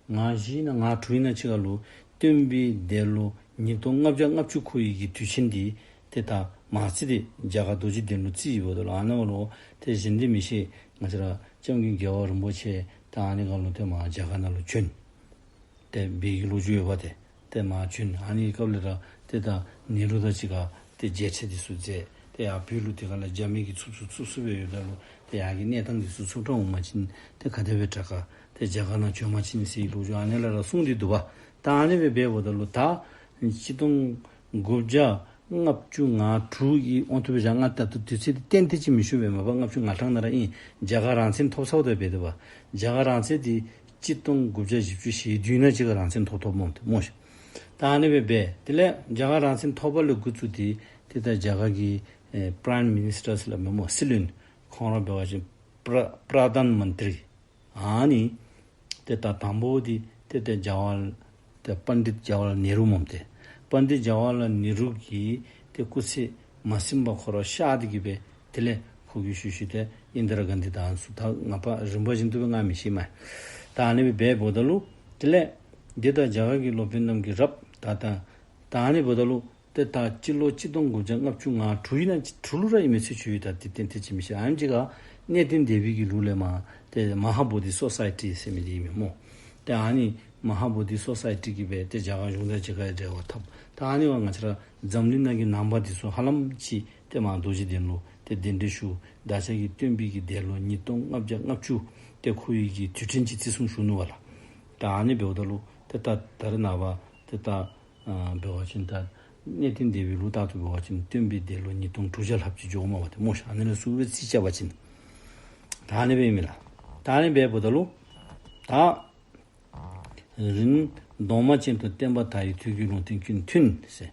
ང་བཞི་ནང་ང་དྲུག་ནང་ཅིག་ཁར་ལུ་སྟོན་པའི་འདས་ལོ་ཉིས་སྟོང་ལྔ་བརྒྱ་ལྔ་བཅུ་འཁོར་བའི་གི་དུས་ཆེན་འདི་ཏེ་ད་མར་རྩིས་ཏེ་རྒྱ་གར་རྡོ་རྗེ་གདན་ལུ་རྩིས་ཡི་འབདཝ་ད་ལུ་ཨ་ནཱ་ལུ་ཏེ་གཞན་འདི་མི་ཤེས། ང་བཅས་ར་སྐྱབས་མགོན་རྒྱལ་བ་རིན་པོ་ཆེ་ད་ཨ་ནི་སྒང་ལུ་ཏེ་མར་རྒྱ་གར་ནང་ལུ་བྱོན། ཏེ་འབད་བའི་གི་ལོ་རྒྱུས་ཡོདཔ་ཏེ། ཏེ་མར་བྱོན། ཨ་ནི་སྐབས་ལས་ར་ཏེ་ད་ནེ་རུ་དང་གཅིག་ཁར་ཏེ་མཇལ་འཕྲད་འདི་ཚུ་མཛད། ཏེ་ཡར་བོད་ལུ་དེ་ཁར་ལས་རྒྱ་མི་གིས་འཚུབ་འཚུབ་འཚུབ་འཚུབ་སྦེ་ཡོདཔ་ད་ལུ་ཏེ་ཡར་གྱི་གནས་སྟངས་འདི་ཚུ་འཚུབ་དྲགས་འོང་པ་ཅིན་ཏེ་ག་དེ་སྦེ་དྲག་ག་ཏེ་རྒྱ་གར་ནང་བྱོན་པ་ཅིན་ཟེར་བའི་ལོ་རྒྱུས་ཨ་ནི་ལས་ར་གསུངས་ཏེ་འདུག་པ། ད་ཨ་ནི་སྦེ་འབདཝ་ད་ལུ་ད་གཅིག་སྟོང་དགུ་བརྒྱ་ལྔ་བཅུ་ང་དྲུག་གི་དབང་དུ་སྦེ་བཞག། ང་ད་ལྟོ་དུས་ཚོད་འདི་གཏན་གཏན་ཅིག་མི་ཞུ་བས་མ་པ་ལྔ་བཅུ་ང་གྲངས་ནང་ར་ཨིན། རྒྱ་གར་རང་བཙན་ཐོབ་ཚརཝ་ད་འབད་དེ་པ། རྒྱ་གར་རང་བཙན་འདི་གཅིག་སྟོང་དགུ་བརྒྱ་བཞི་བཅུ་ཞེ་བདུན་ནང་ཅིག་ཁར་རང་བཙན་ཐོབ་ཐོབཔ་འོང་སྟེ་སྨོ་ཤིག། ད་ཨ་ནི་སྦེ་འབད། དེ་ལས་རྒྱ་གར་རང་བཙན་ཐོབ་པ་ལས་འགོ་བཙུགས་ཏེ་ཏེ་ད་རྒྱ་གར་གྱི་ཨེ་པྲའིམ་མི་ནིས་ཊར་ཟེར་སླབ་མས་སྨོ། སྲིད་བློན། ཁོང་ར་འབད་བ་ཅིན་པྲ་པྲ་དྷཱན་མན་ཏྲི། ཨ་ནི་ཏེ་ད་དང་པོ་འདི་ཏེ་ཏེ་ཇ་ཝར་ཏེ་པཎྜི་ཏ་ཇ་ཝར་ལཱལ་ནེ་རུ་སྨོ་ཏེ། པཎྜི་ཏ་ཇ་ཝར་ལཱལ་ནེ་རུ་གིས་ཏེ་སྐུ་ཚེ་མ་ཟིན་པར་ཁོ་ར་གཤགས་ཏེ་གི་སྦེ་དེ་ལས་ཁོ་གི་ཤུལ་ཤུལ་ཏེ་ཨིན་དྲ་གཱན་དྷི་དང་ཚུ་ད་ང་པ་རིམ་པ་བཞིན་དུ་སྦེ་ང་མི་ཤེས་མས། ད་ཨ་ནི་སྦེ་འབདཝ་ད་ལུ་དེ་ལས་འདི་དག་རྒྱ་གར་གྱི་སློབ་དཔོན་རྣམས་ཀྱི་རབ། ད་ད་ད་ཨ་ནི་འབདཝ་ད་ལུ་ཏེ་ད་སྤྱི་ལོ་གཅིག་སྟོང་དགུ་བརྒྱ་ལྔ་བཅུ་ང་དྲུག་ཨིན་ན་ཅི་དྲུག་ལུ་ར་ཨིན་མས་ཟེར་ཞུ་ཡི། ད་འདི་གཏན་གཏན་ཅིག་མི་ཤེས། ཨ་ནེམ་ཅིག་ཁར་གནས་བརྟན་སྡེ་པའི་གི་ལུགས་ལས་མར་ཏེ་མ་ཧཱ་བོ་དྷི་སོ་སའི་ཊི་ཟེར་མི་འདི་ཨིན་མས་སྨོ། ཏེ་ཨ་ནི་མ་ཧཱ་བོ་དྷི་སོ་སའི་ཊི་གིས་སྦེ་ཏེ་རྒྱ་གར་གཞུང་དང་གཅིག་ཁར་འབྲེལ་བ་འཐབ། ད་ཨ་ནི་བ་ང་བཅས་ར་འཛམ་གླིང་ནང་གི་ནང་པ་འདི་ཚུ་ཧ་ལམ་ཅིག་ཏེ་མར་རྡོ་རྗེ་གདན་ལུ་ཏེ་གདན་འདྲེན་ཞུ། བདག་ཅག་གི་སྟོན་པའི་གི་འདས་ལོ་ཉིས་སྟོང་ལྔ་བརྒྱ་ལྔ་བཅུ་ཏེ་འཁོར་བའི་གི་དུས་དྲན་ཅིག་བརྩི་སྲུང་ཞུ་ནུག་པ་ལགས། ད་ཨ་ནི་འབདཝ་ད་ལུ་ཏེ་ད་ད་རེས་ནངས་པ་ཏེ་ད་ཨ་འབད་བ་ཅིན་ད་གནས་བརྟན་སྡེ་པའི་ལུགས་ལྟར་དུ་འབད་བ་ཅིན་སྟོན་པའི་འདས་ལོ་ཉིས་སྟོང་དྲུག་བརྒྱ་ལྷགཔ་ཅིག་འགྱོཝ་མས་པ་ཏེ་སྨོ་ཤིག། ཨ་ནི་ལས་ཚུར་སྦེ་རྩིས་རྐྱབ་པ་ཅིན་ད་ཨ་ནི་སྦེ་ཨིན་མས་ལགས། ད་ཨ་ནི་སྦེ་འབདཝ་ད་ལུ་ད་རིན་གདོང་དམར་ཅན་དུ་བསྟན་པ་དར་བའི་དུས་ཀྱི་ལུང་བསྟན་ཀུན་མཐུན་ཟེར།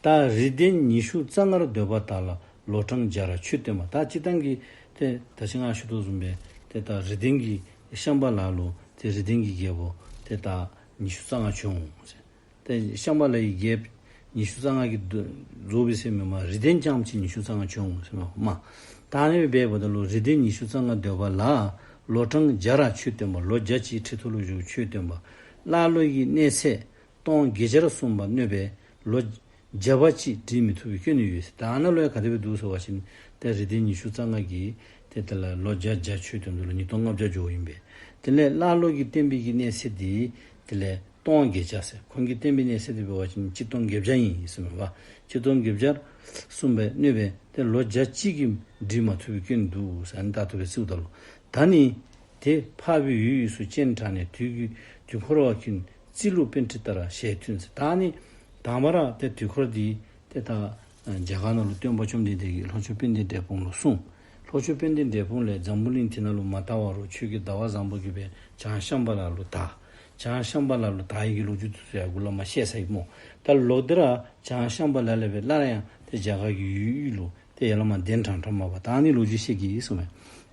ད་རིགས་ལྡན་ཉི་ཤུ་རྩ་ལྔར་འདོད་པ་དག་ལ་ལོ་གྲངས་བརྒྱ་ར་ཆོས་སྟོན་པ། ད་སྤྱིར་བཏང་གི་ཏེ་ད་ཅི་ང་ཞུ་དོ་བཟུམ་སྦེ་ཏེ་ད་རིགས་ལྡན་གྱི་ཤམྦྷ་ལ་ལུ་ཏེ་རིགས་ལྡན་གྱི་རྒྱལ་པོ་ཏེ་ད་ཉི་ཤུ་རྩ་ལྔ་བྱོན་འོང་ཟེར། ཏེ་ཤམྦྷ་ལ་ཡི་རྒྱལཔོ་ཉི་ཤུ་རྩ་ལྔ་གིས་རྫོགས་པས་ཟེར་མི་མ་རིགས་ལྡན་རྐྱངམ་ཅིག་ཉི་ཤུ་རྩ་ལྔ་བྱོན་འོང་ཟེར་མས་སྨོ། ད་ཨ་ནི་སྦེ་འབདཝ་ད་ལུ་རིགས་ལྡན་ཉི་ཤུ་རྩ་ལྔར་འདོད་པ་ལ་ལོ་གྲངས་བརྒྱ་ར་ཆོས་སྟོན་པ། ལོ་བརྒྱ་གཅིག་ཁྲི་ཐོག་ལུ་བཞུགས་ཆོས་སྟོན་པ། ཀླ་ཀློ་གི་གནས་ཚད་སྟོང་བརྒྱད་བརྒྱ་ར་སྲུངམ་གནོད་པས་ལོ་བརྒྱ་པ་ཅིག་བྲི་མི་ཐུབ་པའི་སྐྱོན་ནི་ཡོད་ཟེར། ད་ཨ་ནཱ་ལུ་ཡང་ག་དེ་སྦེ་འདུག་ཟེར་བ་ཅིན་ཏེ་རིགས་ལྡན་ཉི་ཤུ་རྩ་ལྔ་གིས་ཏེ་དེ་ལས་ལོ་བརྒྱ་བརྒྱ་ཆོས་སྟོན་དོ་ལུ་ཉིས་སྟོང་ལྔ་བརྒྱ་འགྱོཝ་ཨིན་པས། དེ་ལས་ཀླ་ཀློ་གི་བསྟན་པའི་གི་གནས་ཚད་འདི་དེ་ལས་ སྟོང་བརྒྱད་བརྒྱ་ཟེར། ཁོང་གི་བསྟན་པའི་གནས་ཚད་དེ་འབད་བ་ཅིན་གཅིག་སྟོང་བརྒྱད་བརྒྱ་ཨིན་ཟེར་མས་པ། གཅིག་སྟོང་བརྒྱད་བརྒྱ་གསུངས་པའི་སྣོད་པས་ཏེ་ལོ་བརྒྱ་གཅིག་གིས་འགྲིག་མ་ཐུབ་པའི་སྐྱོན་འདུག་ཟེར། ཨ་ནི་ད་ཐུབ་པའི་ཚིག་ད་ལུ། ད་ནི་དེ་འཕགས་པའི་ཡུལ་དབུས་སུ་སྤྱན་དྲངས་ནས། དུས་ཀྱི་དུས་འཁོར་བ་ཀུན་རྩིས་ལུགས་པཎྜི་ཏར་ཞལ་མཐུན་ཟེར། ད་ནི་དང་པ་ར་ཏེ་དུས་འཁོར་འདི་ཏེ་ད་རྒྱ་གར་ནང་ལུ་སྟོན་པ་བཅོམ་ལྡན་འདས་ཀྱིས་ལྷོ་ཕྱོགས་དཔལ་ལྡན་འབྲས་སྤུངས་ལུ་གསུངས། ལྷོ་ཕྱོགས་དཔལ་ལྡན་འབྲས་སྤུངས་ལས་འཛམ་བུ་གླིང་འདི་ནང་ལུ་མ་དར་བ་རུ་ཆོས་ཀྱི་ཟླ་བ་བཟང་པོ་གིས་སྦེ་བྱང་ཤམྦྷ་ལ་ལུ་དར། བྱང་ཤམྦྷ་ལ་ལུ་དར་ཡི་གི་ལོ་རྒྱུས་འདི་ཚུ་ཡང་འགོ་ལས་མར་བཤད་ཚར་ཡི་སྨོ། ད་ལོག་སྟེ་ར་བྱང་ཤམྦྷ་ལ་ལས་སྦེ་སླར་ཡང་ཏེ་རྒྱ་གར་གྱི་ཡུལ་དབུས་ལུ་ཏེ་ཡར་ལས་མར་གདན་དྲངས་དྲངསམ་མས་པ། ད་ནི་ལོ་རྒྱུས་བཤད་གེ་ཟེར་མས།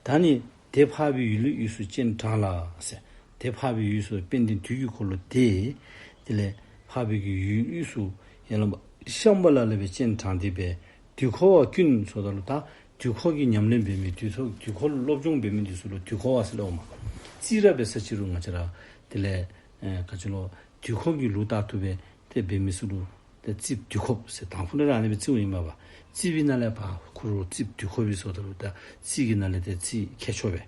ད་ནི་དེ་འཕགས་པའི་ཡུལ་དབུས་སུ་སྤྱན་དྲངས་ལ་ཟེར། དེ་འཕགས་པའི་ཡུལ་དབུས་སུ་དཔལ་ལྡན་དུས་ཀྱི་འཁོར་ལོ་དེ་དེ་ལས་འཕགས་པའི་གི་ཡུལ་དབུས་སུ་ཡར་ལས་མར་ཤམྦྷ་ལ་ལས་སྦེ་སྤྱན་དྲངས་ཏེ་སྦེ་དུས་འཁོར་བ་ཀུན་ཟེརཝ་ད་ལུ་ད་དུས་འཁོར་གྱི་ཉམས་ལེན་འབད་མི་དུས་འཁོར་དུས་འཁོར་སློབ་སྦྱོང་འབད་མི་འདི་ཚུ་ལུ་དུས་འཁོར་བ་ཟེར་སླབ་མས། རྩིས་ར་འབད་ས་ཅི་རུང་ང་བཅས་ར་དེ་ལས་ཨེ་ག་ཅི་ལོ་དུས་འཁོར་གྱི་ལུགས་ལྟར་དུ་སྦེ་ཏེ་འབད་མི་ཚུ་ལུ་ཏེ་རྩིསཔ་དུས་འཁོརཔ་ཟེར། དང་ཕུ་ལས་ར་ཨ་ནི་སྦེ་རྩིསཔ་ཨིན་མས་པ། རྩིསཔ་ནང་ལས་ཕར་ཁོ་ར་རྩིསཔ་དུས་འཁོརཔ་ཟེརཝ་ད་ལུ་ད་རྩིས་ཀྱི་ནང་ལས་ཏེ་རྩིས་ཁྱད་ཆོས་སྦེ་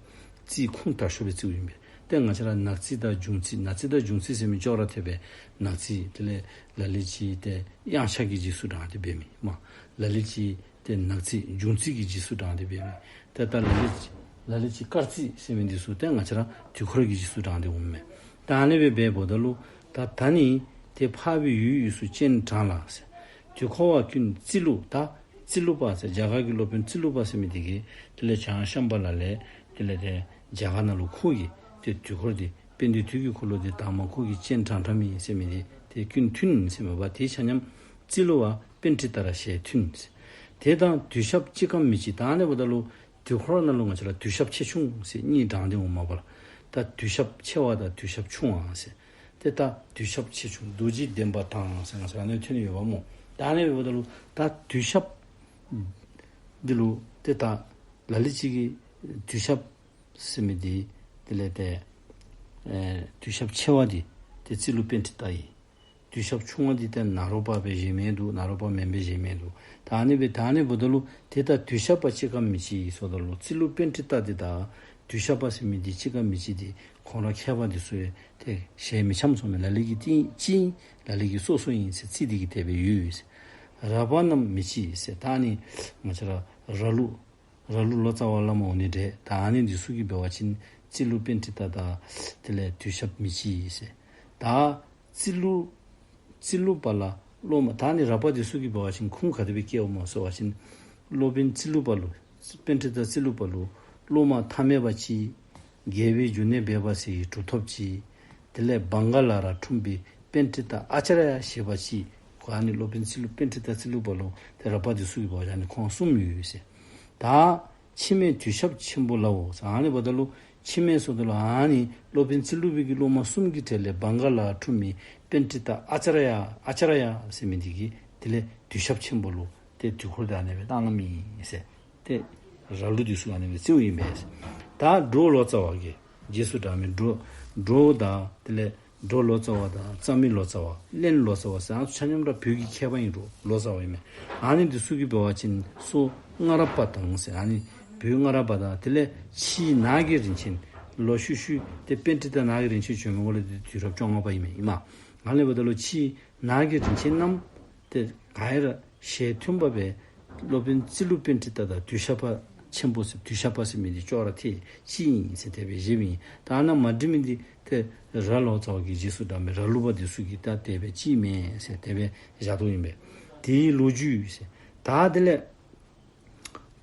རྩིས་ཁུངས་དག་ཤོས་སྦེ་རྩིསཔ་ཨིན་པས། ཏེ་ང་བཅས་ར་ནག་རྩིས་དང་འབྱུང་རྩིས། ནག་རྩིས་དང་འབྱུང་རྩིས་ཟེར་མི་ཅོག་ར་འཐདཔ་སྦེ་ནག་རྩིས་དེ་ལས་ལ་ལུ་ཅིག་ཏེ་དབྱངས་འཆར་གྱི་རྗེས་སུ་འབྲངས་ཏེ་འབད་མི་མས། ལ་ལུ་ཅིག་ཏེ་ནག་རྩིས་འབྱུང་རྩིས་ཀྱི་རྗེས་སུ་འབྲངས་ཏེ་འབད་མི། ཏེ་ད་ལ་ལུ་ཅིག་ལ་ལུ་ཅིག་སྐར་རྩིས་ཟེར་མི་འདི་ཚུ་ཏེ་ང་བཅས་ར་དུས་འཁོར་གྱི་རྗེས་སུ་འབྲངས་ཏེ་འོངམ་མས། ད་ཨ་ནི་སྦེ་འབདཝ་ད་ལུ་ད་ད་ནི་དེ་འཕགས་པའི་ཡུལ་དབུས་སུ་སྤྱན་དྲངས་ལ་ཟེར། དུས་འཁོར་བ་ཀུན་རྩིས་ལུགས། ད་རྩིས་ལུགས་པ་ཟེར་རྒྱ་གར་གྱི་སློབ་དཔོན་རྩིས་ལུགས་པ་ཟེར་མི་འདི་གིས་དེ་ལས་བྱང་ཤམྦྷ་ལ་ལས་དེ་ལས་ཏེ་རྒྱ་གར་ནང་ལུ་ཁོ་གིས་ཏེ་དུས་འཁོར་འདི་དཔལ་ལྡན་དུས་ཀྱི་འཁོར་ལོ་འདི་དང་པ་ཁོ་གིས་སྤྱན་དྲངས་དྲངས་མི་ཟེར་མི་འདི་ཏེ་ཀུན་མཐུན་ཟེར་མས་པ། དེ་ཆ་མཉམ་རྩིས་ལུགས་པ་པཎྜི་ཏར་ཞལ་མཐུན་ཟེར། དེ་དང་དུས་ཞབས་གཅིག་གམ་མི་གཅིག། ད་ཨ་ནི་འབདཝ་ད་ལུ་དུས་འཁོར་ནང་ལུ་ང་བཅས་ར་དུས་ཞབས་ཆེ་ཆུང་ཟེར་གཉིས་དྲངས་ཏེ་འོངམ་མས་པ་ལགས། ད་དུས་ཞབས་ཆེ་བ་དང་དུས་ཞབས་ཆུང་བ་ཟེར། ཏེ་ད་དུས་ཞབས་ཆེ་ཆུང་རྡོ་རྗེ་གདན་པ་དང་ཟེར་ང་བཅས་ར་ཨ་ནི་ཐོན་ཡོདཔ་སྨོ། ད་ཨ་ནི་འབདཝ་ད་ལུ་ད་དུས་ཞབས་འདི་ལུ་ཏེ་ད་ལ་ལུ་ཅིག་གིས་དུས་ཞབས་ཟེར་མི་འདི་དེ་ལས་ཏེ་ཨེ་དུས་ཞབས་ཆེ་བ་འདི་ཏེ་རྩིས་ལུགས་པཎྜི་ཏ་ཨིན། དུས་ཞབས་ཆུང་བ་འདི་ཏེ་ནཱ་རོ་པ་སྦེ་བཞེས་མི་འདུག། ནཱ་རོ་པ་མེན་པར་བཞེས་མི་འདུག། ད་ཨ་ནི་སྦེ་ད་ཨ་ནི་འབདཝ་ད་ལུ་དེ་དང་དུས་ཞབས་པ་གཅིག་གམ་མི་གཅིག་ཟེརཝ་ད་ལུ་རྩིས་ལུགས་པཎྜི་ཏ་འདི་དང་དུས་ཞབས་པ་ཟེར་མི་འདི་གཅིག་གམ་མི་གཅིག་འདི་ཁོང་ར་མཁས་པ་འདི་ཚུ་ཡང་ཏེ་ཞལ་མི་འཆམ་སོང་མས། ལ་ལུ་གིས་ཏེ་གཅིག་ཨིན། ལ་ལུ་གིས་སོ་སོ་ཨིན་ཟེར་རྩིས་འདི་གིས་དེ་སྦེ་ཡོད་ཟེར། ར་པ་རྣམས་མི་གཅིག་ཟེར། ད་ཨ་ནི་ང་བཅས་ར་ར་ལུགས་ར་ལུགས་ལོ་ཙཱ་བ་བླ་མ་འོ་ནི་འདྲས། ད་ཨ་ནི་འདི་ཚུ་གིས་འབད་བ་ཅིན་རྩིས་ལུགས་པཎྜི་ཏ་དང་དེ་ལས་དུས་ཞབས་མི་གཅིག་ཟེར། ད་རྩིས་ལུགས་རྩིས་ལུགས་པ་ལ་སློབ་མ་ད་ཨ་ནི་ར་པ་འདི་ཚུ་གིས་འབད་བ་ཅིན་ཁུངས་ག་དེ་སྦེ་བཀལཝ་སྨོ་ཟེར་བ་ཅིན་སློབ་དཔོན་རྩིས་ལུགས་པ་ལུ་པཎྜི་ཏ་རྩིས་ལུགས་པ་ལུ་སློབ་མ་ཐ་མལ་པ་གཅིག། རྒྱལ་བའི་འབྱུང་གནས་སྦས་པ་ཟེར་གྱི་གྲུབ་ཐོབ་གཅིག། དེ་ལས་བང་ག་ལ་ར་འཁྲུངས་པའི་པཎྜི་ཏ་ཨཱ་ཙཱརྱ་ཞེས་པ་གཅིག། ཁོ་ཨ་ནི་སློབ་དཔོན་རྩིས་ལུགས་པཎྜི་ཏ་རྩིས་ལུགས་པ་ལུ་ཏེ་ར་པ་འདི་ཚུ་གིས་འབད་བ་ཅིན་ཨ་ནི་ཁོང་གསུམ་ཡོད་ཟེར། ད་ཕྱི་མས་དུས་ཞབས་ཆེན་པོ་ལའོ་ཟེར། ཨ་ནི་འབདཝ་ད་ལུ་ཕྱི་མས་ཟེརཝ་ད་ལུ་ཨ་ནི་སློབ་དཔོན་རྩིས་ལུགས་པའི་གི་སློབ་མ་གསུམ་གྱི་གྲས་ལས་བང་ག་ལ་འཁྲུངས་མི་པཎྜི་ཏ་ཨཱ་ཙཱརྱ་ཨཱ་ཙཱརྱ་ཟེར་མི་འདི་གིས་དེ་ལས་དུས་ཞབས་ཆེན་པོ་ལུ་ཏེ་དུས་འཁོར་འདི་ཨ་ནི་སྦེ་བཏང་གནངམ་ཨིན་ཟེར། ཏེ་ར་ལུགས་འདི་ཚུ་ཨ་ནི་སྦེ་རྩིསཔ་ཨིན་པས། ད་འབྲོག་ལོ་ཙཱ་བ་གི་རྗེས་སུ་འབྲངས་མི་འབྲོག་འབྲོག་དང་དེ་ལས་འབྲོག་ལོ་ཙཱ་བ་དང་རྩ་མི་ལོ་ཙཱ་བ་གླན་ལོ་ཙཱ་བ་ཟེར་ཨ་ནི་ཚུ་ཆ་མཉམ་ར་བོད་ཀྱི་མཁས་པ་ཨིན། འབྲོག་ལོ་ཙཱ་བ་ཨིན་མས། ཨ་ནི་འདི་ཚུ་གིས་འབད་བ་ཅིན་སོ་སྔ་རབས་པ་དང་ཟེར་ཨ་ནི་བོད་སྔ་རབས་པ་དང་དེ་ལས་ཕྱིའི་ནགས་ཀྱི་རིན་ཆེན་ལོ་ཤུལ་ཤུལ་ཏེ་པཎྜི་ཏ་ནགས་ཀྱི་རིན་ཆེན་བྱོན་མི་འགོ་ལས་ཏེ་དུས་རབས་བཅོ་ལྔ་པ་ཨིན་མས། ཨིན་མས། ཨ་ནི་འབདཝ་ད་ལུ་ཕྱིའི་ནགས་ཀྱི་རིན་ཆེན་རྣམས་ཏེ་ག་ར་ཞལ་མཐུན་པ་སྦེ་སློབ་དཔོན་རྩིས་ལུགས་པཎྜི་ཏ་དང་དུས་ཞབས་པ་ཆེན་པོ་ཟེར་དུས་ཞབས་པ་ཟེར་མི་འདི་ཅོག་ར་འཐད་གཅིག་ཨིན་ཟེར་དེ་སྦེ་བཞེསཔ་ཨིན། ད་ཨ་ནཱ་མ་འགྲིག་མི་འདི་ཏེ་ར་ལོ་ཙཱ་བ་གི་རྗེས་སུ་འབྲངས་མི་ར་ལུགས་པ་འདི་ཚུ་གིས་ད་དེ་སྦེ་གཅིག་མེན་ཟེར་དེ་སྦེ་བཞག་དོ་ཨིན་པས། དེའི་ལོ་རྒྱུས་ཟེར། ད་དེ་ལས་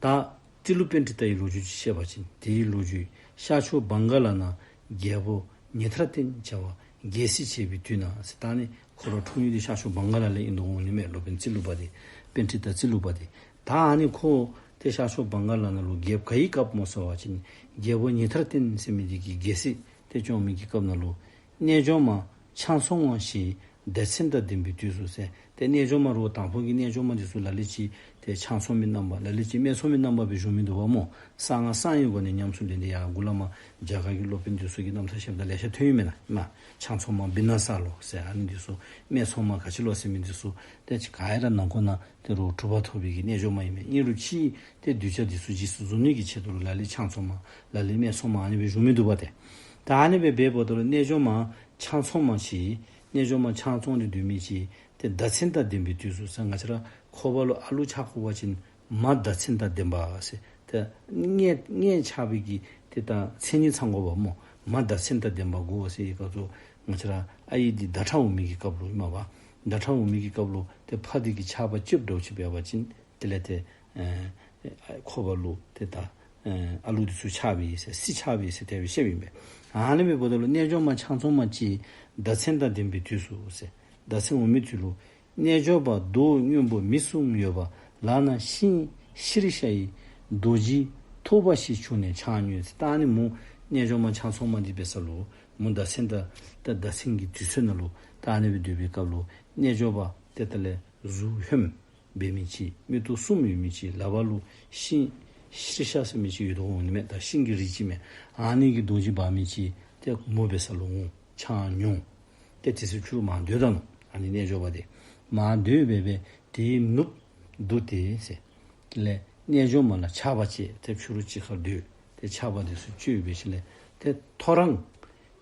ད་རྩིས་ལུགས་པཎྜི་ཏ་ཡི་ལོ་རྒྱུས་ཅིག་བཤད་པ་ཅིན་དེའི་ལོ་རྒྱུས། ཤར་ཕྱོགས་བང་ག་ལ་ན་རྒྱལ་པོ་ཉི་ཐར་ཏན་བྱ་བ་རྒྱལ་སྲིད་བྱེད་པའི་དུས་ན་ཟེར། ད་ཨ་ནི་ཁོ་ར་འཁྲུངས་ཡུལ་འདི་ཤར་ཕྱོགས་བང་ག་ལ་ལས་ཨིན་དོ་འོང་ནི་མས། སློབ་དཔོན་རྩིས་ལུགས་པ་འདི་པཎྜི་ཏ་རྩིས་ལུགས་པ་འདི། ད་ཨ་ནི་ཁོ་ཏེ་ཤར་ཕྱོགས་བང་ག་ལ་ན་ལུ་རྒྱལཔོ་ག་གི་སྐབས་སྨོ་ཟེར་བ་ཅིན་རྒྱལ་པོ་ཉི་ཐར་ཏན་ཟེར་མི་འདི་གིས་རྒྱལ་སྲིད་ཏེ་སྐྱོང་མི་གི་སྐབས་ནང་ལུ་རྣལ་འབྱོར་མ་ཆང་འཚོང་བ་ཞིག་སྡེ་ཚན་དང་ལྡན་པའི་དུས་སུ་ཟེར། ཏེ་རྣལ་འབྱོར་མ་རོགས་དང་ཕུ་གི་རྣལ་འབྱོར་མ་འདི་ཚུ་ལ་ལུ་ཅིག་ཏེ་ཆང་འཚོང་མི་རྣམ་པ་ལ་ལུ་ཅིག་སྨན་འཚོང་མི་རྣམ་པ་སྦེ་བཞུགས་མི་འདུག་པ་སྨོ། གསང་སྔགས་གསང་བའི་སྒོ་ནས་ཉམས་སུ་ལེན་ཏེ་ཡར་འགོ་ལས་མར་རྒྱ་གར་གྱི་སློབ་དཔོན་འདི་ཚུ་གི་རྣམ་ཐར་བཤདཔ་ད་ལེ་ཤ་ཐོན་ཡི་མེན་ན། མ་ཆང་འཚོང་མ་བི་ན་ས་ལོ་ཟེར་ཨ་ནི་འདི་ཚུ་སྨན་འཚོང་མ་ག་ཅི་ལོ་ཟེར་མི་འདི་ཚུ་ཏེ་ཅིག་ག་ཡ་ར་ནང་འཁོད་ནང་ཏེ་རོགས་གྲུབ་པ་ཐོབ་པའི་གི་རྣལ་འབྱོར་མ་ཨིན་མས། ཨིན་རུང་ཕྱིའི་ཏེ་གདུལ་བྱ་འདི་ཚུ་རྗེས་སུ་བཟུང་ནི་གི་ཆེད་དུ་ལུ་ལ་ལུ་ཆང་འཚོང་མ་ལ་ལུ་སྨན་འཚོང་མ་ཨ་ནི་སྦེ་བཞུགས་མི་འདུག་པ་ཏེ། ད་ཨ་ནི་སྦེ་འབདཝ་ད་ལུ་རྣལ་འབྱོར་མ་ཆང་འཚོང་མ་ཞིག་ རྣལ་འབྱོར་མ་ཆང་འཚོང་སྟེ་སྡོད་མི་ཅིག་ཏེ་བརྡ་མཚོན་དང་ལྡན་པའི་དུས་སུ་ཟེར། ང་བཅས་ར་ཁོག་པ་ལུ་ཨ་ལུ་ཆགས་དགོ་པ་ཅིན་མ་བརྡ་མཚོན་དང་ལྡན་པ་ཟེར། ཏེ་མངལ་མངལ་ཆགས་པའི་གི་ཏེ་ད་མཚན་ཉིད་ཚང་དགོ་པ་སྨོ། མ་བརྡ་མཚོན་དང་ལྡན་པ་དགོ་ཟེར་བའི་སྐབས་སུ་ང་བཅས་ར་ཨའི་འདི་ཟླ་ཁྲག་འོང་མི་གི་སྐབས་ལུ་ཨིན་མས་པ། ཟླ་ཁྲག་འོང་མི་གི་སྐབས་ལུ་ཏེ་ཕ་འདི་གིས་ཆརཔ་བཅདཔ་འདྲཝ་ཅིག་འབད་བ་ཅིན་དེ་ལས་ཏེ་ཨེ་ཁོག་པ་ལུ་ཏེ་ད་ཨེ་ཨ་ལུ་འདི་ཚུ་ཆགས་པས་ཟེར། བསིལ་ཆགས་པས་ཟེར་དེ་སྦེ་བཤདཔ་ཨིན་པས། ཨ་ནི་སྦེ་འབདཝ་ད་ལུ་རྣལ་འབྱོར་མ་ཆང་འཚོང་མ་ཅིག་བརྡ་མཚོན་དང་ལྡན་པའི་དུས་སུ་ཟེར། བརྡ་མཚོན་འོང་མི་དུས་ལུ་རྣལ་འབྱོར་པ་མདོག་སྔོན་པོ་མི་གསུམ་ཡོད་པ། ལག་ན་ཤིང་ཤེར་ཤ་ཡི་རྡོ་རྗེ་ཐོགས་པ་ཞིག་བྱུང་ནས་ཆང་ཉོས་ཟེར། ད་ཨ་ནི་མོ་རྣལ་འབྱོར་མ་ཆང་འཚོང་མ་འདི་འབད་ས་ལུ་མོ་བརྡ་མཚོན་དང་ད་བརྡ་མཚོན་གྱི་དུས་ཚོད་ནང་ལུ་ད་ཨ་ནི་སྦེ་སྡོད་པའི་སྐབས་ལུ་རྣལ་འབྱོར་པ་ཏེ་ད་ལས་གཟུགས་ཧོནམ་འབད་མི་ཅིག་མིག་ཏོ་གསུམ་ཡོད་མི་ཅིག་ལག་པ་ལུ་ཤིང་ཤེར་ཤ་ཟེར་མི་ཅིག་ཡོད་དོ་འོང་ནི་མས། ད་ཤིང་གི་རིགས་ཅིག་མས། ཨ་ནི་གི་རྡོ་རྗེ་འབག་མི་ཅིག་ཏེ་མོ་འབད་ས་ལུ་འོང་ཆང་ཉོ། ཏེ་དེ་ཚེ་ཕྱི་རུ་མར་སྡོད་ད་ནུག། ཨ་ནི་རྣལ་འབྱོར་པ་དེ་མར་སྡོད་སྦེ་སྦེ་དེའི་ནུབ་བསྡུ་སྟེ་ཟེར། དེ་ལས་རྣལ་འབྱོར་མ་ལ་ཆརཔ་བཅད། ཏེ་ཕྱི་རུ་ཅིག་ཁར་སྡོད། ཏེ་ཆརཔ་དེ་ཚུ་བཅད་འབད་ཞིནམ་ལས་ཏེ་ཐོ་རངས་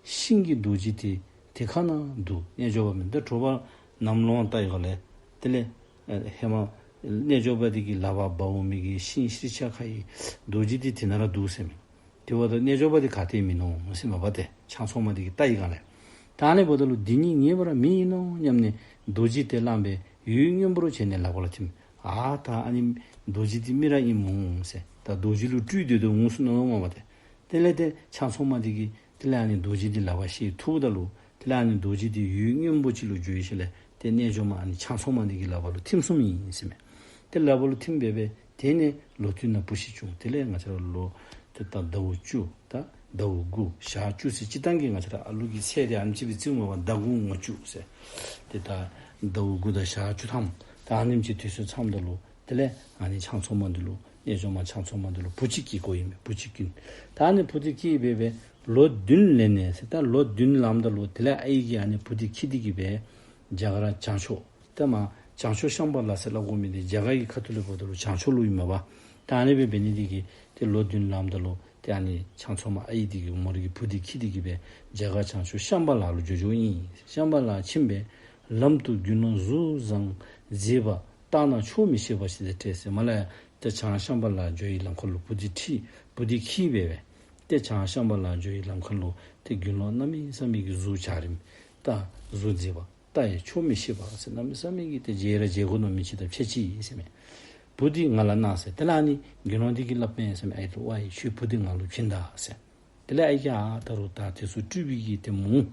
ཤིང་གི་རྡོ་རྗེ་དེ་དེ་ཁ་ན་འདུག། རྣལ་འབྱོར་པ་མེན། ཏེ་དྲོ་པ་ནམ་ལངས་ལྟ་ཡི་ག་ལས་དེ་ལས་ཨེ་ཧེ་མ་རྣལ་འབྱོར་པ་དེ་གི་ལག་པར་འབག་འོང་མི་གི་ཤིང་ཤེར་ཤ་ཁ་ཡི་རྡོ་རྗེ་དེ་དེ་ནང་ར་འདུག་ཟེར་མས། དེ་འབདཝ་ད་རྣལ་འབྱོར་པ་དེ་ག་ཏེ་མིན་ནུག་ཟེར་མས་པ། ཏེ་ཆང་འཚོང་མ་དེ་གིས་ལྟ་ཡི་ག་ལས། ད་ཨ་ནི་འབདཝ་ད་ལུ་འདི་ནི་ངེས་པར་མི་ཨིན་ནོ་སྙམ་ནས་རྡོ་རྗེ་དེ་བླངས་པས་ཡུལ་སྔོན་པོར་བྱོན་ནས་ལག་པ་ལ་ཐིམ། ཨ་ད་ཨ་ནི་རྡོ་རྗེ་དེ་མི་ར་ཨིནམ་འོང་ཟེར། ད་རྡོ་རྗེ་ལུ་སྤྲུལ་སྡོད་དོ་འོང་ཟེར་མནོ་མནོཝ་མས་པ་ཏེ། དེ་ལས་ཏེ་ཆང་འཚོང་མ་དེ་གིས་དེ་ལས་ཨ་ནི་རྡོ་རྗེ་དེ་ལག་པར་བཤེད་བཏུབ་ད་ལུ་དེ་ལས་ཨ་ནི་རྡོ་རྗེ་དེ་ཡུལ་སྔོན་པོ་ཅིག་ལུ་འགྱོ་ཞིནམ་ལས་ཏེ་རྣལ་འབྱོར་མ་ཨ་ནི་ཆང་འཚོང་མ་དེ་གི་ལག་པ་ལུ་ཐིམ་སོངམ་ཨིན་ཟེར་མས། ཏེ་ལག་པ་ལུ་ཐིམ་སྦེ་སྦེ་དེ་ནས་ལོ་དུས་ན་བུ་ཞིག་བྱུང་། དེ་ལས་ང་བཅས་ར་ལོ་ཏེ་ད་ཟླཝ་བཅུ་ད་ཟླཝ་དགུ་ཞག་བཅུ་ཟེར་སྤྱིར་བཏང་གི་ང་བཅས་ར་ཨ་ལུ་གི་ཚེ་དེ་ཨ་ནེམ་ཅིག་སྦེ་བརྩིཝ་མས་པ། ཟླ་དགུ་ང་བཅུ་ཟེར། ཏེ་ད་ཟླཝ་དགུ་དང་ཞག་བཅུ་ཐམ་ད་ཨ་ནེམ་ཅིག་དུས་ཚོད་ཚངམ་ད་ལུ་དེ་ལས་ཨ་ནི་ཆང་འཚོང་མ་འདི་ལུ་རྣལ་འབྱོར་མ་ཆང་འཚོང་མ་འདི་ལུ་བུ་ཅིག་སྐྱེས་དགོ་ཡི་མས། བུ་ཅིག་སྐྱེས། ད་ཨ་ནི་བུ་དེ་སྐྱེས་སྦེ་སྦེ་ལོ་བདུན་ལོན་ནས་ཟེར། ད་ལོ་བདུན་ལངམ་ད་ལུ་དེ་ལས་ཨའི་གིས་ཨ་ནི་བུ་དེ་འཁྱིད་དེ་གི་སྦེ་རྒྱ་གར་བྱང་ཕྱོགས་ཏེ་མར་བྱང་ཕྱོགས་ཤམ་བྷ་ལ་ཟེར་སླབ་དགོ་མི་དེ་རྒྱ་གར་གྱི་ཁ་ཐུག་ལས་འབདཝ་ད་ལུ་བྱང་ཕྱོགས་ལུ་ཨིན་མས་པ། ད་ཨ་ནི་སྦེ་འབད་ནི་དེ་གིས་ཏེ་ལོ་བདུན་ལངམ་ད་ལུ་ཏེ་ཨ་ནི་ཆང་འཚོང་མ་ཨའི་དེ་གིས་མོ་རའི་གི་བུ་དེ་འཁྱིད་དེ་གི་སྦེ་རྒྱ་གར་བྱང་ཕྱོགས་ཤམ་བྷ་ལ་ལུ་འགྱོ་འགྱོཝ་ཨིན། ཤམ་བྷ་ལ་ཕྱིན་པས་ལམ་དུ་དགེ་སློང་གཟུགས་བཟང་མཛེས་པ་བལྟ་ན་ཆོག་མི་ཤེས་པ་ཞིག་དང་འཕྲད་ཟེར། མར་ལས་ཡར་ཏེ་བྱང་ཤམ་བྷ་ལ་འགྱོ་བའི་ལམ་ཁ་ལུ་བུ་དེ་འཁྱིད་བུ་དེ་འཁྱིད་སྦེ་སྦེ་ཏེ་བྱང་ཤམ་བྷ་ལ་འགྱོ་བའི་ལམ་ཁ་ལུ་ཏེ་དགེ་སློང་གནམ་མེད་ས་མེད་ཀྱི་གཟུགས་འཇའ་རིསམོ་ད་གཟུགས་མཛེས་པ་བལྟ་ཡང་ཆོག་མི་ཤེས་པ་ཟེར། གནམ་མེད་ས་མེད་ཀྱི་ཏེ་མཇལ་ར་མཇལ་དགོ་མནོ་མི་ཅིག་དང་འཕྱད་ཅི་ཟེར་མས། བུ་དེ་ང་ལ་གནང་ཟེར། དེ་ལས་ཨ་ནི་དགེ་སློང་དེ་གིས་སླབ་མས་ཟེར་མས། ཨའི་ལུ་ཝའི་ཁྱོད་བུ་དེ་ང་ལུ་བྱིན་ད་ཟེར། དེ་ལས་ཨའི་གིས་ཨ་ད་རུང་ད་དེ་ཚུ་སྤྲུལ་པའི་གི་ཏེ་མོ་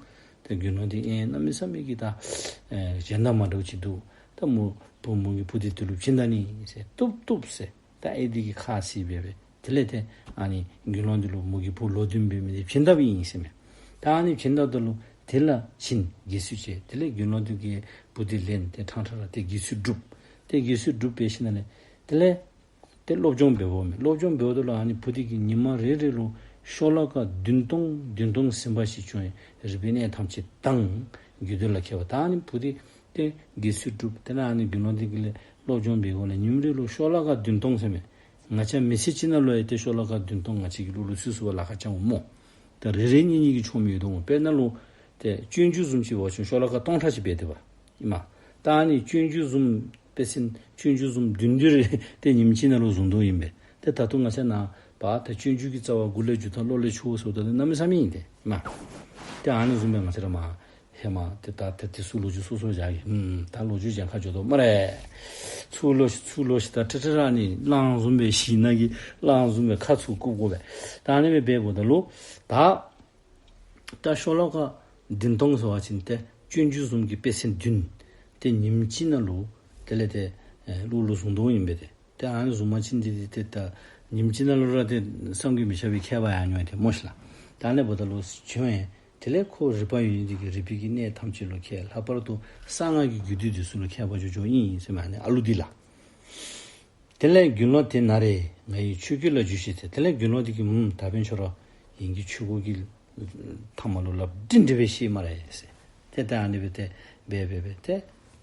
ཏེ་དགེ་སློང་དེ་ཨེ་གནམ་མེད་ས་མེད་ཀྱི་ད་ཨེ་གཞན་དང་མ་འདྲཝ་ཅིག་འདུག། ད་མོ་བུ་མོ་གི་བུ་དེ་དེ་ལུ་བྱིན་ད་ནི་ཟེར། བཏུབ་བཏུབ་ཟེར། ད་ཨའི་དེ་གིས་ཁ་བཟེད་སྦེ་སྦེ་དེ་ལས་ཏེ་ཨ་ནི་དགེ་སློང་དེ་ལུ་མོ་གི་བུ་ལོ་བདུན་འབད་མི་དེ་བྱིན་དཔ་ཨིན་ཟེར་མས། ད་ཨ་ནི་བྱིན་དཔ་ད་ལུ་དེ་ལ་བྱིན་དགེ་ཚུལ་བཅས། དེ་ལས་དགེ་སློང་དེ་གིས་བུ་དེ་ལེན་ཏེ་ཕྲང་ཕྲང་ར་ཏེ་དགེ་ཚུལ་སྒྲུབ། ཏེ་དགེ་ཚུལ་སྒྲུབ་འབད་ཞིནམ་ལས་དེ་ལས་ཏེ་སློབ་སྦྱོང་འབདཝ་མས། སློབ་སྦྱོང་འབདཝ་ད་ལུ་ཨ་ནི་བུ་དེ་གིས་ཉིན་མ་རེ་རེ་ལུ་ཤོ་ལོ་ཀ་བདུན་སྟོང་བདུན་སྟོང་ཟིན་པ་ཞིག་བྱུང་བས་རིག་པའི་གནས་ཐམས་ཅད་དྭངས། རྒྱུད་སྡེ་ལ་མཁས་པ། ད་ཨ་ནི་བུ་དེ་ཏེ་དགེ་ཚུལ་སྒྲུབ། དེ་ལས་ཨ་ནི་དགེ་སློང་དེ་གི་ལས་སློབ་སྦྱོང་འབད་དགོ་ལས་ཉིནམ་རེ་ལུ་ཤོ་ལོ་ཀ་བདུན་སྟོང་ཟེར་མས། ང་བཅས་མི་ཚེ་གཅིག་ནང་ལུ་ཡང་ཏེ་ཤོ་ལོ་ཀ་བདུན་སྟོང་ང་བཅས་ཀྱིས་གློག་ལུ་ཚུད་ཚུགས་པར་ལཱ་ཁག་ཅིག་འོང་སྨོ། ད་རེ་རེ་གཉིས་གཉིས་ཀྱིས་ཆོག་མི་ཡོད་དོ་འོང་། དཔེར་ན་ལུ་ཏེ་སྤྱོད་འཇུག་བཟུམ་ཅིག་འབད་བ་ཅིན་ཤོ་ལོ་ཀ་སྟོང་ཕྲག་ཅིག་འབད་དེས་པ་ཨིན་མས། ད་ཨ་ནི་སྤྱོད་འཇུག་བཟུམ་དཔེ་ཅིན་སྤྱོད་འཇུག་བཟུམ་བདུན་བདུན་རེ་ཏེ་ཉིནམ་གཅིག་ནང་ལུ་བཟུང་དོ་ཨིན་པས། ཏེ་ད་ལྟོ་ང་བཅས་ནཱ་པ་ད་སྤྱོད་འཇུག་གི་རྩ་བ་མགུ་ལས་མཇུག་ད་གློག་ལས་ཆུ་བོ་ཟེརཝ་ད་ཏེ་གནམ་མེད་ས་མེད་ཨིན་ཏེ་ཨིན་མས། ཏེ་ཨ་ནི་བཟུམ་སྦེ་ང་བཅས་ར་མར་ཧེ་མ་ཏེ་ད་ཏེ་དེ་ཚུ་ལོ་རྒྱུས་སོ་སོ་བཞག་གེ། ཨུམ་ད་ལོ་རྒྱུས་གཞན་ཁར་འགྱོ་དོ་སྨ་རེ། ཚུར་ལོག་ཤིག། ཚུར་ལོག་ཤིག། ད་ཁྲིག་ཁྲི་ར་ནི་གླང་བཟུམ་སྦེ་ཞིང་ནང་གི་གླང་བཟུམ་སྦེ་ཁ་ཚུར་བཀུག་བཀུག་སྦེ། ད་ཨ་ནི་སྦེ་འབདཝ་ད་ལུ་ད་ད་ཤོ་ལོ་ཀ་བདུན་སྟོང་ཟེར་བ་ཅིན་ཏེ་སྤྱོད་འཇུག་བཟུམ་གྱི་དཔེ་ཚན་བདུན་ཏེ་ཉིནམ་གཅིག་ནང་ལུ་དེ་ལས་ཏེ་ཨེ་གློག་ལུ་བཟུང་དོ་ཨིན་པས་ཏེ། ཏེ་ཨ་ནི་བཟུང་པ་ཅིན་འདི་འདི་ཏེ་ད་ཉིནམ་གཅིག་ནང་ལུ་ར་ཏེ་བསམ་གྱིས་མི་ཁྱབ་པའི་མཁས་པ་ཡར་འགྱོ་ཡི་ཏེ་སྨོ་ཤིག་ལགས། ད་ཨ་ནི་འབདཝ་ད་ལུ་བྱོན་ཡི། དེ་ལས་ཁོ་རིག་པ་ཡོད་ནི་དེ་གིས་རིག་པའི་གི་གནས་ཐམས་ཅད་ལུ་མཁས། ལྷག་པར་དུ་གསང་སྔགས་ཀྱི་རྒྱུད་སྡེ་འདི་ཚུ་ལུ་མཁས་པ་འགྱོ་འགྱོཝ་ཨིན་ཟེར་མས་ཨ་ནི་ཨ་ལུ་འདི་ལགས། དེ་ལས་དགེ་སློང་དེ་ན་རེ་ང་ཡི་ཆོས་གོས་ལ་འཇུ་ཞིག་ཟེར། དེ་ལས་དགེ་སློང་དེ་གིས་ཨུམ་ད་འབདན་ཁྱོད་ར་ངེ་གི་ཆོས་གོས་ཀྱི་ཐ་མ་ལུ་ལགཔ་སྒྲིང་སྒྲི་སྦེ་བཤེད་སྨ་རེ་ཟེར། ཏེ་ད་ཨ་ནི་སྦེ་ཏེ་འབད་འབད་འབད་ཏེ་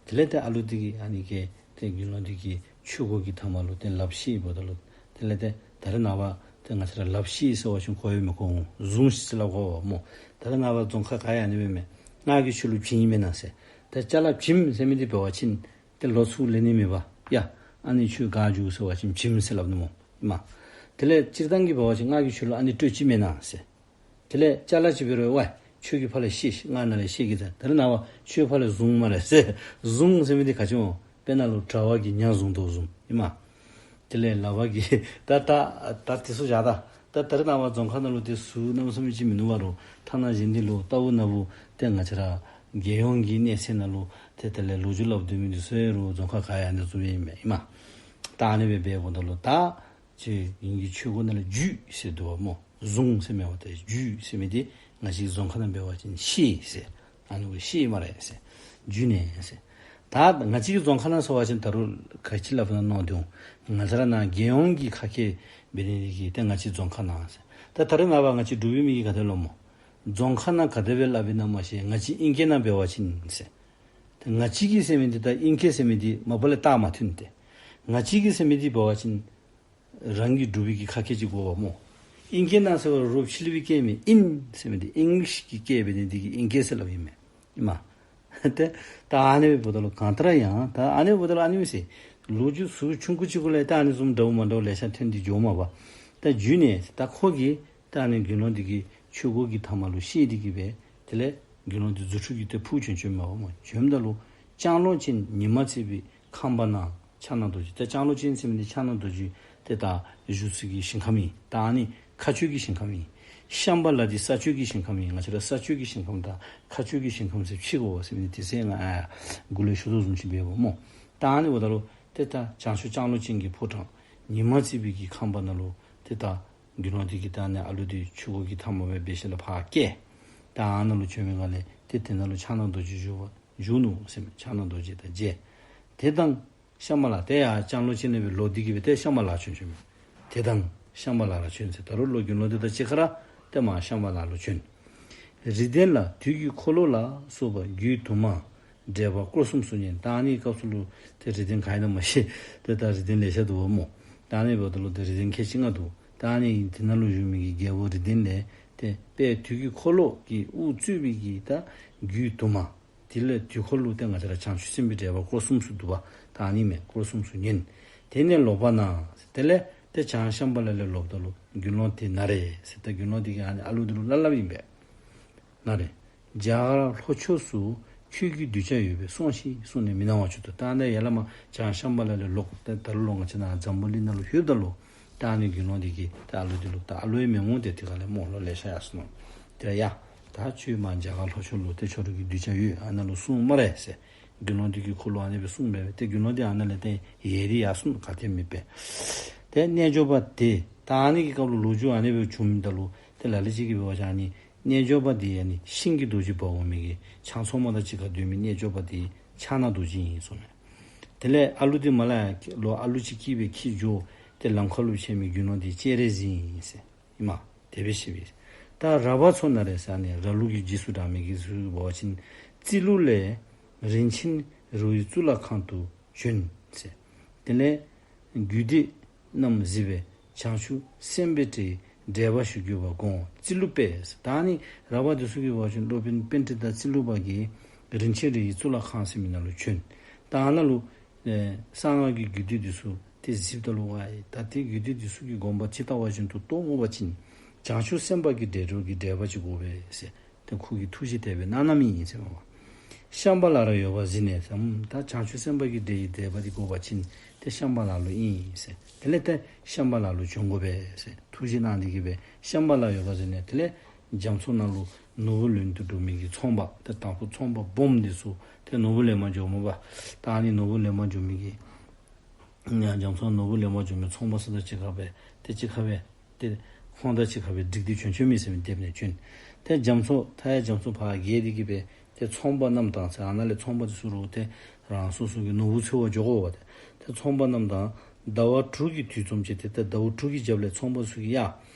དེ་ལས་ཏེ་ཨ་ལུ་དེ་གིས་ཨ་ནི་གི་ཏེ་དགེ་སློང་དེ་གི་ཆོས་གོས་ཀྱི་ཐ་མ་ལུ་ཏེ་ལགཔ་བཤེད་འབདཝ་ད་ལུ་དེ་ལས་ཏེ་ད་རེས་ནངས་པ་ཏེ་ང་བཅས་ར་ལགཔ་བཤེད་ཟེར་བ་ཅིན་གོ་ཡི་མི་གོ་འོང་། བཟུང་ཞིག་ཟེར་སླབ་དགོ་པས་སྨོ། ད་རེས་ནངས་པ་རྫོང་ཁ་ག་ཡང་ཨ་ནི་སྦེ་མས། ང་གིས་ཁྱོད་ལུ་བྱིན་ཡི་མེན་ན་ཟེར། ད་ཅ་ལ་བྱིནམ་ཟེར་མི་འདི་འབད་བ་ཅིན་ཏེ་ལོག་ཚུར་ལེན་ནི་མེད་པས། ཡ་ཨ་ནི་ཁྱོད་ག་འགྱོ་ཟེར་བ་ཅིན་བྱིནམ་ཟེར་སླབ་ནི་སྨོ་ཨིན་མས། དེ་ལས་སྤྱིར་བཏང་གི་འབད་བ་ཅིན་ང་གིས་ཁྱོད་ལུ་ཨ་ནི་སྤྲོད་ཅི་མེན་ན་ཟེར། དེ་ལས་ཅ་ལ་ཅིག་འབད་རུང་ཝའི་ཁྱོད་ཀྱིས་ཕར་ལས་བཤེད་ང་ནཱ་ལས་བཤེད་གེ་ཟེར། ད་རེས་ནངས་པ་ཁྱོད་ཕར་ལས་བཟུང་སྨ་རེ་ཟེར། བཟུང་ཟེར་མི་འདི་ག་ཅི་སྨོ། དཔེར་ན་ལུ་དྲ་བ་གིས་ཉ་བཟུང་དོ་བཟུམ་ཨིན་མས། དེ་ལས་ལག་པ་གིས་ད་ད་ད་དེ་ཚུ་བཞག་ད། ད་ད་རེས་ནངས་པ་རྫོང་ཁ་ནང་ལུ་དེ་ཚུ་གནམ་མེད་ས་མེད་ཅིག་མིན་ནུག་པ་རོ། ཐ་ན་གཞན་འདི་ལུ་ལྟ་བུ་ན་བུ་ཏེ་ང་བཅས་ར་རྒྱལ་ཡོངས་ཀྱི་གནས་ཚད་ནང་ལུ་ཏེ་དེ་ལས་ལོ་རྒྱུས་སླབ་སྡོད་མི་འདི་ཚུ་ཡང་རོ་རྫོང་ཁ་ག་ཡང་ཨ་ནི་བཟུམ་ཨིན་མས་ཨིན་མས། ད་ཨ་ནི་སྦེ་འབདཝ་ད་ལུ་ད་ཅིག་དབྱིན་ཇིའི་ཆོས་སྐོར་ནང་ལས་བརྒྱུད་ཟེར་འདུག་པ་སྨོ། བཟུང་ཟེར་མེན་པར་ཏེ་བརྒྱུད་ཟེར་མི་འདི་ང་བཅས་རྫོང་ཁ་ནང་འབད་བ་ཅིན་བཤེད་ཟེར། ཨ་ནི་གུ་བཤེད་སྨ་རེ་ཟེར། བརྒྱུད་ནས་ཟེར། ད་ང་བཅས་ཀྱི་རྫོང་ཁ་ནང་ཟེར་བ་ཅིན་ད་རུང་ག་ཅི་སླབ་ཨིན་ན་མནོ་དོ། ང་བཅས་ར་ནཱ་རྒྱལ་ཡོངས་ཀྱི་ཁ་སྐད་འབད་ནི་འདི་གིས་ཏེ་ང་བཅས་རྫོང་ཁ་ནང་ཟེར། ད་ད་རེས་ནངས་པ་ང་བཅས་འབྲུག་པའི་མི་གིས་ག་དེ་སླབ་སྨོ། རྫོང་ཁ་ནང་ག་དེ་སྦེ་སླབ་ཨིན་ན་མ་ཤེས། ང་བཅས་ཨིང་སྐད་ནང་འབད་བ་ཅིན་ཟེར། ཏེ་ང་བཅས་ཀྱི་ཟེར་མི་འདི་དང་ཨིང་སྐད་ཟེར་མི་འདི་མ་པ་ལས་རྟགས་མ་མཐུན་ཏེ། ང་བཅས་ཀྱི་ཟེར་མི་འདི་འབད་བ་ཅིན་རང་གི་འབྲུག་པའི་གི་ཁ་སྐད་ཅིག་དགོ་པ་སྨོ། ཨིང་སྐད་ནང་ཟེར་བ་རོགས་ཕྱི་གླིང་པའི་སྐད་མས། ཨིན་ཟེར་མི་འདི་ཨིང་ལིཤ་གི་སྐད་འབད་ནི་འདི་གིས་ཨིང་སྐད་ཟེར་སླབ་ཨིན་མས། ཨིན་མས། ཏེ་ད་ཨ་ནི་འབདཝ་ད་ལུ་གང་ལྟར་ཡང་ད་ཨ་ནི་འབདཝ་ད་ལུ་ཨ་ནི་མས་ཟེར། ལོ་རྒྱུས་ཟུར་ཆུང་ཀུ་ཅིག་གུ་ལས་ད་ཨ་ནི་བཟུམ་འདྲཝ་མ་འདྲཝ་ལེ་ཤ་ཐོན་ཏེ་འགྱོཝ་མས་པ། ད་བརྒྱུད་ནས་ད་ཁོ་གིས་ད་ཨ་ནི་དགེ་སློང་འདི་གི་ཆོས་སྐོར་གྱི་ཐ་མ་ལུ་བཤད་འདི་གིས་སྦེ་དེ་ལས་དགེ་སློང་འདི་རྫུ་འཕྲུལ་གྱིས་ཏེ་འཕུར་བྱོན་བྱོནམ་མས་པ་སྨོ། བྱོནམ་ད་ལུ་ལྕང་ལོ་ཅན་ཉི་མ་བརྩེགས་པའི་ཁང་པ་ན་ཕྱག་ན་རྡོ་རྗེ། ཏེ་ལྕང་ལོ་ཅན་ཟེར་མི་འདི་ཕྱག་ན་རྡོ་རྗེ་ཏེ་ད་བཞུགས་ས་གི་ཞིང་ཁམས་ཨིན། ད་ཨ་ནི་མཁའ་སྤྱོད་ཀྱི་ཞིང་ཁམས་ཨིན། ཤམ་བྷ་ལ་འདི་ས་སྤྱོད་ཀྱི་ཞིང་ཁམས་ཨིན། ང་བཅས་ར་ས་སྤྱོད་ཀྱི་ཞིང་ཁམས་དང་མཁའ་སྤྱོད་ཀྱི་ཞིང་ཁམས་ཟེར་ཕྱེ་དགོ་པས་ཟེར་མི་འདི་དེ་ཚེ་ང་ཨ་མགུ་ལས་ཞུ་དོ་བཟུམ་ཅིག་འབདཝ་སྨོ། ད་ཨ་ནི་འབདཝ་ད་ལུ་ཏེ་ད་བྱང་ཕྱོགས་ལྕང་ལོ་ཅན་གྱི་ཕོ་བྲང་ཉི་མ་བརྩེགས་པའི་གི་ཁང་པ་ནང་ལུ་ཏེ་ད་དགེ་སློང་འདི་གིས་ད་ཨ་ནི་ཨ་ལུ་འདི་ཆོས་སྐོར་གྱི་ཐ་མ་སྦེ་འབད་ཞིནམ་ལས་ཕར་བསྐྱལ། ད་ཨ་ནཱ་ལུ་བྱོན་པའི་སྒང་ལས་ཏེ་དེ་ནང་ལུ་ཕྱག་ན་རྡོ་རྗེ་བཞུགས་པ་བཞུགས་ནུག་ཟེར་མས། ཕྱག་ན་རྡོ་རྗེ་དང་མཇལ། དེ་དང་ཤམ་བྷ་ལ་ཏེ་ཡར་ལྕང་ལོ་ཅན་ལས་སྦེ་ལོག་སྟེ་གིས་སྦེ་ཏེ་ཤམ་བྷ་ལ་བྱོན་བྱོནམ་མས། དེ་དང་ཤམ་བྷ་ལ་ར་བྱོན་ཟེར། ད་རུང་ལོག་དགེ་སློང་འདི་དང་གཅིག་ཁར་ཏེ་མར་ཤམ་བྷ་ལ་ལུ་བྱོན། རིགས་ལྡན་ལ་དུས་ཀྱི་འཁོར་ལོ་ལ་སོགས་པ་རྒྱུད་དུ་མ་འགྲེལ་པ་སྐོར་གསུམ་སུ་ཉན། ད་ཨ་ནི་སྐབས་སུ་ལུ་ཏེ་རིགས་ལྡན་ག་ཨིན་ན་མ་ཤེས། ཏེ་ད་རིགས་ལྡན་ལེ་ཤ་འདུག་པ་སྨོ། ད་ཨ་ནི་འབདཝ་ད་ལུ་ཏེ་རིགས་ལྡན་ཁལ་གཅིག་ལྔ་འདུག། ད་ཨ་ནི་དེ་ནང་ལུ་བཞུགས་མི་གི་རྒྱལ་པོ་རིགས་ལྡན་ལས་ཏེ་དཔལ་དུས་ཀྱི་འཁོར་ལོ་གི་དབུ་གཙོས་པའི་གི་ད་རྒྱུད་དུ་མ། དེ་ལས་དུས་འཁོར་ལུ་ཏེ་ང་བཅས་ར་བྱང་ཆུབ་སེམས་དཔའི་འགྲེལ་པ་སྐོར་གསུམ་སུ་འདུག་པ། ད་ཨ་ནི་མས། སྐོར་གསུམ་སུ་ཉན། དེ་ནས་ལོག་པ་ན། དེ་ལས་ཏེ་བྱང་ཤམ་བྷ་ལ་ལས་ལོགཔ་ད་ལུ་དགེ་སློང་དེ་ན་རེ་ཟེར། ད་དགེ་སློང་དེ་གིས་ཨ་ནི་ཨ་ལུ་འདི་ལུ་སླབ་སླབ་ཨིན་པས། ན་རེ། རྒྱ་གར་ལྷོ་ཕྱོགས་སུ་ཁྱོད་ཀྱི་གདུལ་བྱ་ཡོད་པས་སོང་ཞིག་གསུངས་ནས་མི་སྣང་བར་གྱུར་ཏོ། ད་ཨ་ནི་ཡར་ལས་མར་བྱང་ཤམ་བྷ་ལ་ལས་ལོག་ཏེ་ད་རུང་ལོག་ང་བཅས་ནཱ་འཛམ་བུ་གླིང་ནང་ལུ་ལྷོདཔ་ད་ལུ་ད་ཨ་ནི་དགེ་སློང་དེ་གིས་ད་ཨ་ལུ་འདི་ལུ་ད་ཨ་ལུ་ཡང་མི་འོང་། ཏེ་དེ་ཁ་ལས་རྨོ་ལོ་ལེ་ཤ་ཡར་སོ་ནུག། དེ་ལས་ཡ་ད་ཁྱོད་མར་རྒྱ་གར་ལྷོ་ཕྱོགས་ལུ་ཏེ་ཁྱོད་རའི་གི་གདུལ་བྱ་ཡོད། ཨ་ནཱ་ལུ་སོང་སྨ་རེ་ཟེར། དགེ་སློང་དེ་གིས་ཁོ་ལུ་ཨ་ནི་སྦེ་གསུངས་པས། ཏེ་དགེ་སློང་དེ་ཨ་ནཱ་ལས་ཏེ་ཡལ་ཏེ་ཡར་སོ་ནུག། ག་ཏེ་མེད་པས། ཏེ་རྣལ་འབྱོར་པ་དེ་ད་ཨ་ནི་གི་སྐབས་ལུ་ལོ་རྒྱུས་ཨ་ནི་སྦེ་བྱུངམ་ད་ལུ་ཏེ་ལ་ལུ་ཅིག་གིས་འབད་བ་ཅིན་ཨ་ནི་རྣལ་འབྱོར་པ་དེ་ཨ་ནི་ཤིང་གི་རྡོ་རྗེ་འབག་འོང་མི་གི་ཆང་ཚོང་པ་དང་གཅིག་ཁར་སྡོད་མི་རྣལ་འབྱོར་པ་དེ་ཕྱག་ན་རྡོ་རྗེ་ཨིན་གསུངས་མས། དེ་ལས་ཨ་ལུ་དེ་མར་ལས་ལོག་ཨ་ལུ་ཅིག་སྐྱེས་སྦེ་འཁྱིད་འགྱོ། ཏེ་ལམ་ཁ་ལུ་ཕྱད་མི་དགེ་སློང་དེ་སྤྱན་རས་གཟིགས་ཨིན་ཟེར་ཨིན་མས། དེ་སྦེ་ཞུ་བས། ད་ར་བ་ཚོ་ན་རེ་ཟེར་ཨ་ནི་ར་ལུག་གི་རྗེས་སུ་འབྲང་མི་གི་ཚུ་འབད་བ་ཅིན་ཙི་ལུ་ལས་རིན་ཆེན་རི་བོའི་གཙུག་ལག་ཁང་དུ་བྱོན་ཟེར། དེ་ལས་རྒྱུད་སྡེ་རྣམས་གཟིགས་པས་བྱང་ཆུབ་སེམས་དཔའི་འགྲེལ་པ་ཞུ་གྱུར་པ་དགོངས། ཙི་ལུ་པས། ད་ཨ་ནི་ར་བ་དེ་ཚུ་གིས་འབད་བ་ཅིན་སློབ་དཔོན་པཎྜི་ཏ་ཙི་ལུ་པ་གིས་རིན་ཆེན་རིའི་གཙུག་ལག་ཁང་ཟེར་མི་ནང་ལུ་བྱོན། ད་ཨ་ནཱ་ལུ་ཨེ་གསང་སྔགས་ཀྱི་རྒྱུད་སྡེ་དེ་ཚུ་ཏེ་གཟིགསཔ་ད་ལུ་ཝའི་ད་ཏེ་རྒྱུད་སྡེ་དེ་ཚུ་གི་དགོངས་པ་ཇི་ལྟ་བ་བཞིན་དུ་རྟོགས་དགོ་པ་ཅིན་བྱང་ཆུབ་སེམས་དཔའ་གི་འགྲེལ་སྒྲོལ་གྱི་འགྲེལ་པ་ཅིག་དགོ་པས་ཟེར། ཏེ་ཁོ་གིས་ཐུགས་བཞེད་དེ་སྦེ་གནང་གནངམ་ཨིན་ཟེར་མས། ཤམ་བྷ་ལ་ར་ཡོད་པ་གཟིགས་ནས་ཟེར། ད་བྱང་ཆུབ་སེམས་དཔའ་གི་འགྲེལ་གྱི་འགྲེལ་པ་འདི་དགོ་པ་ཅིན་ཏེ་ཤམ་བྷ་ལ་ལུ་ཨིན་ཟེར། དེ་ལས་ཏེ་ཤམ་བྷ་ལ་ལུ་བྱོན་དགོ་པས་ཟེར་ཐུགས་བཞེད་གནང་སྟེ་གིས་སྦེ་ཤམ་བྷ་ལ་ཡོད་པ་གཟིགས་ནས་དེ་ལས་རྒྱ་མཚོ་ནང་ལུ་ནོར་བུ་ལེན་དུ་འགྲོ་མི་གི་ཚོང་པ་ཏེ་དང་ཕུ་ཚོང་པ་སྦོམ་འདི་ཚུ་ཏེ་ནོར་བུ་ལེན་པར་འགྱོཝ་མས་པ། ད་ཨ་ནི་ནོར་བུ་ལེན་པར་འགྱོ་མི་གི་རྒྱ་མཚོ་ནོར་བུ་ལེན་པར་འགྱོ་མི་ཚོང་པ་ཚུ་དང་གཅིག་ཁར་སྦེ་ཏེ་གཅིག་ཁར་སྦེ་ཏེ་ཁོང་དང་གཅིག་ཁར་སྦེ་འགྲིགས་ཏེ་བྱོན་བྱོནམ་ཨིན་ཟེར་མས། དེ་སྦེ་བྱོན། ཏེ་རྒྱ་མཚོ་མཐའ་ཡས་རྒྱ་མཚོ་ཕར་བརྒལ་ཏེ་གིས་སྦེ་ཏེ་ཚོང་པ་རྣམས་དང་ཟེར་ཨ་ནཱ་ལས་ཚོང་པ་དེ་ཚུ་རུང་ཏེ་རང་སོ་སོ་གི་ནོར་བུ་འཚོལ་བར་འགྱོ་དགོ་པས། ཏེ་ཚོང་པ་རྣམས་དང་ཟླ་བ་དྲུག་གི་དུས་ཙམ་ཅིག་ཏེ་ད་ཟླཝ་དྲུག་གི་རྒྱབ་ལས་ཚོང་པ་ཚུ་གིས་ཡ་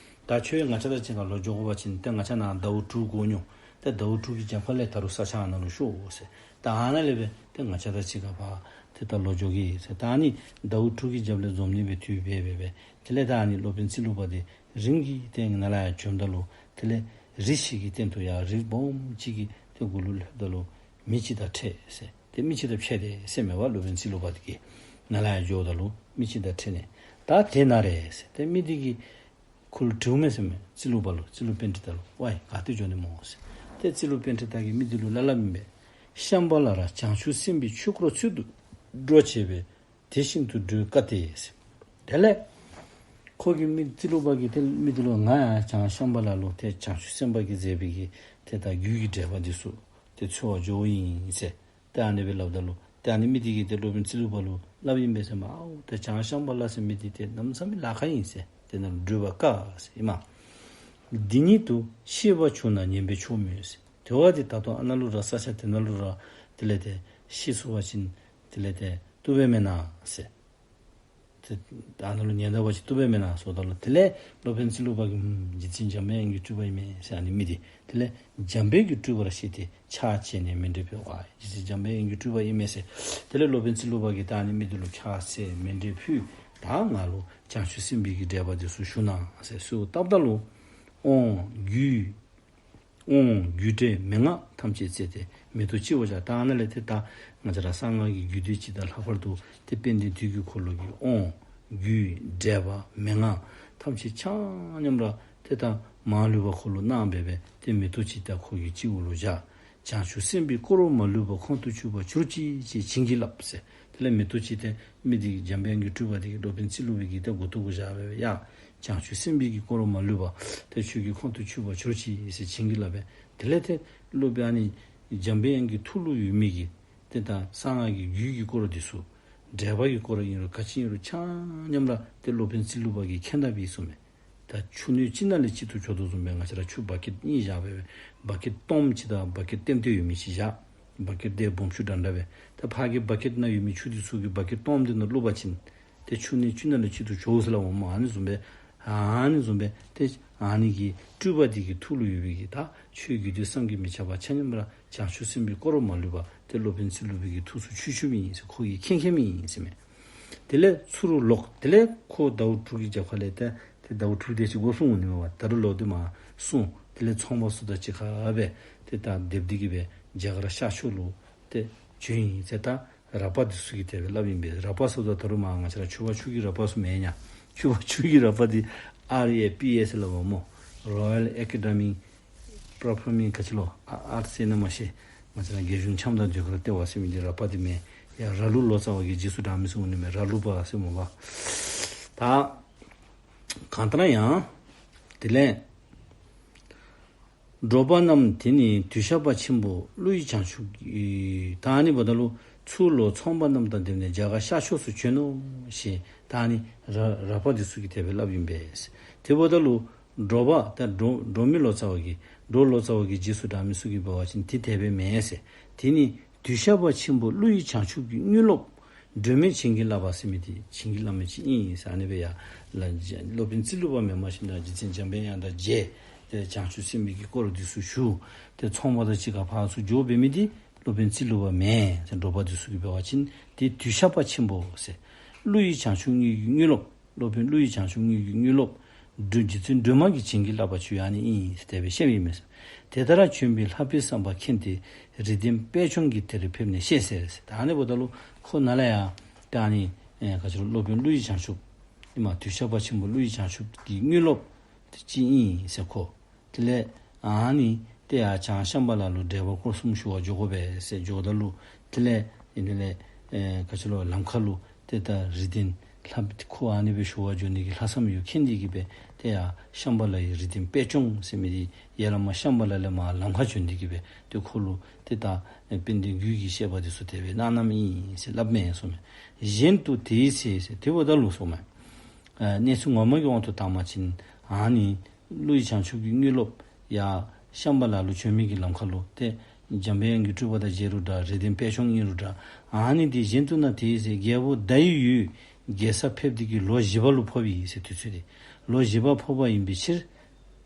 ད་ཁྱོད་ང་བཅས་དང་གཅིག་ཁར་ལོག་འགྱོ་དགོ་པ་ཅིན་ཏེ་ང་བཅས་ནཱ་ཟླཝ་དྲུག་འགོར་ནུག། ཏེ་ཟླཝ་དྲུག་གི་རྒྱབ་ཁ་ལས་ད་རུང་ས་ཆ་ཨ་ནཱ་ལུ་ཤོག་ཟེར། ད་ཨ་ནཱ་ལས་སྦེ་ཏེ་ང་བཅས་དང་གཅིག་ཁར་ཕར་ཏེ་ད་ལོག་འགྱོ་གེ་ཟེར། ད་ཨ་ནི་ཟླཝ་དྲུག་གི་རྒྱབ་ལས་འཛོམས་ནི་སྦེ་དུས་འབད་འབད་འབད། དེ་ལས་ད་ཨ་ནི་སློབ་དཔོན་ཙི་ལུ་པ་དེ་རིམ་གྱིས་ཏེ་ནཱ་ལས་ཡར་བྱོནམ་ད་ལུ་དེ་ལས་རི་ཞིག་གི་སྟེང་དུ་ཡར་རི་སྦོམ་ཅིག་གི་ ཏེ་གུ་ལུ་ལྷོདཔ་ད་ལུ་མི་ཅིག་དང་འཕྱད་ཟེར། ཏེ་མི་ཅིག་དང་འཕྱད་དེ་ཟེར་མས་པ། སློབ་དཔོན་ཚེ་ལུ་པ་དེ་གིས་ནཱ་ལས་ཡར་འགྱོཝ་ད་ལུ་མི་ཅིག་དང་འཕྱད་ནི། ད་དེ་ན་རེ་ཟེར། ཏེ་མི་དེ་གིས་ཁོ་ལུ་དྲིཝ་མས་ཟེར་མས། ཚེ་ལུ་པ་ལུ། ཚེ་ལུ་པཎྜི་ཏ་ལུ། ཝའི་ག་ཏེ་འགྱོ་ནི་སྨོ་ཟེར། ཏེ་ཚེ་ལུ་པཎྜི་ཏ་གིས་མི་དེ་ལུ་སླབ་སླབ་ཨིན་པས། ཤམྦྷ་ལ་ར་བྱང་ཆུབ་སེམས་དཔའི་ཆོས་སྐོར་ཚུལ་དུ་སྒྲོག་བྱས་པས། དེ་བཞིན་དུ་བགྲོད་དཀའ་སྟེ་ཟེར། དེ་ལས་ཁོ་གིས་མི་ཚེ་ལུ་པ་གིས་ཏེ་མི་དེ་ལུ་ང་ཡང་བྱང་ཤམྦྷ་ལ་ལུ་ཏེ་བྱང་ཆུབ་སེམས་དཔའ་གིས་མཛད་པའི་གི་ཏེ་ད་རྒྱུད་ཀྱི་འགྲེལ་པ་འདི་ཚུ་ཏེ་འཚོལ་བར་འགྱོཝ་ཨིན་ཟེར། ཏེ་ཨ་ནི་སྦེ་སླབ་ད་ལུ་ཏེ་ཨ་ནི་མི་དེ་གིས་ཏེ་སློབ་དཔོན་ཚེ་ལུ་པ་ལུ་སླབ་ཨིན་པས་ཟེར་མས། ཨའོ་ཏེ་བྱང་ཤམྦྷ་ལ་ཟེར་མི་དེ་ཏེ་གནམ་མེད་ས་མེད་ལཱ་ཁག་ཨིན་ཟེར། དེ་ནང་བགྲོད་པ་དཀའ་ཟེར་ཨིན་མས། འདི་ཉིད་དུ་ཤེས་པ་བྱུང་ན་ཉན་པས་ཆོག་མོད་ཟེར། དེ་བ་དེ་ད་ལྟོ་ཨ་ནཱ་ལུ་ར་ས་ཆ་དེ་ནང་ལུ་ར་དེ་ལས་ཏེ་ཤེས་ཚུགས་པ་ཅིན་དེ་ལས་ཏེ་བཏུབ་པས་མེན་ན་ཟེར། ཏེ་ཨ་ནཱ་ལུ་ཉན་ད་པ་ཅིན་བཏུབ་པས་མེན་ན་ཟེརཝ་ད་ལུ་དེ་ལས་སློབ་དཔོན་ཚེ་ལུ་པ་གིས་ཨུམ་རྗེ་བཙུན་འཇམ་པའི་དབྱངས་ཀྱི་སྤྲུལ་པ་ཨིན་མས་ཟེར། ཨ་ནི་མི་དེ་དེ་ལས་འཇམ་དཔལ་གྱི་སྤྲུལ་པ་ར་ཤེས་ཏེ་ཕྱག་བྱས་ནས་མཎྜལ་ཕུལ་བ། རྗེ་བཙུན་འཇམ་པའི་དབྱངས་ཀྱི་སྤྲུལ་པ་ཨིན་མས་ཟེར། དེ་ལས་སློབ་དཔོན་ཚེ་ལུ་པ་གིས་ད་ཨ་ནི་མི་དེ་ལུ་ཕྱག་འཚལ་མཎྜལ་ཕུལ། ད་ང་ལུ་བྱང་ཆུབ་སེམས་དཔའི་གི་འགྲེལ་པ་འདི་ཚུ་ཞུ་གནང་ཟེར་གསོལཝ་བཏབ་ད་ལུ་དབང་རྒྱུད་དབང་རྒྱུད་འགྲེལ་མན་ངག་ཐམས་ཅད་བཙལ་ཏེ་མེ་ཏོག་སྤྱི་བོར་བཞག། ད་ཨ་ནཱ་ལས་ཏེ་ད་ང་བཅས་ར་གསང་སྔགས་ཀྱི་རྒྱུད་སྡེ་སྤྱི་དང་ལྷག་པར་དུ་ཏེ་དཔལ་ལྡན་དུས་ཀྱི་འཁོར་ལོ་གི་དབང་རྒྱུད་འགྲེལ་པ་མན་ངག་ཐམས་ཅད་ཆ་མཉམ་ར་ཏེ་ད་མ་ལུས་པ་ཁོ་ལུ་གནང་སྦེ་སྦེ་ཏེ་མེ་ཏོག་ཅིག་ད་ཁོ་གི་སྤྱི་བོ་ལུ་བཞག། བྱང་ཆུབ་སེམས་དཔའི་འཁོར་ལོ་མ་ལུས་པ། ཁོང་དུ་ཆུད་པར་གྱུར་ཅིག་ཅེས་བྱིན་གྱིས་བརླབས་ཟེར། དེ་ལས་མེ་ཏོག་ཅིག་ཏེ་མི་དེ་གིས་འཇམ་པའི་དབྱངས་ཀྱི་སྤྲུལ་པ་དེ་གིས་སློབ་དཔོན་ཚེ་ལུ་པའི་གི་ཏེ་མགུ་ཏོ་གུ་བཞག་སྦེ་སྦེ་ཡ་བྱང་ཆུབ་སེམས་དཔའི་གི་འཁོར་ལོ་མ་ལུས་པ་ཏེ་ཁྱོད་ཀྱི་ཁོང་དུ་ཆུད་པར་གྱུར་ཅིག་ཟེར་བྱིན་གྱིས་བརླབས་པས། དེ་ལས་ཏེ་སློབ་དཔོན་ཨ་ནི་འཇམ་པའི་དབྱངས་ཀྱི་ཐུགས་ལུ་ཡོད་མི་གི་ཏེ་ད་གསང་སྔགས་ཀྱི་རྒྱུད་ཀྱི་སྐོར་འདི་ཚུ་འགྲེལ་པ་གི་སྐོར་ཨིན་རུང་ག་ཅི་ཨིན་རུང་ཆ་མཉམ་ར་ཏེ་སློབ་དཔོན་ཚེ་ལུ་པ་གིས་མཁྱེན་དཔ་ཨིན་གསུངས་མས། ད་ཆུ་སྣོད་གཅིག་ནང་ལས་གཅིག་ཏུ་འཇོག་དོ་བཟུམ་སྦེ་ང་བཅས་ར་ཆུ་བ་ཀེཊ་གཉིས་བཞག་སྦེ་སྦེ་བ་ཀེཊ་སྟོངམ་ཅིག་དང་བ་ཀེཊ་ཏེམ་ཏེམ་ཡོད་མི་ཅིག་བཞག། བ་ཀེཊ་དེ་སྦོམ་ཆུང་འདྲ་འདྲ་སྦེ། ད་ཕར་གྱི་བ་ཀེཊ་ནང་ཡོད་མི་ཆུ་འདི་ཚུ་གིས་བ་ཀེཊ་སྟོངམ་འདི་ནང་བླུགས་པ་ཅིན་ཏེ་ཆུ་སྣོད་གཅིག་ནང་ལས་གཅིག་ཏུ་འཇོག་ཟེར་སླབ་འོང་སྨོ། ཨ་ནི་བཟུམ་སྦེ་ཨ་ནི་བཟུམ་སྦེ་ཏེ་ཨ་ནི་གི་སྤྲུལ་པ་འདི་གི་ཐུགས་ལུ་ཡོད་པའི་གི་ད་ཆོས་རྒྱུད་སྡེ་བསམ་གྱིས་མི་ཁྱབ་པ་ཆ་མཉམ་ར་བྱང་ཆུབ་སེམས་དཔའི་འཁོར་ལོ་མ་ལུས་པ་ཏེ་སློབ་དཔོན་ཚེ་ལུ་པའི་གི་ཐུགས་སུ་ཆུད་ཆུདཔ་ཨིན་ཟེར། ཁོ་གིས་མཁྱེན་མཁྱེནམ་ཨིན་ཟེར་མས། དེ་ལས་ཚུར་ལོག། དེ་ལས་ཁོ་ཟླཝ་དྲུག་གི་རྒྱབ་ཁ་ལས་ཏེ་ཏེ་ཟླཝ་དྲུག་དེ་ཅིག་འགོར་སོང་འོང་ནི་མས་པ། ད་རུང་ལོག་སྟེ་མར་སོང་། དེ་ལས་ཚོང་པ་ཚུ་དང་གཅིག་ཁར་སྦེ་ཏེ་ད་སྡོད་སྡོད་ཀྱི་སྦེ་རྒྱ་གར་ཤར་ཕྱོགས་ལུ་ཏེ་བྱོན་ཡི་ཟེར་ད་ར་པ་འདི་ཚུ་གིས་དེ་སྦེ་སླབ་ཨིན་པས། ར་པ་ཟེརཝ་ད་ད་རུང་མར་ང་བཅས་ར་ཆུ་བ་ཆུ་གི་ར་པ་ཚུ་མེན་ན། ཆུ་བ་ཆུ་གི་ར་པ་འདི་ཨར་ཨེ་པི་ཨེ་ཟེར་སླབ་པ་སྨོ། Royal Academy Performing ག་ཅི་ལོ་ཨ་ཨརཊ་ཟེར་ན་མ་ཤེས། ང་བཅས་ར་རྒྱལ་གཞུང་འཆམ་དང་ཟློས་གར་ལྟེ་བ་ཟེར་མི་འདི་ར་པ་འདི་མེན། ཡ་ར་ལུག་ལོ་ཙཱ་བ་གི་རྗེས་སུ་འབྲང་མི་ཚུ་འོང་ནི་མས། ར་ལུག་པ་ཟེར་སྨོ་པ། ད་གང་ལྟར་ཡང་དེ་ལས་འགྲོ་བ་རྣམས་དེ་ནི་དུས་ཞགས་པ་ཆེན་པོ་ཀླུ་ཡི་བྱང་ཆུབ་ཀྱི་ད་ཨ་ནི་འབདཝ་ད་ལུ་ཚུར་ལོག་ཚོང་པ་རྣམས་དང་སྡེབ་ནས་རྒྱ་གར་ཤར་ཕྱོགས་སུ་བྱོན་ནུག་ཞེས་ད་ཨ་ནི་ར་ར་པ་འདི་ཚུ་གིས་དེ་སྦེ་སླབ་ཨིན་པས། དེ་འབདཝ་ད་ལུ་འགྲོ་བ་ད་འགྲོ་འགྲོ་མི་ལོ་ཙཱ་བ་གིས་འགྲོ་ལོ་ཙཱ་བ་གི་རྗེས་སུ་འབྲང་མི་ཚུ་གིས་འབད་བ་ཅིན་དེ་དེ་སྦེ་མེན་ཟེར། དེ་ནི་དུས་ཞགས་པ་ཆེན་པོ་ཀླུ་ཡི་བྱང་ཆུབ་ཀྱི་དངོས་སློབ་སྒྲོན་མེ་བྱིན་གྱིས་བརླབས་པ་ཟེར་མི་འདི་བྱིན་གྱིས་བརླབས་མི་ཅིག་ཨིན་ཟེར། ཨ་ནི་སྦེ་ཡ་ལ་སློབ་དཔོན་ཚེ་ལུ་པ་མེནམ་ཞིནམ་ད་རྗེ་བཙུན་འཇམ་པའི་དབྱངས་དང་མཇལ། ཏེ་བྱང་ཆུབ་སེམས་དཔའི་གི་སྐོར་འདི་ཚུ་ཞུ། ཏེ་ཚོང་པ་དང་གཅིག་ཁར་ཕར་ཚུར་འགྱོ་འབད་མི་འདི་སློབ་དཔོན་ཚེ་ལུ་པ་མེན་ཟེར། འགྲོ་བ་འདི་ཚུ་གིས་འབད་བ་ཅིན་དེ་དུས་ཞགས་པ་ཆེན་པོ་ཟེར། ཀླུ་ཡི་བྱང་ཆུབ་དངོས་ཀྱི་དངོས་སློབ། སློབ་དཔོན་ཀླུ་ཡི་བྱང་ཆུབ་དངོས་ཀྱི་དངོས་སློབ། སྒྲོན་རྗེ་བཙུན་སྒྲོལ་མ་གིས་བྱིན་གྱིས་བརླབས་པ་ཅིག་ཨ་ནི་ཨིན་ཟེར་དེ་སྦེ་བཤད་པའི་མས། དེ་ལྟར་བྱོན་པའི་ལྷག་པའི་བསམ་པ་མཁྱེན་ཏེ་རིགས་ལྡན་པད་སྐྱོང་གིས་དེར་ཕེབས་ནས་བཤད་ཟེར་ཟེར། ད་ཨ་ནི་འབདཝ་ད་ལུ་ཁོ་ནཱ་ལས་ཡར་ད་ཨ་ནི་ཨེ་ག་ཅི་ལོ་སློབ་དཔོན་ཀླུ་ཡི་བྱང་ཆུབ་ཨིན་མས། དུས་ཞགས་པ་ཆེན་པོ་ཀླུ་ཡི་བྱང་ཆུབ་ཀྱི་དངོས་སློབ་དེ་ཅིག་ཨིན་ཟེར་ཁོ། དེ་ལས་ཨ་ནི་ཏེ་ཡར་བྱང་ཤམྦྷ་ལ་ལུ་འགྲེལ་པ་སྐོར་གསུམ་ཞུ་བར་འགྱོ་དགོ་པས་ཟེར་འགྱོཝ་ད་ལུ་དེ་ལས་ཨེ་དེ་ལས་ཨེ་ག་ཅི་ལོ་ལམ་ཁ་ལུ་ཏེ་ད་རིགས་ལྡན་ལྷ་ཁོ་ཨ་ནི་སྦེ་ཞུ་བར་འགྱོ་ནི་གི་ལྷག་བསམ་ཡོད་མཁན་འདི་གིས་སྦེ་ཏེ་ཡར་ཤམྦྷ་ལ་ཡི་རིགས་ལྡན་པད་སྐྱོང་ཟེར་མི་འདི་ཡར་ལས་མར་ཤམྦྷ་ལ་ལས་མར་ལམ་ཁ་བྱོན་འདི་གིས་སྦེ་ཏེ་ཁོ་ལུ་ཏེ་ད་ཨེ་དཔལ་ལྡན་རྒྱུད་ཀྱི་བཤད་པ་འདི་ཚུ་དེ་སྦེ་གནང་གནངམ་ཨིན་ཟེར་སླབ་མས་གསུངས་མས། གཞན་དུ་དེའི་ཚེ་ཟེར་དེ་འབདཝ་ད་ལུ་གསུངས་མས། ཨ་གནས་ཚུལ་ངོ་མ་གི་དབང་དུ་བཏང་བ་ཅིན་ཨ་ནི་ཀླུ་ཡི་བྱང་ཆུབ་ཀྱི་དངོས་སློབ་ཡར་ཤམྦྷ་ལ་ལུ་བྱོན་མི་གི་ལམ་ཁ་ལུ་ཏེ་འཇམ་པའི་དབྱངས་ཀྱི་སྤྲུལ་པ་དང་མཇལ་རུང་འདྲ། རིགས་ལྡན་པད་སྐྱོང་ཨིན་རུང་འདྲ། ཨ་ནི་འདི་གཞན་དུ་ན་དེའི་ཚེ་རྒྱལ་པོ་ཟླ་ཡི་ཡུལ་རྒྱལ་ས་ཕེབས་འདི་གིས་ལོ་བཞི་པ་ལུ་ཕོགཔ་ཨིན་ཟེར། དུས་ཚོད་འདི་ལོ་བཞི་པ་ཕོག་པ་ཡིན་པའི་ཕྱིར་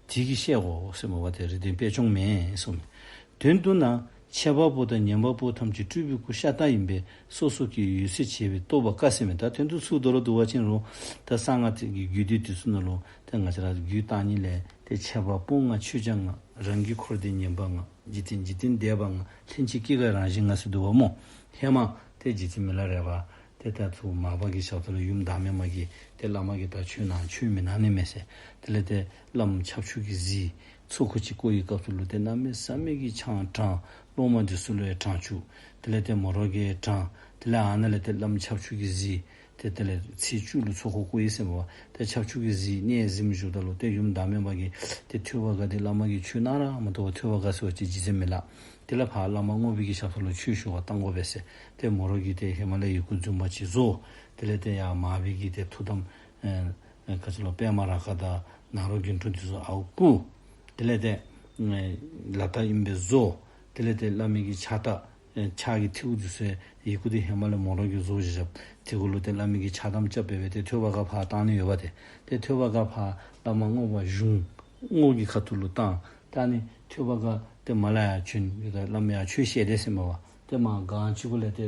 དེ་གིས་བཤད་དགོ་ཟེར་མས་པ། ཏེ་རིགས་ལྡན་པད་སྐྱོང་མེན་གསུངས་མས། དོན་དུ་ན་འཆད་པ་པོ་དང་ཉན་པ་པོ་ཐམས་ཅད་སྤྲུལ་པའི་སྐུ་ཤ་སྟག་ཡིན་པས་སོ་སོ་སྐྱེ་བོའི་འོད་ཟེར་བྱས་པས་རྟོགས་པ་དཀའ་ཟེར་མས། ད་དོན་དུ་ཚུར་མདོར་བསྡུ་བ་ཅིན་རུང་ད་གསང་སྔགས་ཀྱི་རྒྱུད་སྡེ་འདི་ཚུ་ནང་ལུ་ཏེ་ང་བཅས་ར་རྒྱུད་བརྟག་གཉིས་ལས་ཏེ་འཆད་པ་པོ་ལྔ་མཆོད་བྱ་ལྔ་ རང་གི་འཁོར་འདས་ཉན་པ་ལྔ། འཇིག་རྟེན་འཇིག་རྟེན་འདས་པ་ལྔ། ལྷན་ཅིག་སྐྱེས་དགའི་རང་བཞིན་ལྔ་ཟེར་འདུག་པ་སྨོ། ཧེ་མ་ཏེ་རྗེ་བཙུན་མི་ལ་རས་པ་ཏེ་ད་ཚུ་མར་པ་གི་ཞབས་ཏོག་ལུ་ཡུམ་བདག་མེད་མ་གིས་ཏེ་བླ་མ་གིས་ད་ཆོས་གནང་ཆོས་མི་གནང་ནི་མས་ཟེར། དེ་ལས་ཏེ་བླམ་ཆབ་ཆུ་གི་གཟིག་ཚོགས་འཁོར་ཅིག་བསྐོར་བའི་སྐབས་སུ་ལུ་ཏེ་གནམ་མེད་ས་མེད་ཀྱི་ཆང་དྲངས། སློབ་མ་འདི་ཚུ་ལུ་ཡང་དྲངས་བཅུག། དེ་ལས་ཏེ་མོ་ར་གིས་དྲངས། དེ་ལས་ཨ་ནཱ་ལས་ཏེ་བླམ་ཆབ་ཆུ་གི་གཟིག་ཏེ་དེ་ལས་ཚེས་བཅུ་ལུ་ཚོགས་འཁོར་བསྐོར་ཡི་ཟེར་མས་པ། ཏེ་ཆབ་ཆུ་གི་གཟིག་གནས་གཟིམས་བཞུགསཔ་ད་ལུ་ཏེ་ཡུམ་བདག་མེད་མ་གིས་ཏེ་ཐོས་པ་དགའ་སྟེ་བླ་མ་གིས་ཆོས་གནང་ར་མ་གཏོགས་པ། ཐོས་པ་དགའ་ཟེར་བ་ཅིན་རྗེ་བཙུན་མི་ལ། དེ་ལས་ཕར་བླ་མ་རྔོག་པའི་གི་ཞབས་ཏོག་ལུ་ཆོས་ཞུ་བར་བཏང་དགོ་པས་ཟེར། ཏེ་མོ་ར་གིས་ཏེ་ཧེ་མ་ལས་ཡི་གུ་རྫུན་པ་ཅིག་བཟོ། དེ་ལས་ཏེ་ཡར་མར་པའི་གི་ཏེ་ཐུགས་དམ་ཨེ་ཨེ་ག་ཅི་ལོ་པདྨ་རཱ་ག་དང་ནཱ་རོ་དགེ་འཕྲུག་འདི་ཚུ་ཨརཝ་བརྐུ། དེ་ལས་ཏེ་ཨེ་ལག་རྟགས་ཨིན་པས་བཟོ། དེ་ལས་ཏེ་བླ་མའི་གི་ཕྱག་རྟགས་ཨེ་ཕྱག་གི་མཐེའུ་འདི་ཚུ་ཡི་གུ་འདི་ཧེ་མ་ལས་མོ་ར་གིས་བཟོ་བཞག་བཞགཔ། དེ་གུ་ལུ་ཏེ་བླ་མའི་གི་ཕྱག་དམ་རྐྱབ་སྦེ་སྦེ་ཏེ་ཐོས་པ་དགའ་ཕར་བཏང་ནི་ཡོདཔ་ཏེ། ཏེ་ཐོས་པ་དགའ་ཕར་བླ་མ་རྔོག་པ་གཞུང་རྔོག་གི་ཁ་ཐུག་ལུ་བཏང་། ད་ཨ་ནི་ཐོས་པ་དགའ་ཏེ་མར་ལས་ཡར་བྱོན་ཡོད། ད་བླ་མ་ཡར་ཆོས་བཤད་དེས་ཟེར་མས་པ། ཏེ་མར་སྒང་ཅིག་གུ་ལས་ཏེ་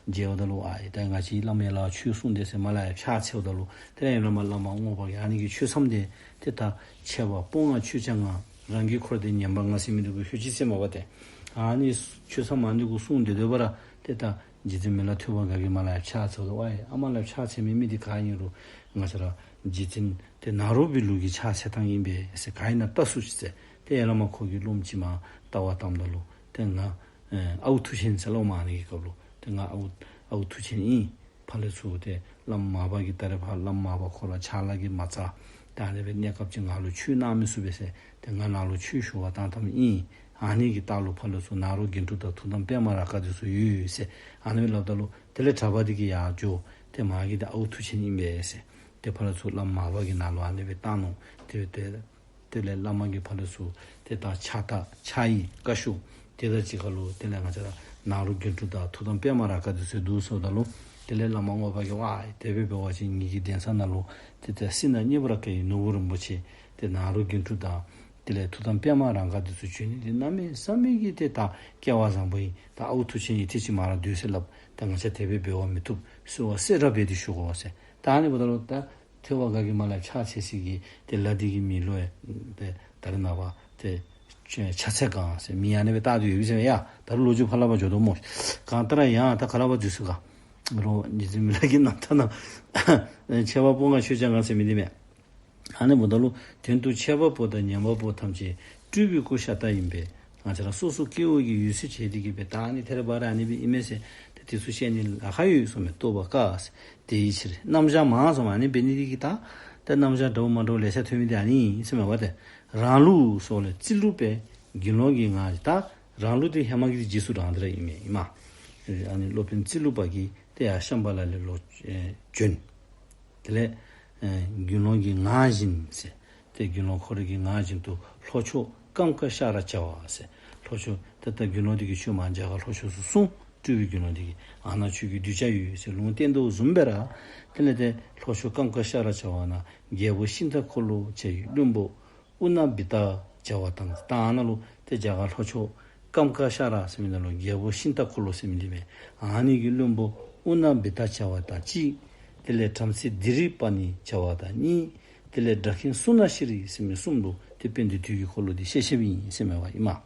མཇལཝ་ད་ལུ་ཨ་ཡི་ད་ང་བཅས་བླ་མ་ཡར་ལས་ཆོས་གསུངས་དེས་ཟེར་མར་ལས་ཡར་ཕྱག་འཚལཝ་ད་ལུ་ཏེ་ཡར་ལས་མར་བླ་མ་རྔོག་པ་གིས་ཨ་ནི་གི་ཆོས་མཚམས་འདི་ཏེ་ད་ཁྱད་པར་སྤོང་བ་མཆོད་བྱ་ལྔ། རང་གི་འཁོར་འདས་ཉན་པ་ལྔ་ཟེར་མི་འདི་གུ་ལྷོད་ཅི་ཟེར་མས་པ་ཏེ། ཨ་ནི་ཆོས་མཚམས་ཨ་ནི་གུ་གསུངས་ཏེ་སྡོད་པ་ར་ཏེ་ད་རྗེ་བཙུན་མི་ལ་ཐོས་པ་དགའ་གིས་མར་ལས་ཡར་ཕྱག་འཚལཝ་ད་ཨ་ཡི་ཨ་མར་ལས་ཡར་ཕྱག་འཚལ་མི་མི་འདི་ག་ཨིན་རུང་ང་བཅས་ར་རྗེ་བཙུན་ཏེ་ནཱ་རོ་པའི་ལུགས་ཀྱི་ཕྱག་འཚལ་ཐངས་ཨིན་པས་ཟེར། ག་ཨིན་ན་བལྟ་ཚུགས་ཤིག་ཟེར། ཏེ་ཡར་ལས་མར་ཁོ་གི་སློབ་མ་ཅིག་མར་ལྟ་བར་བཏངམ་ད་ལུ་ཏེ་ང་ཨེ་ཨའུ་མཐུ་ཆེན་ཟེར་སླབ་མས། ཨ་ནི་གི་སྐབས་ལུ་ཏེ་ང་ཨའུ་ཨའུ་མཐུ་ཆེན་ཨིན། ཕར་ལས་ཚུར་ཏེ་བླམ་མར་པ་གིས་ད་རེས་ཕར་བླམ་མར་པ་ཁོ་ར་ཕྱག་ལཱ་གིས་མ་ཚར། ད་ཨ་ནི་སྦེ་གནས་སྐབས་ཅིག་ང་ལུ་ཆོས་གནང་མི་ཚུགས་པས་ཟེར། ཏེ་ང་ནཱ་ལུ་ཆོས་ཞུ་བར་བཏང་བཏངམ་ཨིན། ཨ་ནི་གི་ལྟག་ལུ་ཕར་ལས་ཚུར་ནཱ་རོ་དགེ་འཕྲུག་དང་ཐུགས་དམ་པདྨ་རཱ་ག་འདི་ཚུ་ཡོད་ཟེར། ཨ་ནི་སྦེ་སླབ་ད་ལུ་དེ་ལས་གྲྭ་པ་འདི་གིས་ཡར་འགྱོ། ཏེ་མ་གི་འདི་ཨའུ་མཐུ་ཆེན་ཨིན་པས་ཟེར། ཏེ་ཕར་ལས་ཚུར་བླམ་མར་པ་གིས་ནཱ་ལུ་ཨ་ནི་སྦེ་བཏང་ནུག། ཏེ་ཏེ་དེ་ལས་བླ་མ་གིས་ཕར་ལས་ཚུར་ཏེ་ད་ཕྱག་རྟགས་ཕྱག་ཡིག་བཀའ་ཤོག་དེ་དང་གཅིག་ཁར་ལུ་དེ་ལས་ང་བཅས་ར་ནཱ་རོ་དགེ་འཕྲུག་དང་ཐུགས་དམ་པདྨ་རཱ་ག་འདི་ཚུ་འདུག་ཟེརཝ་ད་ལུ་དེ་ལས་བླ་མ་རྔོག་པ་གིས་ཝའི་དེ་སྦེ་འབད་བ་ཅིན་ངེ་གི་གདན་ས་ནང་ལུ་ཏེ་ད་སྲིད་ན་རྙེད་པར་དཀའ་བའི་ནོར་བུ་རིན་པོ་ཆེ་ཏེ་ནཱ་རོ་དགེ་འཕྲུག་དང་དེ་ལས་ཐུགས་དམ་པདྨ་རཱ་ག་འདི་ཚུ་བྱོན་ནི་འདི་གནམ་མེད་ས་མེད་ཀྱི་ཏེ་ད་སྐལ་བ་བཟང་པོ་ཨིན། ད་ཨའུ་མཐུ་ཆེན་གྱིས་ཏེ་ཅིག་མར་སྡོད་ཟེར་སླབ། ད་ང་བཅས་དེ་སྦེ་འབད་བ་མི་བཏུབ། གསོལ་བ་གསོལ་རས་འབད་དེ་ཞུ་དགོ་ཟེར། ད་ཨ་ནི་འབདཝ་ད་ལུ་ད་ཐོས་པ་དགའ་གིས་མར་ལས་ཕྱག་འཚལ་ས་གི་ཏེ་ལ་འདི་གི་མིང་ལུ་ཡང་ཏེ་ད་རེས་ནངས་པ་ཏེ་ཕྱག་འཚལ་སྒང་ཟེར་མིང་ཨ་ནི་སྦེ་བཏགས་ཏེ་ཡོད་པས་ཟེར། ཡ་ད་རུང་ལོ་རྒྱུས་ཕར་ལས་ཕར་འགྱོ་དོ་སྨོ། གང་ལྟར་ཡང་ད་ག་ར་བ་འདི་ཚུ་ག་རོ་རྗེ་བཙུན་མི་ལ་གི་རྣམ་ཐར་ནང་ཁྱད་པར་སྤོང་བ་མཆོད་བྱ་ལྔ་ཟེར་མི་འདི་མས། ཨ་ནི་འབདཝ་ད་ལུ་དོན་དུ་འཆད་པ་པོ་དང་ཉན་པ་པོ་ཐམས་ཅད་སྤྲུལ་པའི་སྐུ་ཤ་སྟག་ཨིན་པས། ང་བཅས་ར་སོ་སོ་སྐྱེ་བོ་གི་འོད་ཟེར་བྱས་ཏེ་གི་སྦེ་ད་ཨ་ནི་ཐད་རི་བ་རི་ཨ་ནི་སྦེ་ཨིན་མས་ཟེར་ཏེ་དེ་ཚུ་བཤད་ནི་ལཱ་ཁག་ཡོད་གསུངས་མས། རྟོགས་པ་དཀའ་ཟེར། དེ་ཡི་ཕྱིར་རྣམ་གཞག་མང་གསུངས་མས། ཨ་ནི་འབད་ནི་འདི་གིས་ད་ད་རྣམ་གཞག་འདྲཝ་མ་འདྲཝ་ལེ་ཤ་ཐོན་མི་འདི་ཨ་ནི་ཨིན་ཟེར་མས་པ་ཏེ། རང་ལུགས་སོགས་ལས་ཙི་ལུ་པས་དགེ་སློང་གི་ངག་བཞིན། ད་རང་ལུགས་འདི་ཧེ་མ་གི་འདི་རྗེས་སུ་འབྲངས་ཏེ་ར་ཨིན་མས་ཨིན་མས། ཨ་ནི་སློབ་དཔོན་ཙི་ལུ་པ་གིས་ཏེ་ཡར་ཤམ་བྷ་ལ་ལས་ལོག་ཨེ་བྱོན། དེ་ལས་ཨེ་དགེ་སློང་གི་ངག་བཞིན་ཟེར། ཏེ་དགེ་སློང་ཁོ་རའི་གི་ངག་བཞིན་དུ་ལྷོ་ཕྱོགས་ཀམ་ཀ་ཤ་ར་བྱ་བ་ཟེར། ལྷོ་ཕྱོགས་ཏེ་ད་དགེ་སློང་འདི་གིས་ཆོས་མར་རྒྱ་གར་ལྷོ་ཕྱོགས་སུ་གསུངས། སྤྲུལ་པའི་དགེ་སློང་འདི་གིས་ཨ་ནཱ་ཁྱོད་ཀྱིས་གདུལ་བྱ་ཡོད་ཟེར་ལུང་བསྟན་དོ་བཟུམ་སྦེ་ར། དེ་ལས་ཏེ་ལྷོ་ཕྱོགས་ཀམ་ཀ་ཤ་ར་བྱ་བ་ན་རྒྱལ་པོ་ཤིང་རྟ་འཁོར་ལོ་བྱ་ཡི་བློན་པོ་ཨུ་ན་བི་ཏ་བྱ་བ་དང་། ད་ཨ་ནཱ་ལུ་ཏེ་རྒྱ་གར་ལྷོ་ཕྱོགས་ཀམ་ཀ་ཤ་ར་ཟེར་མི་ནང་ལུ་རྒྱལ་པོ་ཤིང་རྟ་འཁོར་ལོ་ཟེར་མི་འདི་མས། ཨ་ནི་གི་བློན་པོ་ཨུ་ན་བི་ཏ་བྱ་བ་དང་གཅིག། དེ་ལས་བྲམ་ཟེ་དི་རི་པ་ནི་བྱ་བ་དང་གཉིས། དེ་ལས་སྒྲ་མཁན་སུ་ན་ཤྲཱི་ཟེར་མི་གསུམ་ལུ་ཏེ་དཔལ་ལྡན་དུས་ཀྱི་འཁོར་ལོ་འདི་བཤད་བཤདཔ་ཨིན་ཟེར་མས་པ་ཨིན་མས།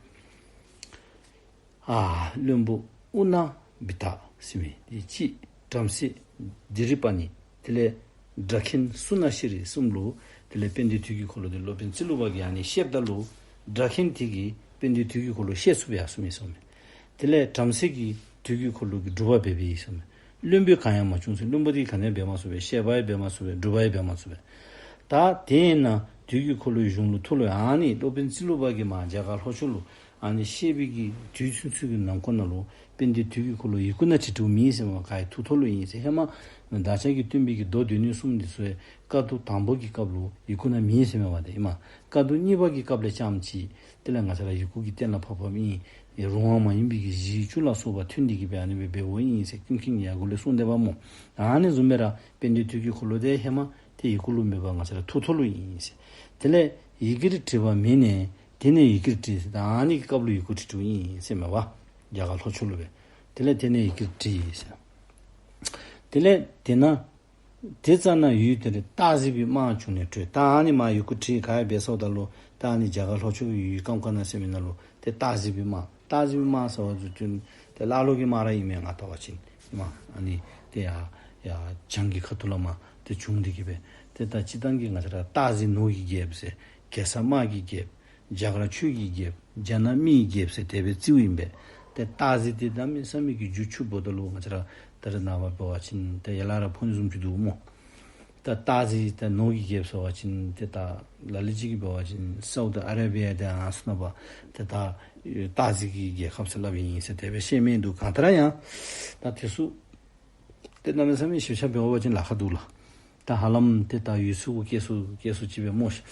ཨ་བློན་པོ་ཨུ་ན་བི་ཏ་ཟེར་མི་འདི་གཅིག། བྲམ་ཟེ་དི་རི་པ་ནི། དེ་ལས་སྒྲ་མཁན་སུ་ན་ཤྲཱི་གསུམ་ལུ་དེ་ལས་དཔལ་ལྡན་དུས་ཀྱི་འཁོར་ལོ་འདི་སློབ་དཔོན་ཙི་ལུ་པ་གིས་ཨ་ནི་བཤདཔ་ད་ལུ་སྒྲ་མཁན་དེ་གིས་དཔལ་ལྡན་དུས་ཀྱི་འཁོར་ལོ་བཤད་ཚུགས་པས་ཟེར་མི་གསུངས་མས། དེ་ལས་བྲམ་ཟེ་གིས་དུས་ཀྱི་འཁོར་ལོ་གི་སྒྲུབ་པ་འབད་བས་ཟེར་མས། བློན་པོས་གང་ཡང་མ་བྱུང་ཟེར། བློན་པོ་འདི་གིས་ག་ནི་ཡང་འབད་མ་ཚུགས་པས། བཤད་པ་ཡང་འབད་མ་ཚུགས་པས། སྒྲུབ་པ་ཡང་འབད་མ་ཚུགས་པས། ད་དེ་ནང་དུས་ཀྱི་འཁོར་ལོའི་གཞུང་ལུ་ཐུགས་ལུ་ཨ་ནི་སློབ་དཔོན་ཙི་ལུ་པ་གིས་མར་རྒྱ་གར་ལྷོ་ཕྱོགས་ལུ་ཨ་ནི་བཤད་པའི་གི་དུས་ཚུན་ཚོད་ཀྱི་ནང་འཁོད་ནང་ལུ་དཔལ་ལྡན་དུས་ཀྱི་འཁོར་ལོ་ཡི་གུ་ནང་བྲིས་བྲིསཝ་མེད་ཟེར་མས། ག་གི་ཐུགས་ཐོག་ལུ་ཨིན་ཟེར། ཧེ་མ་བདག་ཅག་གི་སྟོན་པའི་གི་མདོ་སྡེ་སྣོད་གསུམ་འདི་ཚུ་ཡང་བཀའ་བསྡུ་དང་པོ་གི་སྐབས་ལུ་ཡི་གུ་ནང་མེད་ཟེར་མས་པ་ཏེ་ཨིན་མས། བཀའ་བསྡུ་གཉིས་པ་གི་སྐབས་ལས་རྐྱངམ་ཅིག་དེ་ལས་ང་བཅས་ར་ཡི་གུ་གིས་གཏན་ལ་ཕབ་ཕབ་ཨིན། རུང་བ་མ་ཡིན་པའི་གི་གཞི་བཅུ་ལ་སོགས་པ་ཐོན་ཏེ་གི་སྦེ་ཨ་ནི་སྦེ་འབདཝ་ཨིན་ཟེར་ཀུན་མཁྱེན་གྱི་ཡར་སྐོར་ལས་གསུངས་ཏེ་འབདཝ་སྨོ། ཨ་ནི་བཟུམ་སྦེ་ར་དཔལ་ལྡན་དུས་ཀྱི་འཁོར་ལོ་འདི་ཧེ་མ་ཏེ་ཡི་གུ་ལུ་མེད་པར་ང་བཅས་ར་ཐུགས་ཐོག་ལུ་ཨིན་ཟེར། དེ་ལས་ཡི་གེར་བྲིས་པ་མེད་ནས་དེ་ནས་ཡི་གེར་བྲིས་ཟེར། ད་ཨ་ནི་གི་སྐབས་ལུ་ཡི་གུ་བྲིས་བྲིསཝ་ཨིན་ཟེར་མས་པ། རྒྱ་གར་ལྷོ་ཕྱོགས་ལུ་སྦེ། དེ་ལས་དེ་ནས་ཡི་གེར་བྲིས་ཟེར། དེ་ལས་དེ་ན་དེ་ཙ་ན་ཡུལ་དེར་སྟག་གཟིག་པའི་དམག་བྱུང་ནས་བྲོས། ད་ཨ་ནི་མར་ཡི་གུ་བྲིས་ག་ཡ་འབད་སོངམ་ད་ལུ་ད་ ད་ཨ་ནི་རྒྱ་གར་ལྷོ་ཕྱོགས་ཀྱི་ཡུལ་ཀམ་ཀ་ན་ཟེར་མི་ནང་ལུ་ཏེ་སྟག་གཟིག་པའི་དམག། སྟག་གཟིག་པའི་དམག་ཟེར་བ་ཚུ་ཏེ་ཀླ་ཀློ་གི་དམག་ར་ཨིན་མས། ང་བལྟ་བ་ཅིན་ཨིན་མས། ཨ་ནི་ཏེ་ཡར་ཡར་བྱང་གི་ཁ་ཐུག་ལས་མར་ཏེ་བྱུང་སྟེ་གི་སྦེ་ཏེ་ད་སྤྱིར་བཏང་གི་ང་བཅས་ར་སྟག་གཟིག་ནོར་གྱི་རྒྱལཔོ་ཟེར། གེ་སར་དམག་གི་རྒྱལཔོ། རྒྱ་གར་ཆོས་ཀྱི་རྒྱལཔོ། རྒྱ་ནག་མི་ཡི་རྒྱལཔོ་ཟེར་དེ་སྦེ་བརྩིཝ་ཨིན་པས། ཏེ་སྟག་གཟིག་འདི་གནམ་མེད་ས་མེད་ཀྱི་རྒྱུ་ཆུང་བོ་ད་ལུ་ང་བཅས་ར་ད་རེས་ནངས་པ་འབད་བ་ཅིན་ཏེ་ཡར་ལས་ར་ཕོ་ཉ་བཟུམ་ཅིག་འདུག་སྨོ། ད་སྟག་གཟིག་ད་ནོར་གྱི་རྒྱལཔོ་ཟེར་བ་ཅིན་ཏེ་ད་ལ་ལུ་ཅིག་གིས་འབད་བ་ཅིན་སའུ་ཏི་ཨ་རེ་བི་ཡ་དང་ཨ་ནི་ཚུ་ནང་པ་ཏེ་ད་སྟག་གཟིག་གི་རྒྱལ་ཁབ་ཟེར་སླབ་ཨིན་ཟེར་དེ་སྦེ་བཤད་མི་འདུག། གང་ལྟར་ཡང་ད་དེ་ཚུ་ཏེ་གནམ་མེད་ས་མེད་ཞིབ་ཆ་འབད་བ་ཅིན་ལཱ་ཁག་འདུག་ལགས། ད་ཧ་ལམ་ཏེ་ད་ཡུལ་ཚུ་གུ་སྐྱེལ་སོང་སྐྱེལ་སོང་ཅིག་སྦེ་སྨོ་ཤ།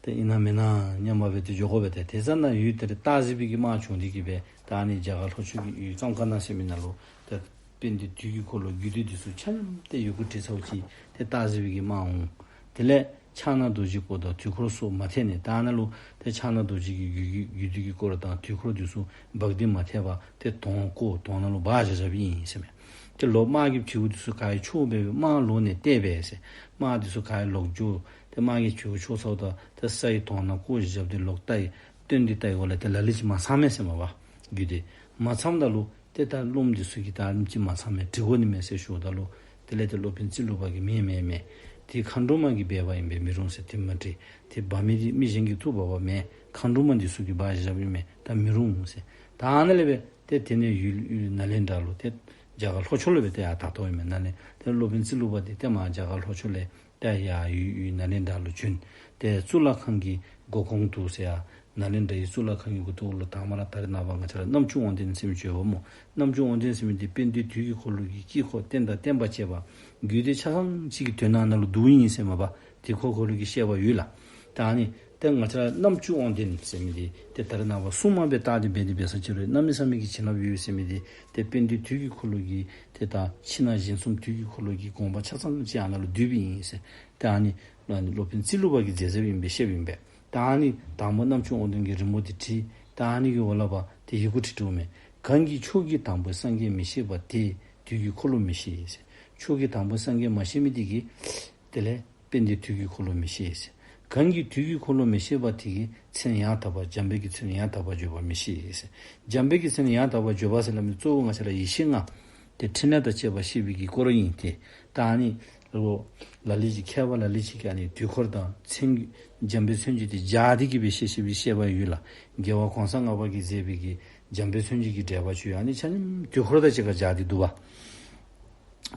ཏེ་ཨིན་ན་མེན་ན་སྙམ་པ་སྦེ་ཏེ་འགྱོ་དགོ་པས། ཏེ་དེ་ཙ་ན་ཡུལ་དེར་སྟག་གཟིག་པའི་གི་དམག་བྱུང་སྟེ་གི་སྦེ་ད་ཨ་ནི་རྒྱ་གར་ལྷོ་ཕྱོགས་ཀྱི་ཡུལ་ཀམ་ཀ་ན་ཟེར་མི་ནང་ལུ་ཏེ་དཔལ་ལྡན་དུས་ཀྱི་འཁོར་ལོ་རྒྱུད་སྡེ་འདི་ཚུ་ཆ་མཉམ་ཏེ་ཡི་གུ་བྲིས་ཚརཝ་ཅིག་ཏེ་སྟག་གཟིག་པའི་གི་དམག་འོང་། དེ་ལས་ཕྱག་ན་རྡོ་རྗེ་སྐོར་དང་དུས་འཁོར་སོགས་མ་ཐེག་ནས། ད་ཨ་ནཱ་ལུ་ཏེ་ཕྱག་ན་རྡོ་རྗེ་གི་རྒྱུད་ཀྱི་རྒྱུད་སྡེ་གི་སྐོར་དང་དུས་འཁོར་འདི་ཚུ་བག་སྟེ་མ་ཐེག་པར་ཏེ་དོང་བརྐོ་དོང་ནང་ལུ་སྦ་བཞག་བཞགཔ་ཨིན་ཟེར་མས། ཏེ་ལོག་དམག་གི་བྱེའུ་འདི་ཚུ་ག་ར་འཕྱོག་འབག་སྦེ་དམག་ལོག་ནས་བལྟས་པས་ཟེར། དམག་འདི་ཚུ་ག་ར་ལོག་འགྱོ། ཏེ་དམག་གི་བྱེའུ་འཕྱོག་ཚརཝ་ད་ཏེ་སའི་དོང་ནང་བརྐོ་བཞག་སྟེ་ལོག་བལྟ་ཡི། བཏོན་ཏེ་བལྟ་ཡི་འོག་ལས་ཏེ་ལ་ལུ་ཅིག་མ་ཚང་མས་ཟེར་མས་པ། རྒྱུད་སྡེ་མ་ཚངམ་ད་ལུ་ཏེ་ད་སློབམ་འདི་ཚུ་གིས་ད་ཨ་ནེམ་ཅིག་མ་ཚང་མས་འབྲི་དགོ་ནི་མས་ཟེར་ཞུཝ་ད་ལུ་དེ་ལས་ཏེ་སློབ་དཔོན་ཙི་ལུ་པ་གིས་མེན་མེན་མེན། དེ་མཁའ་འགྲོ་མ་གིས་འབད་བ་ཨིན་པས། མི་རུང་ཟེར། དེ་མ་འབྲི། དེ་འབག་མི་འདི་མི་གཞན་གྱིས་འཐུ་འབགཔ་མེན། མཁའ་འགྲོ་མ་འདི་ཚུ་གིས་འབག་བཞགཔ་ཨིན་མས། ད་མི་རུང་ཟེར། ད་ཨ་ནཱ་ལས་སྦེ་ཏེ་དེ་ནས་ཡུལ་ཡུལ་ནཱ་ལེནྡྲ་ལུ་ཏེ་རྒྱ་གར་ལྷོ་ཕྱོགས་ལུ་སྦེ་ཏེ་ཡར་ད་ལྟོ་ཨིན་མས་ནཱ་ལེནྡྲ། ཏེ་སློབ་དཔོན་ཙི་ལུ་པ་འདི་ཏེ་མར་རྒྱ་གར་ལྷོ་ཕྱོགས་ལས་ཏེ་ཡར་ཡུལ་ཡུལ་ནཱ་ལེནྡྲ་ལུ་བྱོན། ཏེ་གཙུག་ལག་ཁང་གི་སྒོ་གོང་དུ་ཟེར་ཡར་ནཱ་ལེནྡྲ་གི་གཙུག་ལག་ཁང་གི་སྒོ་ཐོག་ལུ་དང་པ་ར་ད་རེས་ནངས་པ་ང་བཅས་ར་རྣམ་བཅུ་དབང་ལྡན་ཟེར་མི་ཅིག་ཡོདཔ་སྨོ། རྣམ་བཅུ་དབང་ལྡན་ཟེར་མི་འདི་དཔལ་ལྡན་དུས་ཀྱི་འཁོར་ལོ་གི་དཀྱིལ་འཁོར་རྟེན་དང་བརྟེན་པ་བཅས་པ་རྒྱུད་སྡེ་ཆ་ཚང་ཅིག་གི་དོན་ནང་ན་ལུ་འདུཝ་ཨིན་ཟེར་མས་པ། དུས་འཁོར་འཁོར་ལོ་གི་བཤད་པ་ཡོད་ལགས། ད་ཨ་ནི་ཏེ་ང་བཅས་ར་རྣམ་བཅུ་དབང་ལྡན་ཟེར་མི་འདི་ཏེ་ད་རེས་ནངས་པ་སྲུང་མ་སྦེ་བཏགས་ཏེ་འབད་དེ་འབད་ས་ཅིག་རུང་གནམ་མེད་ས་མེད་ཀྱི་བྱིན་རླབས་ཡོད་ཟེར་མི་འདི་ཏེ་དཔལ་ལྡན་དུས་ཀྱི་འཁོར་ལོ་གི་ཏེ་ད་ཕྱི་ནང་གཞན་གསུམ་དུས་ཀྱི་འཁོར་ལོ་གི་དགོངས་པ་ཆ་ཚང་ཅིག་ཨ་ནཱ་ལུ་འདུས་པའི་ཨིན་ཟེར། ཏེ་ཨ་ནི་ཨ་ནི་སློབ་དཔོན་ཙི་ལུ་པ་གིས་མཛད་མཛདཔ་ཨིན་པས། བཤདཔ་ཨིན་པས། ད་ཨ་ནི་དང་པོ་རྣམ་བཅུ་དབང་ལྡན་གྱི་རི་མོ་འདི་བྲིས། ད་ཨ་ནི་གི་འོག་ལས་ཕར་ཏེ་ཡི་གུ་བྲིས་བྲིསཝ་མས། གང་གིས་མཆོག་གི་དང་པོའི་སངས་རྒྱས་མི་ཤེས་པ་དེས། དུས་ཀྱི་འཁོར་ལོ་མི་ཤེས་ཟེར། མཆོག་གི་དང་པོའི་སངས་རྒྱས་མ་ཤེས་མི་དེ་གིས་དེ་ལས་དཔལ་ལྡན་དུས་ཀྱི་འཁོར་ལོ་མི་ཤེས་ཟེར། གང་གིས་དུས་ཀྱི་འཁོར་ལོ་མི་ཤེས་པ་དེ་གིས་མཚན་ཡང་དག་པ་འཇམ་དཔལ་གྱི་མཚན་ཡང་དག་པར་བརྗོད་པ་མི་ཤེས་ཟེར། འཇམ་དཔལ་གྱི་མཚན་ཡང་དག་པར་བརྗོད་པ་ཟེར་སླབ་མི་གཙོ་བོ་ང་བཅས་ར་ཡེ་ཤེས་ལྔ་ཏེ་ཕྲིན་ལས་དང་བཅས་པ་བཤད་པའི་གི་སྐོར་ཨིན་ཏེ། ད་ཨ་ནི་ལ་ལུ་ཅིག་མཁས་པ་ལ་ལུ་ཅིག་གིས་ཨ་ནི་དུས་འཁོར་དང་མཚན་འཇམ་དཔལ་མཚན་བརྗོད་དེ་སྦྱར་ཏེ་གི་སྦེ་བཤད་བཤད་པའི་བཤད་པ་ཡོད་ལགས། རྒྱལ་བ་གོང་ས་ལྔ་པ་གིས་མཛད་པའི་གི་འཇམ་དཔལ་མཚན་བརྗོད་ཀྱི་འགྲེལ་པ་ཚུ་ཡང་ཨ་ནི་ཆ་མཉམ་དུས་འཁོར་དང་གཅིག་ཁར་སྦྱར་ཏེ་འདུག་པ།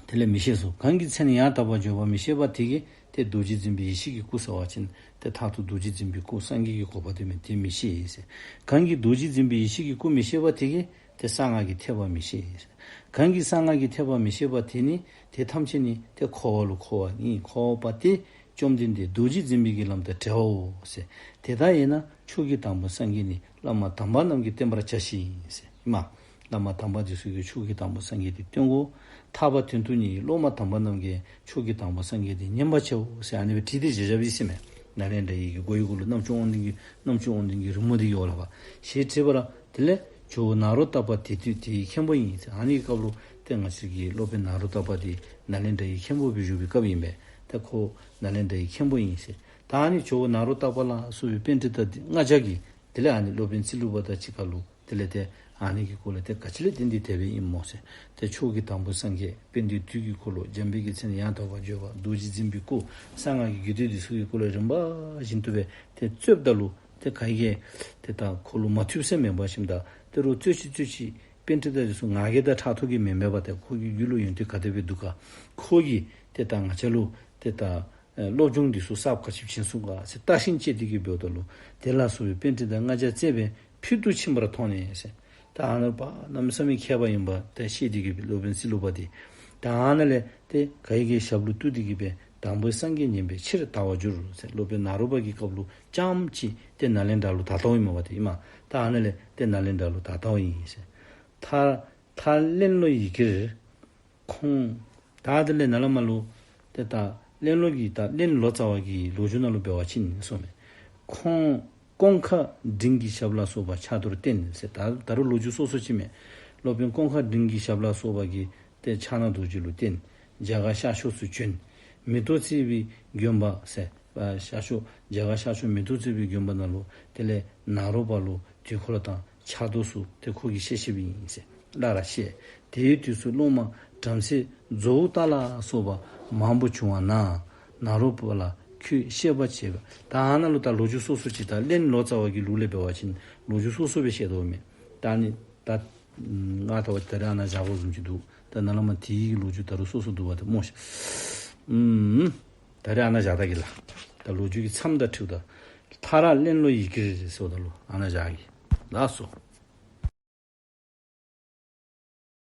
དེ་ལས་མི་ཤེས་སོ། གང་གིས་མཚན་ཡང་དག་པར་བརྗོད་པ་མི་ཤེས་པ་དེ་གིས་ཏེ་རྡོ་རྗེ་འཛིན་པའི་ཡེ་ཤེས་ཀྱི་སྐུ་ཟེར་བ་ཅིན་ཏེ་མཐར་ཐུག་རྡོ་རྗེ་འཛིན་པའི་སྐུ་སངས་རྒྱས་ཀྱི་གོ་འཕང་དེ་མེན་དེ་མི་ཤེས་ཟེར། གང་གིས་རྡོ་རྗེ་འཛིན་པའི་ཡེ་ཤེས་ཀྱི་སྐུ་མི་ཤེས་པ་དེ་གིས་ཏེ་གསང་སྔགས་ཀྱི་ཐེག་པ་མི་ཤེས་ཟེར། གང་གིས་གསང་སྔགས་ཀྱི་ཐེག་པ་མི་ཤེས་པ་དེ་ནི་དེ་ཐམས་ཅད་ནི་ཏེ་འཁོར་བ་ལུ་འཁོར་བ་ཉིད་འཁོར་བ་པ་སྟེ། བཅོམ་ལྡན་འདས་རྡོ་རྗེ་འཛིན་པའི་གི་ལམ་དང་བྲལ་བའོ་ཟེར། དེ་ལྟ་ཡིན་ན་མཆོག་གི་དང་པོའི་སངས་རྒྱས་ནི་བླ་མ་དམ་པ་རྣམས་ཀྱིས་བསྟན་པར་བྱ་ཞིང་ཟེར་ཨིན་མས། བླ་མ་དམ་པ་འདི་ཚུ་གིས་མཆོག་གི་དང་པོའི་སངས་རྒྱས་འདི་སྟོན་དགོ། ཐར་པ་དོན་དུ་གཉེར་བའི་སློབ་མ་དམ་པ་རྣམས་ཀྱིས་མཆོག་གི་དང་པོའི་སངས་རྒྱས་འདི་ཉན་པར་བྱའོ་ཟེར་ཨ་ནི་སྦེ་བྲིས་ཏེ་བཞག་བཞགཔ་ཨིན་ཟེར་མས། ནཱ་ལེནྡྲ་ཡི་གི་སྒོ་ཡི་གུ་ལུ་རྣམ་བཅུ་དབང་ལྡན་གྱི་རྣམ་བཅུ་དབང་ལྡན་གྱི་རི་མོ་འདི་གི་འོག་ལས་ཕར་ཞེས་བྲིས་པ་ལ། དེ་ལས་ཇོ་བོ་ནཱ་རོ་ཏ་པ་དེ་དུས་དེའི་མཁན་པོ་ཡིན་ཟེར། ཨ་ནི་གི་སྐབས་ལུ་ཏེ་ང་བཅས་ཀྱི་སློབ་དཔོན་ནཱ་རོ་ཏ་པ་འདི་ནཱ་ལེནྡྲ་ཡི་མཁན་པོ་སྦེ་བཞུགས་པའི་སྐབས་ཨིན་པས། ཏེ་ཁོ་ནཱ་ལེནྡྲ་ཡི་མཁན་པོ་ཡིན་ཟེར། ད་ཨ་ནི་ཇོ་བོ་ནཱ་རོ་ཏ་པ་ལ་སོགས་པའི་པཎྜི་ཏ་འདི་ལྔ་བརྒྱ་གིས་དེ་ལས་ཨ་ནི་སློབ་དཔོན་ཚེ་ལུ་པ་དང་གཅིག་ཁར་ལུ་དེ་ལས་ཏེ་ཨ་ནི་གི་སྐོར་ལས་ཏེ་ག་ཅི་ལས་བརྟེན་ཏེ་དེ་སྦེ་ཨིནམ་སྨོ་ཟེར། ཏེ་མཆོག་གི་དང་པོའི་སངས་རྒྱས་དཔལ་ལྡན་དུས་ཀྱི་འཁོར་ལོ་འཇམ་དཔལ་གྱི་མཚན་ཡང་དག་པར་བརྗོད་པ་རྡོ་རྗེ་འཛིན་པའི་སྐུ་གསང་སྔགས་ཀྱི་རྒྱུད་སྡེ་འདི་ཚུ་གི་སྐོར་ལས་རིམ་པ་བཞིན་དུ་སྦེ་ཏེ་རྩོདཔ་ད་ལུ་ཏེ་ག་གིས་ཏེ་ད་ཁོ་ལུ་མ་ཐུབ་ཟེར་མེན་པར་ཞིནམ་ད་ཏེ་རོགས་རྩོད་ཅི་རྩོད་ཅི་པཎྜི་ཏ་འདི་ཚུ་ང་རྒྱལ་དང་ཕྲག་དོག་གིས་མེན་མེན་པར་ཏེ་ཁོ་གི་རྒྱུད་ལུ་ཡོན་ཏན་ག་དེ་སྦེ་འདུག་ག། ཁོ་གིས་ཏེ་ད་ང་བཅས་ལུ་ཏེ་ད་ཨེ་སློབ་སྦྱོང་འདི་ཚུ་གསརཔ་ག་ཅི་བྱིན་སོང་ག་ཟེར་བརྟག་ཞིབ་དཔྱད་དེ་གི་འབདཝ་ད་ལུ་དེ་ལ་སོགས་པའི་པཎྜི་ཏ་ལྔ་བརྒྱ་བརྩེགས་སྦེ་ཕུལ་དུ་ཕྱིན་པར་མཐོང་ནས་ཟེར། ད་ཨ་ནཱ་པ་གནམ་མེད་ས་མེད་མཁས་པ་ཨིནམ་ཏེ་ཤེས་ཏེ་གི་སྦེ་སློབ་དཔོན་ཚེ་ལུ་པ་འདི་ད་ཨ་ནཱ་ལས་ཏེ་ག་གིས་ཞབས་ལུ་གཏུགས་ཏེ་གི་སྦེ་དང་པོའི་སངས་རྒྱས་ཉན་པའི་ཕྱིར་དར་བར་འགྱུར་ཟེར། སློབ་དཔོན་ནཱ་རོ་པ་གི་སྐབས་ལུ་རྐྱངམ་ཅིག་ཏེ་ནཱ་ལེནྡྲ་ལུ་དར་དརཝ་ཨིནམ་ཏེ་ཨིན་མས། ད་ཨ་ནཱ་ལས་ཏེ་ནཱ་ལེནྡྲ་ལུ་དར་དརཝ་ཨིན་ཟེར། མཐར་མཐར་ལེན་ལོ་ཡི་གེར་ཁོང་ད་དེ་ལས་ནཱ་ལས་མར་ལུ་ཏེ་ད་ལེན་ལོ་གི་ད་ལེན་ལོ་ཙཱ་བ་གི་ལོ་རྒྱུས་ནང་ལུ་འབད་བ་ཅིན་གསུངས་མས། ཁོང་ཀོང་ཁ་འབྲིང་གི་ཞབས་ལ་སོགས་པ་ཕྱག་རྡོར་བསྟེན་ཟེར། ད་ད་རུང་ལོ་རྒྱུས་སོ་སོ་ཅིག་མས། སློབ་དཔོན་ཀོང་ཁ་འབྲིང་གི་ཞབས་ལ་སོགས་པ་གིས་ཏེ་ཕྱག་ན་རྡོ་རྗེ་ལུ་བསྟེན། རྒྱ་གར་ཤར་ཕྱོགས་སུ་བྱོན། མེ་ཏོག་བརྩེགས་པའི་དགོན་པ་ཟེར་ ཨ་ཤར་ཕྱོགས་རྒྱ་གར་ཤར་ཕྱོགས་མེ་ཏོག་བརྩེགས་པའི་དགོན་པ་ནང་ལུ་དེ་ལས་ནཱ་རོ་པ་ལུ་དུས་འཁོར་དང་ཕྱག་རྡོར་ཚུ་ཏེ་ཁོ་གིས་བཤད་བཤདཔ་ཨིན་ཟེར་སླབ་ར་བཤད། དེའི་དུས་སུ་སློབ་མ་བྲམ་ཟེ་ཛོཝ་ཏ་ལ་སོགས་པ་མང་པོ་བྱུང་བ་ན་ནཱ་རོ་པ་ལ་ཁོས་བཤད་པ་བྱས་པ། ད་ཨ་ནཱ་ལུ་ད་ལོ་རྒྱུས་སོ་སོ་ཅིག་ད་གླེན་ལོ་ཙཱ་བ་གི་ལུགས་ལས་འབད་བ་ཅིན་ལོ་རྒྱུས་སོ་སོ་སྦེ་བཤད་དོ་མས། ད་ནི་ད་ང་ལྟ་བ་ད་རེས་ཨ་ནཱ་བཞག་དགོཔ་བཟུམ་ཅིག་འདུག། ད་ནཱ་ལས་མར་དེའི་ལོ་རྒྱུས་ད་རུང་སོ་སོ་འདུག་པ་ཏེ་སྨོ་ཤ། ཨུམ། ད་རེས་ཨ་ནཱ་བཞག་ད་གེ་ལགས། ད་ལོ་རྒྱུས་ཀྱི་མཚམས་དང་འཁྲིལཝ་ད་མཐར་གླེན་ལོ་ཡི་གེར་ཟེརཝ་ད་ལུ་ཨ་ནཱ་བཞག་གེ། ལགས་སོ།